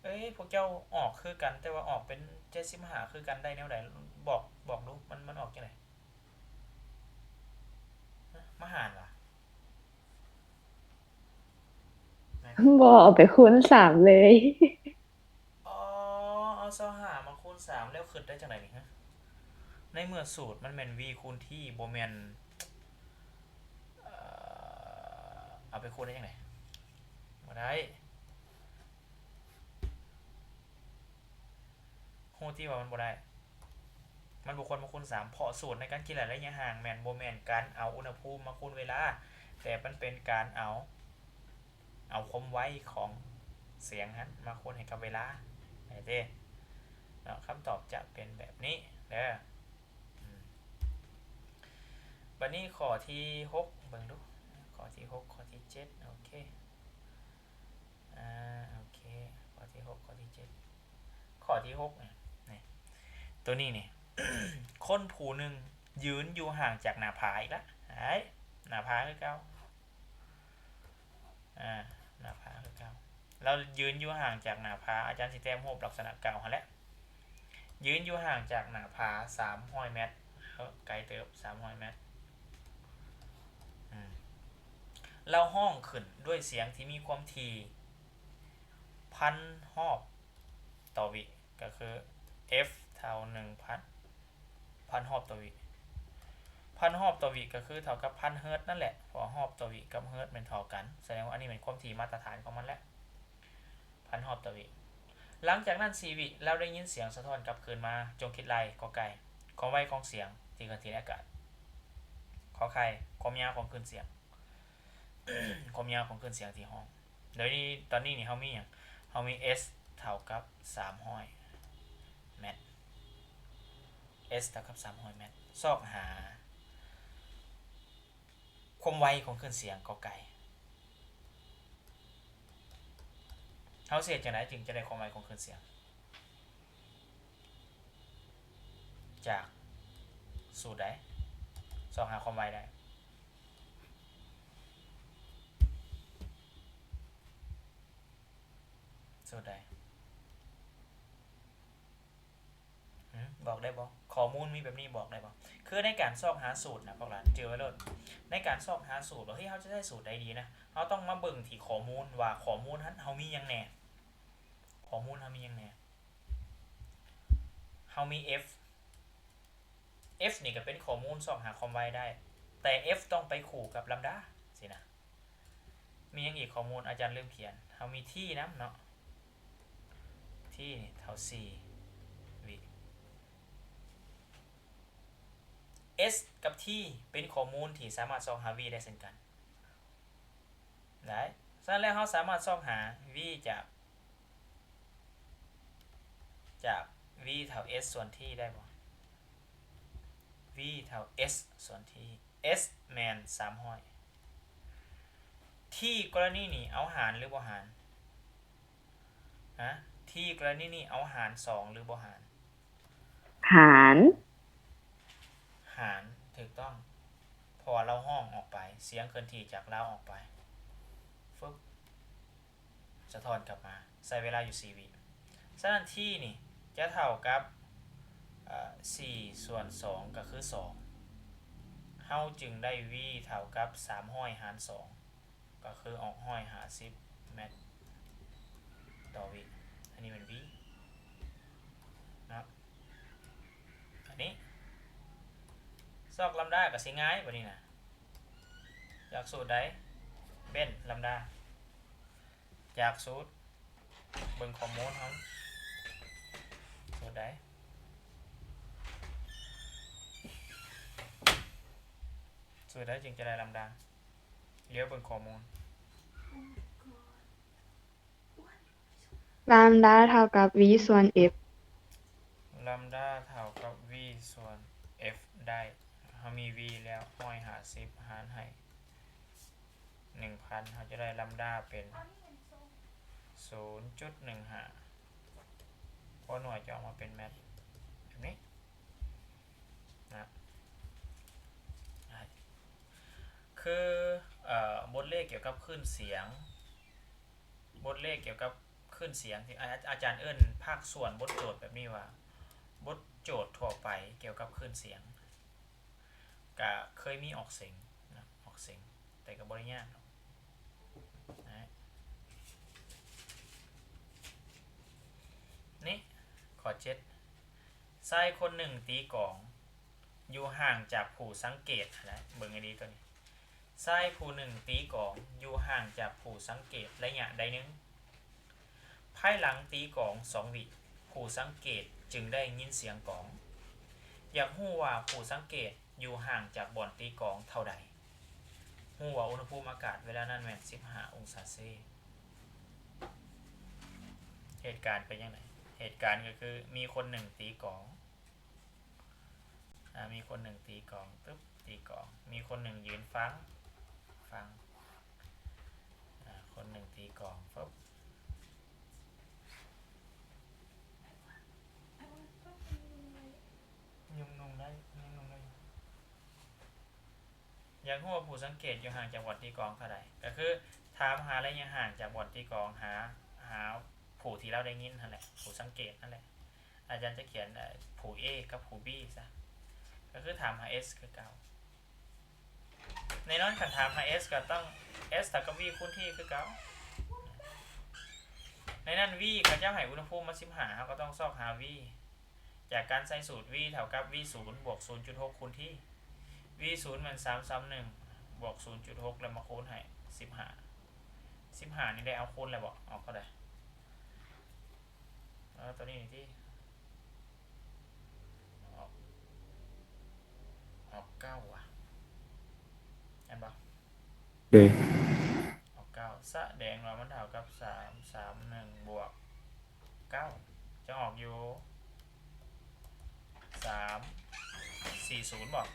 ເອີຍ ພວກເຈົ້າອອກຄືກັນ ແຕ່ວ່າອອກເປັນເຈັດສິບຫ້າຄືກັນໄດ້ແນວໃດ? ບອກ ບອກດູ ມັນ ມັນອອກຈັ່ງໃດ? ຮະ? ມາຫານຫວາ? ແມ່ນ ບໍ່ ເອົາໄປຄູນສາມເລີຍ. ອໍ ເອົາຊາວຫ້າມາຄູນສາມ ແລ້ວຄິດໄດ້ຈັ່ງໃດນີ້? ໃນເມື່ອສູດມັນແມ່ນ v ຄູນ t ບໍ່ແມ່ນ ເອີ ເອົາໄປຄູນໄດ້ຈັ່ງໃດ? ບໍ່ໄດ້. ຮູ້ຕິວ່າມັນບໍ່ໄດ້? ມັນບໍ່ຄວນມາຄູນສາມ ເພາະສູດໃນການຄິດໄລ່ໄລຍະຫ່າງແມ່ນບໍ່ແມ່ນການເອົາອຸນຫະພູມມາຄູນເວລາ, ແຕ່ມັນເປັນການເອົາ ເອົາຄວາມໄວຂອງສຽງຫັ້ນມາຄູນໃຫ້ກັບເວລາ ເຫັນເດ້ເນາະ. ຄຳຕອບຈະເປັນແບບນີ້ເດີ. ອືມ ບັດນີ້ຂໍ້ທີຫົກ ເບິ່ງດູ ຂໍ້ທີຫົກ ຂໍ້ທີເຈັດ ໂອເຄ ອາ ໂອເຄ ຂໍ້ທີຫົກ ຂໍ້ທີເຈັດ ຂໍ້ທີຫົກນີ້ ນີ້ ໂຕນີ້ນີ້ ຄົນຜູ້ໜຶ່ງຢືນຢູ່ຫ່າງຈາກໜ້າຜາອີກລະ ໄອ້ ໜ້າຜາຄືເກົ່າ ອາ ໜ້າຜາຄືເກົ່າ. ລາວຢືນຢູ່ຫ່າງຈາກໜ້າຜາ ອາຈານຊິແຕ້ມຮູບລັກສະນະເກົ່າຫັ້ນແຫຼະ. ຢືນຢູ່ຫ່າງຈາກໜ້າຜາສາມຮ້ອຍແມັດ ເອີ ໄກເຕີບ ສາມຮ້ອຍແມັດ. ອືມ ລາວຮ້ອງຂຶ້ນດ້ວຍສຽງທີ່ມີຄວາມຖີ່ພັນຮອບຕໍ່ວິ ກໍຄື F ເທົ່າໜຶ່ງພັນ ພັນຮອບຕໍ່ວິ. ພ ພັນຮອບຕໍ່ວິກກໍຄືເທົ່າກັບພັນເຮີດນັ້ນແຫຼະ ເພາະວ່າຮອບຕໍ່ວິກກັບເຮີດແມ່ນເທົ່າກັນ ສະແດງວ່າອັນນີ້ແມ່ນຄວາມຖີ່ມາດຕະຖານຂອງມັນແຫຼະ ພັນຮອບຕໍ່ວິ. ຫຼັງຈາກນັ້ນສີ່ວິ ລາວໄດ້ຍິນສຽງສະທ້ອນກັບຄືນມາ ຈົ່ງຄິດໄລ່ ກ.ໄກ່ ຄວາມໄວຂອງສຽງທີ່ເຄື່ອນທີ່ໃນອາກາດ, ຂ.ໄຂ່ ຄວາມຍາວຂອງຄື້ນສຽງ ຄວາມຍາວຂອງຄື້ນສຽງທີ່ຮ້ອງ. ໂດຍນີ້ ຕອນນີ້ນີ້ເຮົາມີຫຍັງ? ເຮົາມີ S ເທົ່າກັບສາມຮ້ອຍແມັດ S ເທົ່າກັບສາມຮ້ອຍແມັດ ຊອກຫາຄວາມໄວຂອງຄື້ນສຽງ ກ.ໄກ່. ເຮົາຊິເຮັດຈັ່ງໃດຈຶ່ງຈະໄດ້ຄວາມໄວຂອງຄື້ນສຽງ? ຈາກສູດໃດ? ຊອກຫາຄວາມໄວໄດ້ ສູດໃດ? ຫືມ? ບອກໄດ້ບໍ່? ຂໍ້ມູນມີແບບນີ້ບອກໄດ້ບໍ່? ຄືໃນການຊອກຫາສູດນະ ພວກຫຼານຈື່ໄວ້ໂລດ ໃນການຊອກຫາສູດວ່າ ເຮີ້ຍ ເຮົາຈະໃຊ້ສູດໃດດີນະ ເຮົາຕ້ອງມາເບິ່ງທີ່ຂໍ້ມູນວ່າ ຂໍ້ມູນຫັ້ນເຮົາມີຫຍັງແດ່? ຂໍ້ມູນເຮົາມີຫຍັງແດ່? ເຮົາມີ F F ນີ້ກໍເປັນຂໍ້ມູນຊອກຫາຄວາມໄວໄດ້ ແຕ່ F ຕ້ອງໄປຄູ່ກັບລຳດາຊີ້ນະ. ມີຫຍັງອີກຂໍ້ມູນ? ອາຈານລືມຂຽນ ເຮົາມີ T ນຳເນາະ T ນີ້ເທົ່າສີ່ວິ. S ກັບ T ເປັນຂໍ້ມູນທີ່ສາມາດຊອກຫາ V ໄດ້ເຊັ່ນກັນ ໄດ້. ສະນັ້ນແລ້ວ ເຮົາສາມາດຊອກຫາ V ຈາກ ຈາກ V ເທົ່າ S ສ່ວນ T ໄດ້ບໍ່? V ເທົ່າ S ສ່ວນ T, S ແມ່ນສາມຮ້ອຍ. T ກໍລະນີນີ້ເອົາຫານຫຼືບໍ່ຫານ? ຮະ? T ກໍລະນີນີ້ເອົາຫານສອງຫຼືບໍ່ຫານ? ຫານ. ຫານ, ຖືກຕ້ອງ. ເພາະວ່າລາວຮ້ອງອອກໄປ, ສຽງເຄື່ອນທີ່ຈາກລາວອອກໄປ. ຟຶບ. ສະທ້ອນກັບມາ, ໃຊ້ເວລາຢູ່ສີ່ວິ. ສະນັ້ນ T ນີ້ຈະເທົ່າກັບ ເອີ ສີ່ສ່ວນສອງ ກໍຄືສອງ. ເຮົາຈຶ່ງໄດ້ V ເທົ່າກັບສາມຮ້ອຍຫານສອງ ກໍຄືອອກຮ້ອຍຫ້າສິບແມັດຕໍ່ວິ. ອັນນີ້ແມ່ນ V ເນາະ. ອັນນີ້ ຊອກລຳດາກໍຊິງ່າຍບາດນີ້ນະ. ຈາກສູດໃດ? ເບັນລຳດາ. ຈາກສູດ ເບິ່ງຂໍ້ມູນເຮົາ ສູດໃດ? ສູດໃດຈຶ່ງຈະໄດ້ລຳດາ? ລຽວເບິ່ງຂໍ້ມູນ. ລຳດາເທົ່າກັບ V ສ່ວນ F. ລຳດາເທົ່າກັບ V ສ່ວນ F ໄດ້. ເຮົາມີ V ແລ້ວ ຮ້ອຍຫ້າສິບຫານໃຫ້ ໜຶ່ງພັນ ເຮົາຈະໄດ້ລຳດາເປັນ ສູນຈຸດໜຶ່ງຫ້າ ກໍໜ່ວຍຈະອອກມາເປັນແມັດແບບນີ້ນະ. ຄື ເອີ ບົດເລກກ່ຽວກັບຄື້ນສຽງ ບົດເລກກ່ຽວກັບຄື້ນສຽງທີ່ ອາ ອາຈານເອີ້ນພາກສ່ວນບົດໂຈດແບບນີ້ວ່າ ບົດໂຈດທົ່ວໄປກ່ຽວກັບຄື້ນສຽງ. ກະເຄີຍມີອອກເສັງນະ ອອກເສັງ ແຕ່ກະບໍ່ໄດ້ຍາກດອກນະ. ນີ້ ຂໍ້ເຈັດ ຊາຍຄົນໜຶ່ງຕີກອງຢູ່ຫ່າງຈາກຜູ້ສັງເກດຫັ້ນແຫຼະ ເບິ່ງໃຫ້ດີໂຕນີ້ ຊາຍຜູ້ໜຶ່ງຕີກອງຢູ່ຫ່າງຈາກຜູ້ສັງເກດໄລຍະໃດໜຶ່ງ. ພາຍຫຼັງຕີກອງສອງວິ ຜູ້ສັງເກດຈຶ່ງໄດ້ຍິນສຽງກອງ. ຢາກຮູ້ວ່າຜູ້ສັງເກດຢູ່ຫ່າງຈາກບ່ອນຕີກອງເທົ່າໃດ? ຮູ້ວ່າອຸນຫະພູມອາກາດເວລານັ້ນແມ່ນສິບຫ້າອົງສາເຊ. ເຫດການເປັນຈັ່ງໃດ? ເຫດການກໍຄືມີຄົນໜຶ່ງຕີກອງ ອາ ມີຄົນໜຶ່ງຕີກອງ ຕຶບ ຕີກອງ ມີຄົນໜຶ່ງຢືນຟັງ ຟັງ ອາ ຄົນໜຶ່ງຕີກອງ ຟຶບ ຍຸງນຸ່ງໄດ້ ຍຸງນຸ່ງໄດ້. ຢາກຮູ້ວ່າຜູ້ສັງເກດຢູ່ຫ່າງຈາກບ່ອນຕີກອງເທົ່າໃດ? ກໍຄືຖາມຫາໄລຍະຫ່າງຈາກບ່ອນຕີກອງ ຫາ ຫາຜູ້ທີ່ລາວໄດ້ຍິນຫັ້ນແຫຼະ ຜູ້ສັງເກດຫັ້ນແຫຼະ. ອາຈານຈະຂຽນ ເອີ ຜູ້ A ກັບຜູ້ B ຊະ ກໍຄືຖາມຫາ S ຄືເກົ່າ. ແນ່ນອນ ຄັນຖາມຫາ S ກໍຕ້ອງ S ເທົ່າກັບ V ຄູນ T ຄືເກົ່າ. ໃນນັ້ນ V ເຂົາເຈົ້າໃຫ້ອຸນຫະພູມມາສິບຫ້າ ເຮົາກໍຕ້ອງຊອກຫາ V ຈາກການໃສ່ສູດ V ເທົ່າກັບ V ສູນ ບວກ ສູນຈຸດຫົກ ຄູນ T. V V ສູນແມ່ນສາມສາມໜຶ່ງ ບວກ ສູນຈຸດຫົກ ແລ້ວມາຄູນໃຫ້ສິບຫ້າ ສິບຫ້ານີ້ໄດ້ເອົາຄູນແລ້ວບໍ່? ອອກເທົ່າໃດ? ເອົາຕົວນີ້ຕິ ອອກ ອອກເກົ້າຫວາ ແມ່ນບໍ່? ໂດຍ ອອກເກົ້າ ສະແດງວ່າມັນເທົ່າກັບສາມສາມໜຶ່ງບວກເກົ້າ ຈະອອກຢູ່ສາມສີ່ສູນບໍ່?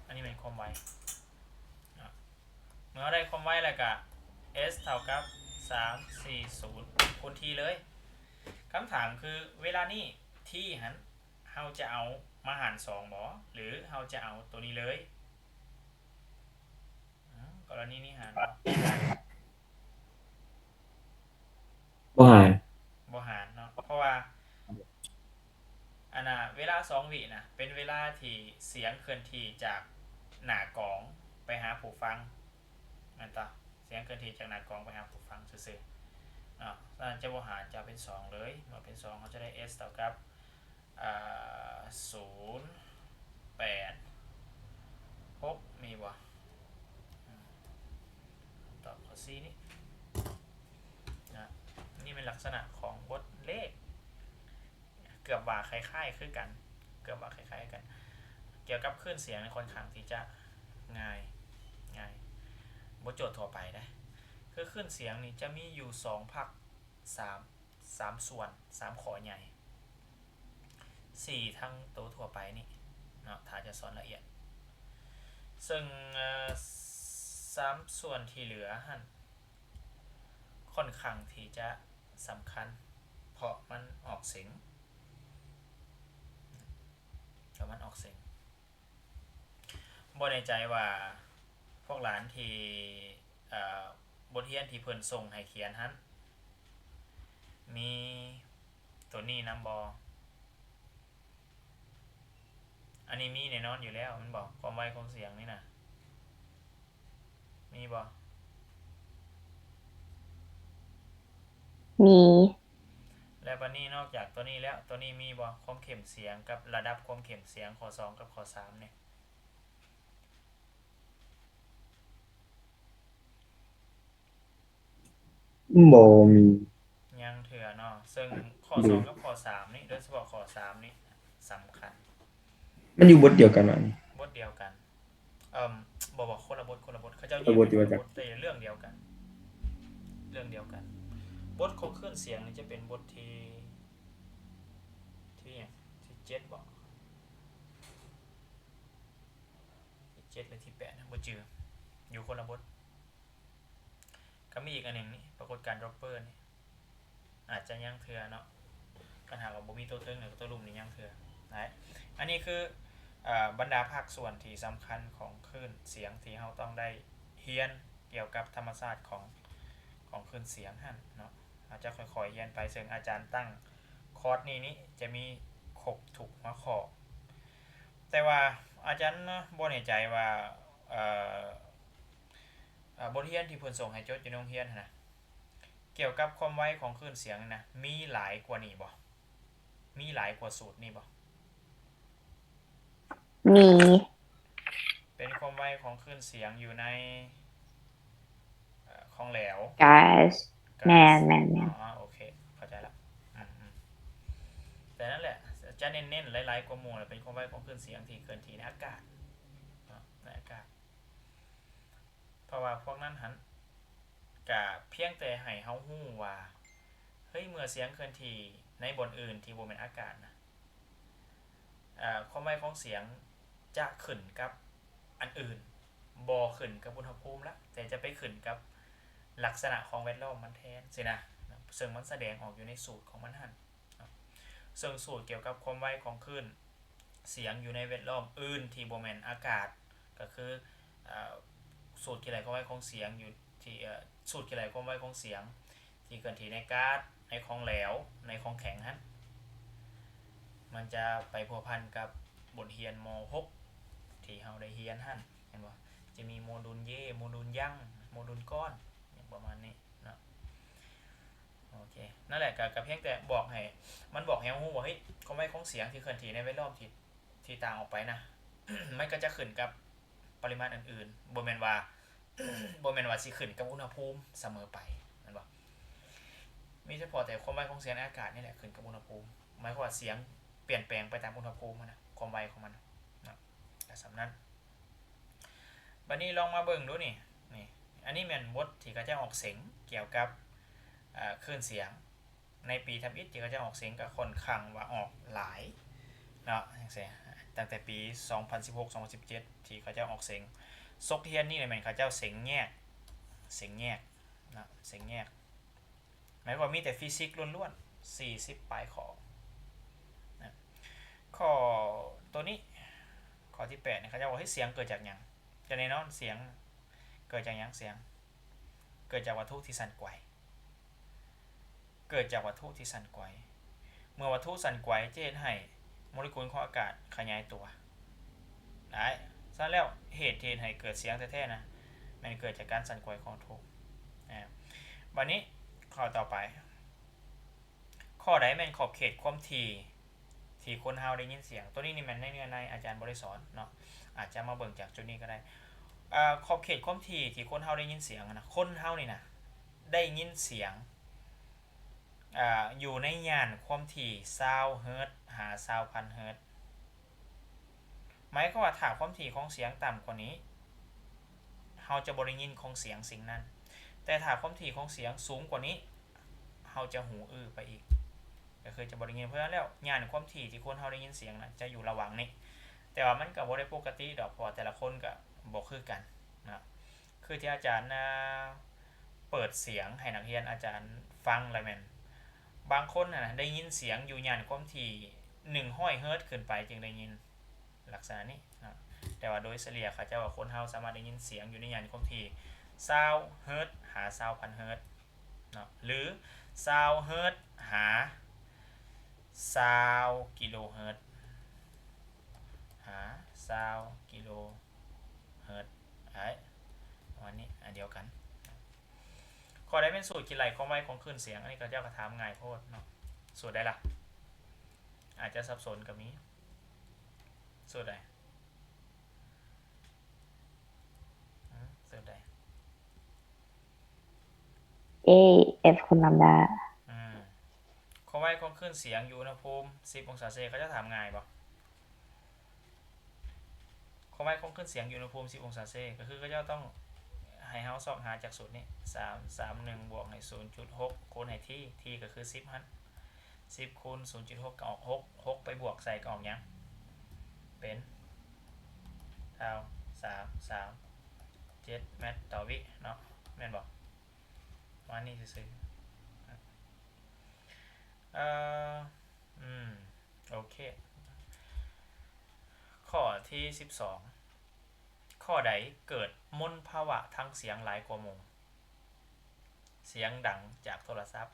ອັນນີ້ແມ່ນຄວາມໄວເນາະ ເມື່ອເຮົາໄດ້ຄວາມໄວແລ້ວກະ S ເທົ່າກັບສາມສີ່ສູນຄູນ T ເລີຍ. ຄຳຖາມຄື ເວລານີ້ T ຫັ້ນ ເຮົາຈະເອົາມາຫານສອງບໍ່ ຫຼື ເຮົາຈະເອົາໂຕນີ້ເລີຍ? ອືມ ກໍລະນີນີ້ຫານບໍ່? ບໍ່ຫານ ບໍ່ຫານເນາະ ເພາະວ່າ ອັນນ່າ ເວລາສອງວິນະ ເປັນເວລາທີ່ສຽງເຄື່ອນທີ່ຈາກໜ້າກອງໄປຫາຜູ້ຟັງ ແມ່ນຕາ? ສຽງເຄື່ອນທີ່ຈາກໜ້າກອງໄປຫາຜູ້ຟັງຊື່ໆເນາະ ສະນັ້ນຈະບໍ່ຫານ ຈະເປັນສອງເລີຍ. ເມື່ອເປັນສອງ ເຮົາຈະໄດ້ S ເທົ່າກັບ ອ່າ ສູນແປດຫົກ ມີບໍ່? ອືມ ຕອບຂໍ້ C ນີ້ນະ. ນີ້ແມ່ນລັກສະນະຂອງບົດເລກ ເກືອບວ່າຄ້າຍໆຄືກັນ ເກືອບວ່າຄ້າຍໆຄືກັນ. ກ່ຽວກັບຄື້ນສຽງນີ້ຄ່ອນຂ້າງທີ່ຈະງ່າຍ ງ່າຍ ບົດໂຈດທົ່ວໄປເດ້ ຄືຄື້ນສຽງນີ້ຈະມີຢູ່ສອງພາກ ສາມ ສາມສ່ວນ ສາມຂໍ້ໃຫຍ່ ສີ່ທັງໂຕທົ່ວໄປນີ້ເນາະ ຖ້າຈະສອນລະອຽດ. ເຊິ່ງ ເອີ ສາມສ່ວນທີ່ເຫຼືອຫັ້ນ ຄ່ອນຂ້າງທີ່ຈະສຳຄັນ ເພາະມັນອອກເສັງ ເພາະມັນອອກເສັງ. ບໍ່ແນ່ໃຈວ່າພວກຫຼານທີ່ ເອີ ບົດຮຽນທີ່ເພິ່ນສົ່ງໃຫ້ຂຽນຫັ້ນ ມີໂຕນີ້ນຳບໍ່? ອັນນີ້ມີແນ່ນອນຢູ່ແລ້ວແມ່ນບໍ່? ຄວາມໄວຂອງສຽງນີ້ນະ ມີບໍ່? ມີ. ແລ້ວບາດນີ້ນອກຈາກໂຕນີ້ແລ້ວ ໂຕນີ້ມີບໍ່? ຄວາມເຂັ້ມສຽງກັບລະດັບຄວາມເຂັ້ມສຽງ ຂໍ້ສອງກັບຂໍ້ສາມນີ້ ບໍ່ມີ ຍັງເທື່ອເນາະ. ເຊິ່ງຂໍ້ສອງກັບຂໍ້ສາມນີ້ ໂດຍສະເພາະຂໍ້ສາມນີ້ສຳຄັນ ມັນຢູ່ບົດດຽວກັນຫວາ? ບົດດຽວກັນ. ເອີ່ມ ບໍ່ ບໍ່ ຄົນລະບົດ ຄົນລະບົດ ເຂົາເຈົ້າແຍກເປັນຄົນລະບົດ ແຕ່ເລື່ອງດຽວກັນ ເລື່ອງດຽວກັນ. ບົດຂອງຄື້ນສຽງນີ້ຈະເປັນບົດທີ ທີຫຍັງ? ທີເຈັດບໍ? ທີເຈັດ ຫຼື ທີແປດ ບໍ່ຈື່ ຢູ່ຄົນລະບົດ. ກໍມີອີກອັນໜຶ່ງນີ້ ປາກົດການດຣັອບເປີນີ້ ອາດຈະຍັງເທື່ອເນາະ ຄັນຫາກວ່າບໍ່ມີໂຕເທິງ ແລ້ວກໍໂຕລຸ່ມນີ້ຍັງເທື່ອ. ອັນນີ້ຄື ເອີ່ ບັນດາພາກສ່ວນທີ່ສຳຄັນຂອງຄື້ນສຽງທີ່ເຮົາຕ້ອງໄດ້ຮຽນກ່ຽວກັບທຳມະຊາດຂອງ ຂອງຄື້ນສຽງຫັ້ນເນາະ. ເຮົາຈະຄ່ອຍໆຮຽນໄປ ເຊິ່ງອາຈານຕັ້ງຄອດນີ້ນີ້ຈະມີຄົບທຸກຫົວຂໍ້ ແຕ່ວ່າອາຈານບໍ່ແນ່ໃຈວ່າ ເອີ່ ເອີ່ ບົດຮຽນທີ່ເພິ່ນສົ່ງໃຫ້ຈົດຢູ່ໃນໂຮງຮຽນຫັ້ນນະ ກ່ຽວກັບຄວາມໄວຂອງຄື້ນສຽງນີ້ນະ ມີຫຼາຍກວ່ານີ້ບໍ່? ມີຫຼາຍກວ່າສູດນີ້ບໍ່? ມີ ເປັນຄວາມໄວຂອງຄື້ນສຽງຢູ່ໃນ ເອີ່ ຂອງແຫຼວ ກາສ ກາສ ແມ່ນໆໆ ອໍ ໂອເຄ ເຂົ້າໃຈລະ. ອືມໆ ແຕ່ນັ້ນແຫຼະ ຈະເນັ້ນໆຫຼາຍໆກວ່າໝູ່ ແລະ ເປັນຄວາມໄວຂອງຄື້ນສຽງທີ່ເຄື່ອນທີ່ໃນອາກາດເນາະ ໃນອາກາດ. ເພາະວ່າພວກນັ້ນຫັ້ນ ກະພຽງແຕ່ໃຫ້ເຮົາຮູ້ວ່າ ເຮີ້ຍ ເມື່ອສຽງເຄື່ອນທີ່ໃນບ່ອນອື່ນທີ່ບໍ່ແມ່ນອາກາດນະ ເອີ່ ຄວາມໄວຂອງສຽງຈະຂຶ້ນກັບອັນອື່ນ ບໍ່ຂຶ້ນກັບອຸນຫະພູມລະ ແຕ່ຈະໄປຂຶ້ນກັບລັກສະນະຂອງແວດລ້ອມມັນແທນຊີ້ນະ ເຊິ່ງມັນສະແດງອອກຢູ່ໃນສູດຂອງມັນຫັ້ນ. ເຊິ່ງສູດກ່ຽວກັບຄວາມໄວຂອງຄື້ນສຽງຢູ່ໃນແວດລ້ອມອື່ນທີ່ບໍ່ແມ່ນອາກາດ ກໍຄື ເອີ່ ສູດຄິດໄລ່ຄວາມໄວຂອງສຽງຢູ່ທີ່ ເອີ່ ສູດຄິດໄລ່ຄວາມໄວຂອງສຽງທີ່ເຄື່ອນທີ່ໃນກາສ ໃນຂອງແຫຼວ ໃນຂອງແຂງຫັ້ນ ມັນຈະໄປພົວພັນກັບບົດຮຽນ ມໍຫົກ ທີ່ເຮົາໄດ້ຮຽນຫັ້ນ ເຫັນບໍ່? ຈະມີໂມດູນເຢ ໂມດູນຍັງ ໂມດູນກ້ອນ ຫຍັງປະມານນີ້ເນາະ. ໂອ ໂອເຄ ນັ້ນແຫຼະ ກໍ ກໍພຽງແຕ່ບອກໃຫ້ ມັນບອກໃຫ້ເຮົາຮູ້ວ່າ ເຮີ້ຍ ຄວາມໄວຂອງສຽງທີ່ເຄື່ອນທີ່ໃນແວດລ້ອມທີ່ ທີ່ຕ່າງອອກໄປນະ ມັນກໍຈະຂຶ້ນກັບປະລິມານອື່ນໆ ບໍ່ແມ່ນວ່າ ບໍ່ແມ່ນວ່າຊິຂຶ້ນກັບອຸນຫະພູມສະເໝີໄປ ແມ່ນບໍ່? ມີສະເພາະແຕ່ຄວາມໄວຂອງສຽງໃນອາກາດນີ້ແຫຼະຂຶ້ນກັບອຸນຫະພູມ ໝາຍຄວາມວ່າສຽງປ່ຽນແປງໄປຕາມອຸນຫະພູມຫັ້ນນະ ຄວາມໄວຂອງມັນນະ ກໍສ່ຳນັ້ນ. ບັດນີ້ລອງມາເບິ່ງດູນີ້ ນີ້ ອັນນີ້ແມ່ນບົດທີ່ເຂົາເຈົ້າອອກເສັງກ່ຽວກັບ ເອີ່ ຄື້ນສຽງ ໃນປີທຳອິດທີ່ເຂົາເຈົ້າອອກເສັງກໍຄ່ອນຂ້າງວ່າອອກຫຼາຍເນາະ ຈັ່ງຊີ້ ຕັ້ງແຕ່ປີສອງພັນສິບຫົກ ສອງພັນສິບເຈັດ ທີ່ເຂົາເຈົ້າອອກເສັງ ສົກຮຽນນີ້ແມ່ນເຂົາເຈົ້າເສັງແຍກ ເສັງແຍກເນາະ ເສັງແຍກ ໝາຍຄວາມວ່າມີແຕ່ຟີຊິກລ້ວນໆ ສີ່ສິບປາຍຂໍ້ນະ. ຂໍ້ໂຕນີ້ ຂໍ້ທີແປດນີ້ ເຂົາເຈົ້າວ່າ ເຮີ້ຍ ສຽງເກີດຈາກຫຍັງ? ກໍແນ່ນອນ ສຽງເກີດຈາກຫຍັງ? ສຽງເກີດຈາກວັດຖຸທີ່ສັ່ນໄກວ ເກີດຈາກວັດຖຸທີ່ສັ່ນໄກວ ເມື່ອວັດຖຸສັ່ນໄກວຈະເຮັດໃຫ້ໂມເລກຸນຂອງອາກາດຂະຫຍາຍຕົວ. ໄດ້ ສະນັ້ນແລ້ວ ເຫດທີ່ເຮັດໃຫ້ເກີດສຽງແທ້ໆນະ ແມ່ນເກີດຈາກການສັ່ນໄກວຂອງວັດຖຸ. ອາ ບັດນີ້ຂໍ້ຕໍ່ໄປ ຂໍ້ໃດແມ່ນຂອບເຂດຄວາມຖີ່ທີ່ຄົນເຮົາໄດ້ຍິນສຽງ? ໂຕນີ້ນີ້ແມ່ນໃນເນື້ອໃນ ອາຈານບໍ່ໄດ້ສອນເນາະ ອາດຈະມາເບິ່ງຈາກຈຸດນີ້ກໍໄດ້. ອາ ຂອບເຂດຄວາມຖີ່ທີ່ຄົນເຮົາໄດ້ຍິນສຽງນະ ຄົນເຮົານີ້ນະ ໄດ້ຍິນສຽງ ອາ ຢູ່ໃນຍ່ານຄວາມຖີ່ຊາວເຮີດຫາຊາວພັນເຮີດ. ໝາຍຄວາມວ່າຖ້າຄວາມຖີ່ຂອງສຽງຕ່ຳກວ່ານີ້ ເຮົາຈະບໍ່ໄດ້ຍິນຂອງສຽງສິ່ງນັ້ນ ແຕ່ຖ້າຄວາມຖີ່ຂອງສຽງສູງກວ່ານີ້ ເຮົາຈະຫູອື້ໄປອີກ ກໍຄືຈະບໍ່ໄດ້ຍິນ. ເພາະສະນັ້ນແລ້ວ ຍ່ານຄວາມຖີ່ທີ່ຄົນເຮົາໄດ້ຍິນສຽງນະ ຈະຢູ່ລະຫວ່າງນີ້ ແຕ່ວ່າມັນກໍບໍ່ໄດ້ປົກກະຕິດອກ ເພາະວ່າແຕ່ລະຄົນກໍບໍ່ຄືກັນນະ. ຄືທີ່ອາຈານ ອາ ເປີດສຽງໃຫ້ນັກຮຽນອາຈານຟັງແລ້ວແມ່ນ ບາງຄົນຫັ້ນນະໄດ້ຍິນສຽງຢູ່ຍ່ານຄວາມຖີ່ໜຶ່ງຮ້ອຍເຮີດຂຶ້ນໄປຈຶ່ງໄດ້ຍິນ ລັກສະນະນີ້ເນາະ. ແຕ່ວ່າໂດຍສະເລ່ຍເຂົາເຈົ້າວ່າຄົນເຮົາສາມາດໄດ້ຍິນສຽງຢູ່ໃນຍ່ານຄວາມຖີ່ຊາວເຮີດຫາຊາວພັນເຮີດເນາະ ຫຼື ຊາວເຮີດຫາຊາວກິໂລເຮີດ ຫາຊາວກິໂລເຮີດ ປະມານນີ້ ອັນດຽວກັນ. ຂໍ້ໃດແມ່ນສູດຄິດໄລ່ຄວາມໄວຂອງຄື້ນສຽງ? ອັນນີ້ເຂົາເຈົ້າກໍຖາມງ່າຍໂພດເນາະ. ສູດໃດລະ? ອາດຈະສັບສົນກໍມີ. ສູດໃດ? ອືມ ສູດໃດ? ເອ ເອັຟຄູນລຳດາ. ອືມ ຄວາມໄວຂອງຄື້ນສຽງຢູ່ອຸນຫະພູມສິບອົງສາເຊ ເຂົາເຈົ້າຖາມງ່າຍບໍ່? ຄວາມໄວຂອງຄື້ນສຽງຢູ່ອຸນຫະພູມສິບອົງສາເຊ ກໍຄືເຂົາເຈົ້າຕ້ອງໃຫ້ເຮົາຊອກຫາຈາກສູດນີ້ ສາມ ສາມ ໜຶ່ງ ບວກໃຫ້ສູນຈຸດຫົກ ຄູນໃຫ້ທີ ທີກໍຄືສິບຫັ້ນ ສິບຄູນສູນຈຸດຫົກກໍອອກຫົກ ຫົກໄປບວກໃສ່ກໍອອກຫຍັງ? ເປັນຊາວສາມ ສາມ ເຈັດແມັດຕໍ່ວິເນາະ ແມ່ນບໍ່? ປະມານນີ້ຊື່ໆ ເອີ ອືມ ໂອເຄ ຂໍ້ທີສິບສອງ ຂໍ້ໃດເກີດມົນພາວະທາງສຽງຫຼາຍກວ່າໝູ່? ສຽງດັງຈາກໂທລະສັບ,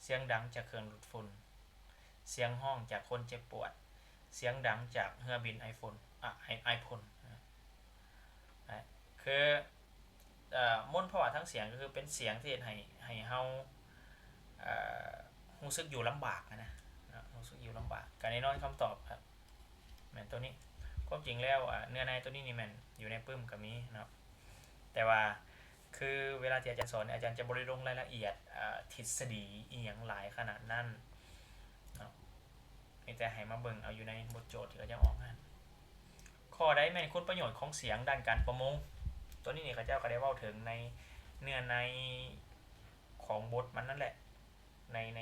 ສຽງດັງຈາກເຄື່ອງດູດຝຸ່ນ, ສຽງຮ້ອງຈາກຄົນເຈັບປວດ, ສຽງດັງຈາກເຮືອບິນໄອໂຟນ ອາ ໄອ ໄອໂຟນ ນະ ຄື ເອີ ມົນພາວະທາງສຽງກໍຄືເປັນສຽງທີ່ເຮັດໃຫ້ ໃຫ້ເຮົາ ເອີ ຮູ້ສຶກຢູ່ລຳບາກນະ ເນາະ ຮູ້ສຶກຢູ່ລຳບາກ. ກໍແນ່ນອນຄຳຕອບ ແມ່ນໂຕນີ້. ຄວາມຈິງແລ້ວ ອາ ເນື້ອໃນໂຕນີ້ນີ້ແມ່ນຢູ່ໃນປຶ້ມກໍມີເນາະ ແຕ່ວ່າຄືເວລາທີ່ອາຈານສອນ ອາຈານຈະບໍ່ໄດ້ລົງລາຍລະອຽດ ອາ ທິດສະດີອີ່ຫຍັງຫຼາຍຂະໜາດນັ້ນເນາະ ມີແຕ່ໃຫ້ມາເບິ່ງເອົາຢູ່ໃນບົດໂຈດທີ່ເຂົາເຈົ້າອອກຫັ້ນ. ຂໍ້ໃດແມ່ນຄຸນປະໂຫຍດຂອງສຽງດ້ານການປະມົງ? ໂຕນີ້ນີ້ເຂົາເຈົ້າກໍໄດ້ເວົ້າເຖິງໃນເນື້ອໃນຂອງບົດມັນນັ້ນແຫຼະ ໃນ ໃນ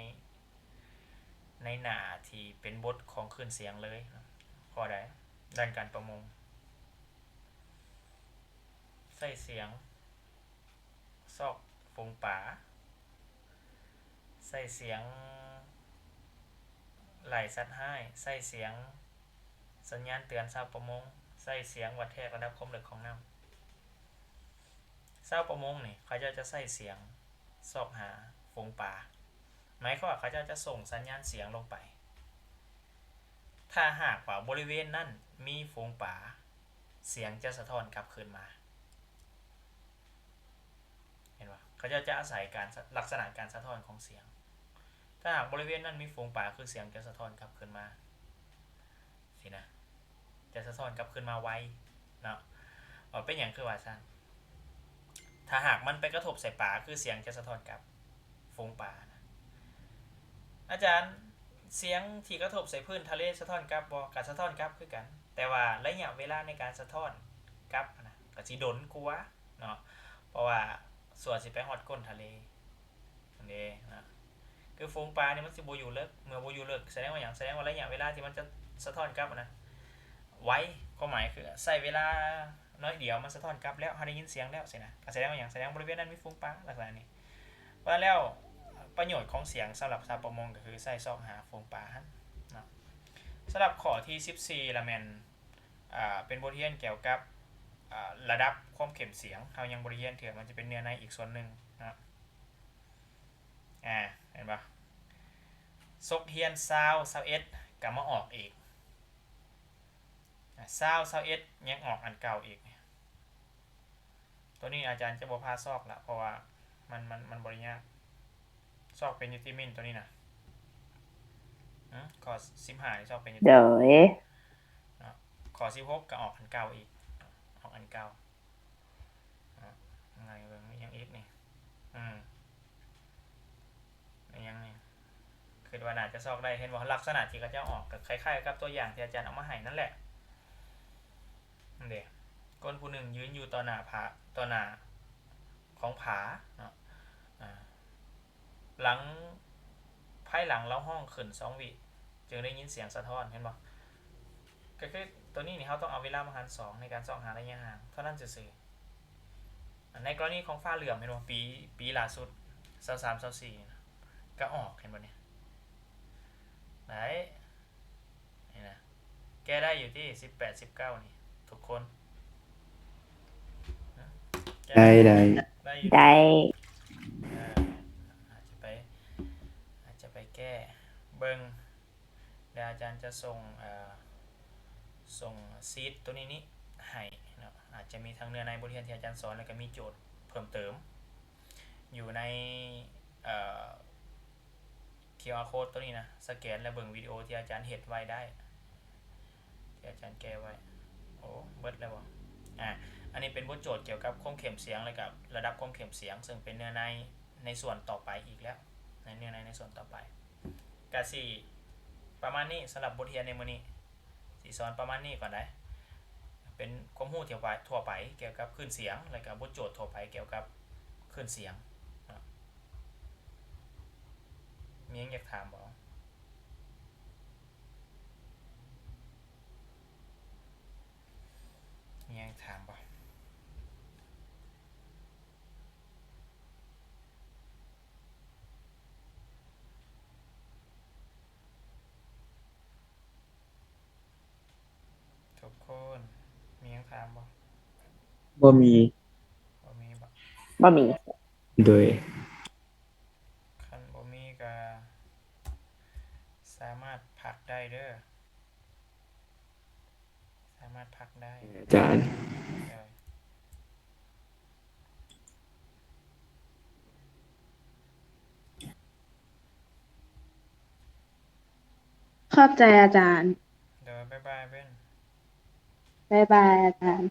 ໃນໜ້າທີ່ເປັນບົດຂອງຄື້ນສຽງເລີຍ. ຂໍ້ໃດ? ດ້ານການປະມົງ. ໃຊ້ສຽງຊອກຝູງປາ, ໃຊ້ສຽງໄລ່ສັດຮ້າຍ, ໃຊ້ສຽງສັນຍານເຕືອນຊາວປະມົງ, ໃຊ້ສຽງວັດແທກລະດັບຄວາມເລິກຂອງນ້ຳ. ຊາວປະມົງນີ້ ເຂົາເຈົ້າຈະໃຊ້ສຽງຊອກຫາຝູງປາ, ໝາຍຄວາມວ່າເຂົາເຈົ້າຈະສົ່ງສັນຍານສຽງລົງໄປ. ຖ້າຫາກວ່າບໍລິເວນນັ້ນມີຝູງປາ, ສຽງຈະສະທ້ອນກັບຄືນມາ. ເຫັນບໍ່? ເຂົາເຈົ້າຈະອາໄສການ ລັກສະນະການສະທ້ອນຂອງສຽງ. ຖ້າຫາກບໍລິເວນນັ້ນມີຝູງປາ ຄືສຽງຈະສະທ້ອນກັບຄືນມາ ຊີ້ນະ ຈະສະທ້ອນກັບຄືນມາໄວເນາະ. ເອີ ເປັນຫຍັງຄືວ່າຊັ້ນ? ຖ້າຫາກມັນໄປກະທົບໃສ່ປາ ຄືສຽງຈະສະທ້ອນກັບ ຝູງປານະ. ອາຈານ, ສຽງທີ່ກະທົບໃສ່ພື້ນທະເລສະທ້ອນກັບບໍ່? ກໍສະທ້ອນກັບຄືກັນ, ແຕ່ວ່າໄລຍະເວລາໃນການສະທ້ອນກັບນະ ກໍຊິດົນກວ່າເນາະ, ເພາະວ່າຊົ່ວຊິໄປຮອດກົ້ນທະເລຫັ້ນເດ້ນະ. ຄືຝູງປານີ້ມັນຊິບໍ່ຢູ່ເລິກ, ເມື່ອບໍ່ຢູ່ເລິກ ສະແດງວ່າຫຍັງ? ສະແດງວ່າໄລຍະເວລາທີ່ມັນຈະສະທ້ອນກັບນະ ໄວ, ຄວາມໝາຍຄືໃຊ້ເວລາໜ້ອຍດຽວມັນສະທ້ອນກັບແລ້ວ, ເຮົາໄດ້ຍິນສຽງແລ້ວຊີ້ນະ. ກໍສະແດງວ່າຫຍັງ? ສະແດງວ່າບໍລິເວນນັ້ນມີຝູງປາ ລັກສະນະນີ້. ວ່າແລ້ວປະໂຫຍດຂອງສຽງສຳລັບຊາວປະມົງ ກໍຄືໃຊ້ຊອກຫາຝູງປາຫັ້ນເນາະ. ສຳລັບຂໍ້ທີສິບສີ່ລະແມ່ນ ອ່າ ເປັນບົດຮຽນກ່ຽວກັບ ອ່າ ລະດັບຄວາມເຂັ້ມສຽງ, ເຮົາຍັງບໍ່ໄດ້ຮຽນເທື່ອ, ມັນຈະເປັນເນື້ອໃນອີກສ່ວນໜຶ່ງເນາະ. ອ່າ ເຫັນບໍ່? ສົກຮຽນຊາວ ຊາວເອັດ ກໍມາອອກອີກ. ອ່າ ຊາວ ຊາວເອັດ ຍັງອອກອັນເກົ່າອີກ. ຕົວນີ້ອາຈານຈະບໍ່ພາຊອກລະ ເພາະວ່າມັນ ມັນ ມັນບໍ່ໄດ້ຍາກ. ຊອກເປັນຢູ່ຕິມິນຕົວນີ້ນະ. ຫື ຂໍ້ສິບຫ້ານີ້ຊອກເປັນຢູ່ຕິ ໂດຍ ເນາະ. ຂໍ້ສິບຫົກກໍອອກອັນເກົ່າອີກ, ອອກອັນເກົ່າ. ເນາະ ຍັງອີກນີ້ ອືມ ອີຫຍັງນີ້ ຄິດວ່າໜ້າຈະຊອກໄດ້. ເຫັນບໍ່? ລັກສະນະທີ່ເຂົາເຈົ້າອອກ ກໍຄ້າຍໆກັບຕົວຢ່າງທີ່ອາຈານເອົາມາໃຫ້ນັ້ນແຫຼະ. ນັ້ນເດ້ ຄົນຜູ້ໜຶ່ງຢືນຢູ່ຕໍ່ໜ້າຜາ ຕໍ່ໜ້າຂອງຜາເນາະ. ອ່າ ຫຼັງ ພາຍຫຼັງລາວຮ້ອງຂຶ້ນສອງວິ ຈຶ່ງໄດ້ຍິນສຽງສະທ້ອນ, ເຫັນບໍ່? ກໍຄືຕົວນີ້ນີ້ ເຮົາຕ້ອງເອົາເວລາມາຫານສອງໃນການຊອກຫາໄລຍະຫ່າງເທົ່ານັ້ນຊື່ໆ. ໃນກໍລະນີຂອງຟ້າເຫຼື້ອມ ເຫັນບໍ່? ປີ ປີລ່າສຸດ ຊາວສາມ ຊາວສີ່ ນະ ກໍອອກ, ເຫັນບໍ່ນີ້? ໄດ້ ນີ້ນະ ແກ້ໄດ້ຢູ່ຕິ ສິບແປດ ສິບເກົ້ານີ້ ທຸກຄົນ ນະ ແກ້ໄດ້ ໄດ້ ໄດ້ຢູ່ ໄດ້ ໄດ້ ເອີ ອາດຈະໄປ ອາດຈະໄປແກ້ເບິ່ງ. ແລ້ວອາຈານຈະສົ່ງ ເອີ ສົ່ງຊີດຕົວນີ້ນີ້ໃຫ້ເນາະ. ອາດຈະມີທັງເນື້ອໃນບົດຮຽນທີ່ອາຈານສອນ ແລ້ວກໍມີໂຈດເພີ່ມເຕີມ ຢູ່ໃນ ເອີ ຄິວອາໂຄດຕົວນີ້ນະ, ສະແກນແລ້ວເບິ່ງວິດີໂອທີ່ອາຈານເຮັດໄວ້ໄດ້ ທີ່ອາຈານແກ້ໄວ້. ໂອ້ ເບິດແລ້ວບໍ່? ອາ ອັນນີ້ເປັນບົດໂຈດກ່ຽວກັບຄວາມເຂັ້ມສຽງ ແລ້ວກໍລະດັບຄວາມເຂັ້ມສຽງ ເຊິ່ງເປັນເນື້ອໃນໃນສ່ວນຕໍ່ໄປອີກແລ້ວ, ໃນເນື້ອໃນໃນສ່ວນຕໍ່ໄປ. ກະຊິປະມານນີ້ ສຳລັບບົດຮຽນໃນມື້ນີ້ ຊິສອນປະມານນີ້ກ່ອນໄດ໋. ເປັນຄວາມຮູ້ທົ່ວໄປ ທົ່ວໄປກ່ຽວກັບຄື້ນສຽງ ແລ້ວກະບົດໂຈດທົ່ວໄປກ່ຽວກັບຄື້ນສຽງເນາະ. ມີຫຍັງຢາກຖາມບໍ່? ມີຫຍັງຖາມບໍ່? ທຸກຄົນ ມີຫຍັງຖາມບໍ່? ບໍ່ມີ. ບໍ່ມີບໍ່? ບໍ່ມີ. ໂດຍ. ຄັນບໍ່ມີກໍສາມາດພັກໄດ້ເດີ້. ສາມາດພັກໄດ້. ອາຈານ. ໂດຍ. ຂອບໃຈອາຈານ. ໂດຍ, ບາຍບາຍເບນ. ບາຍບາຍອາຈານ.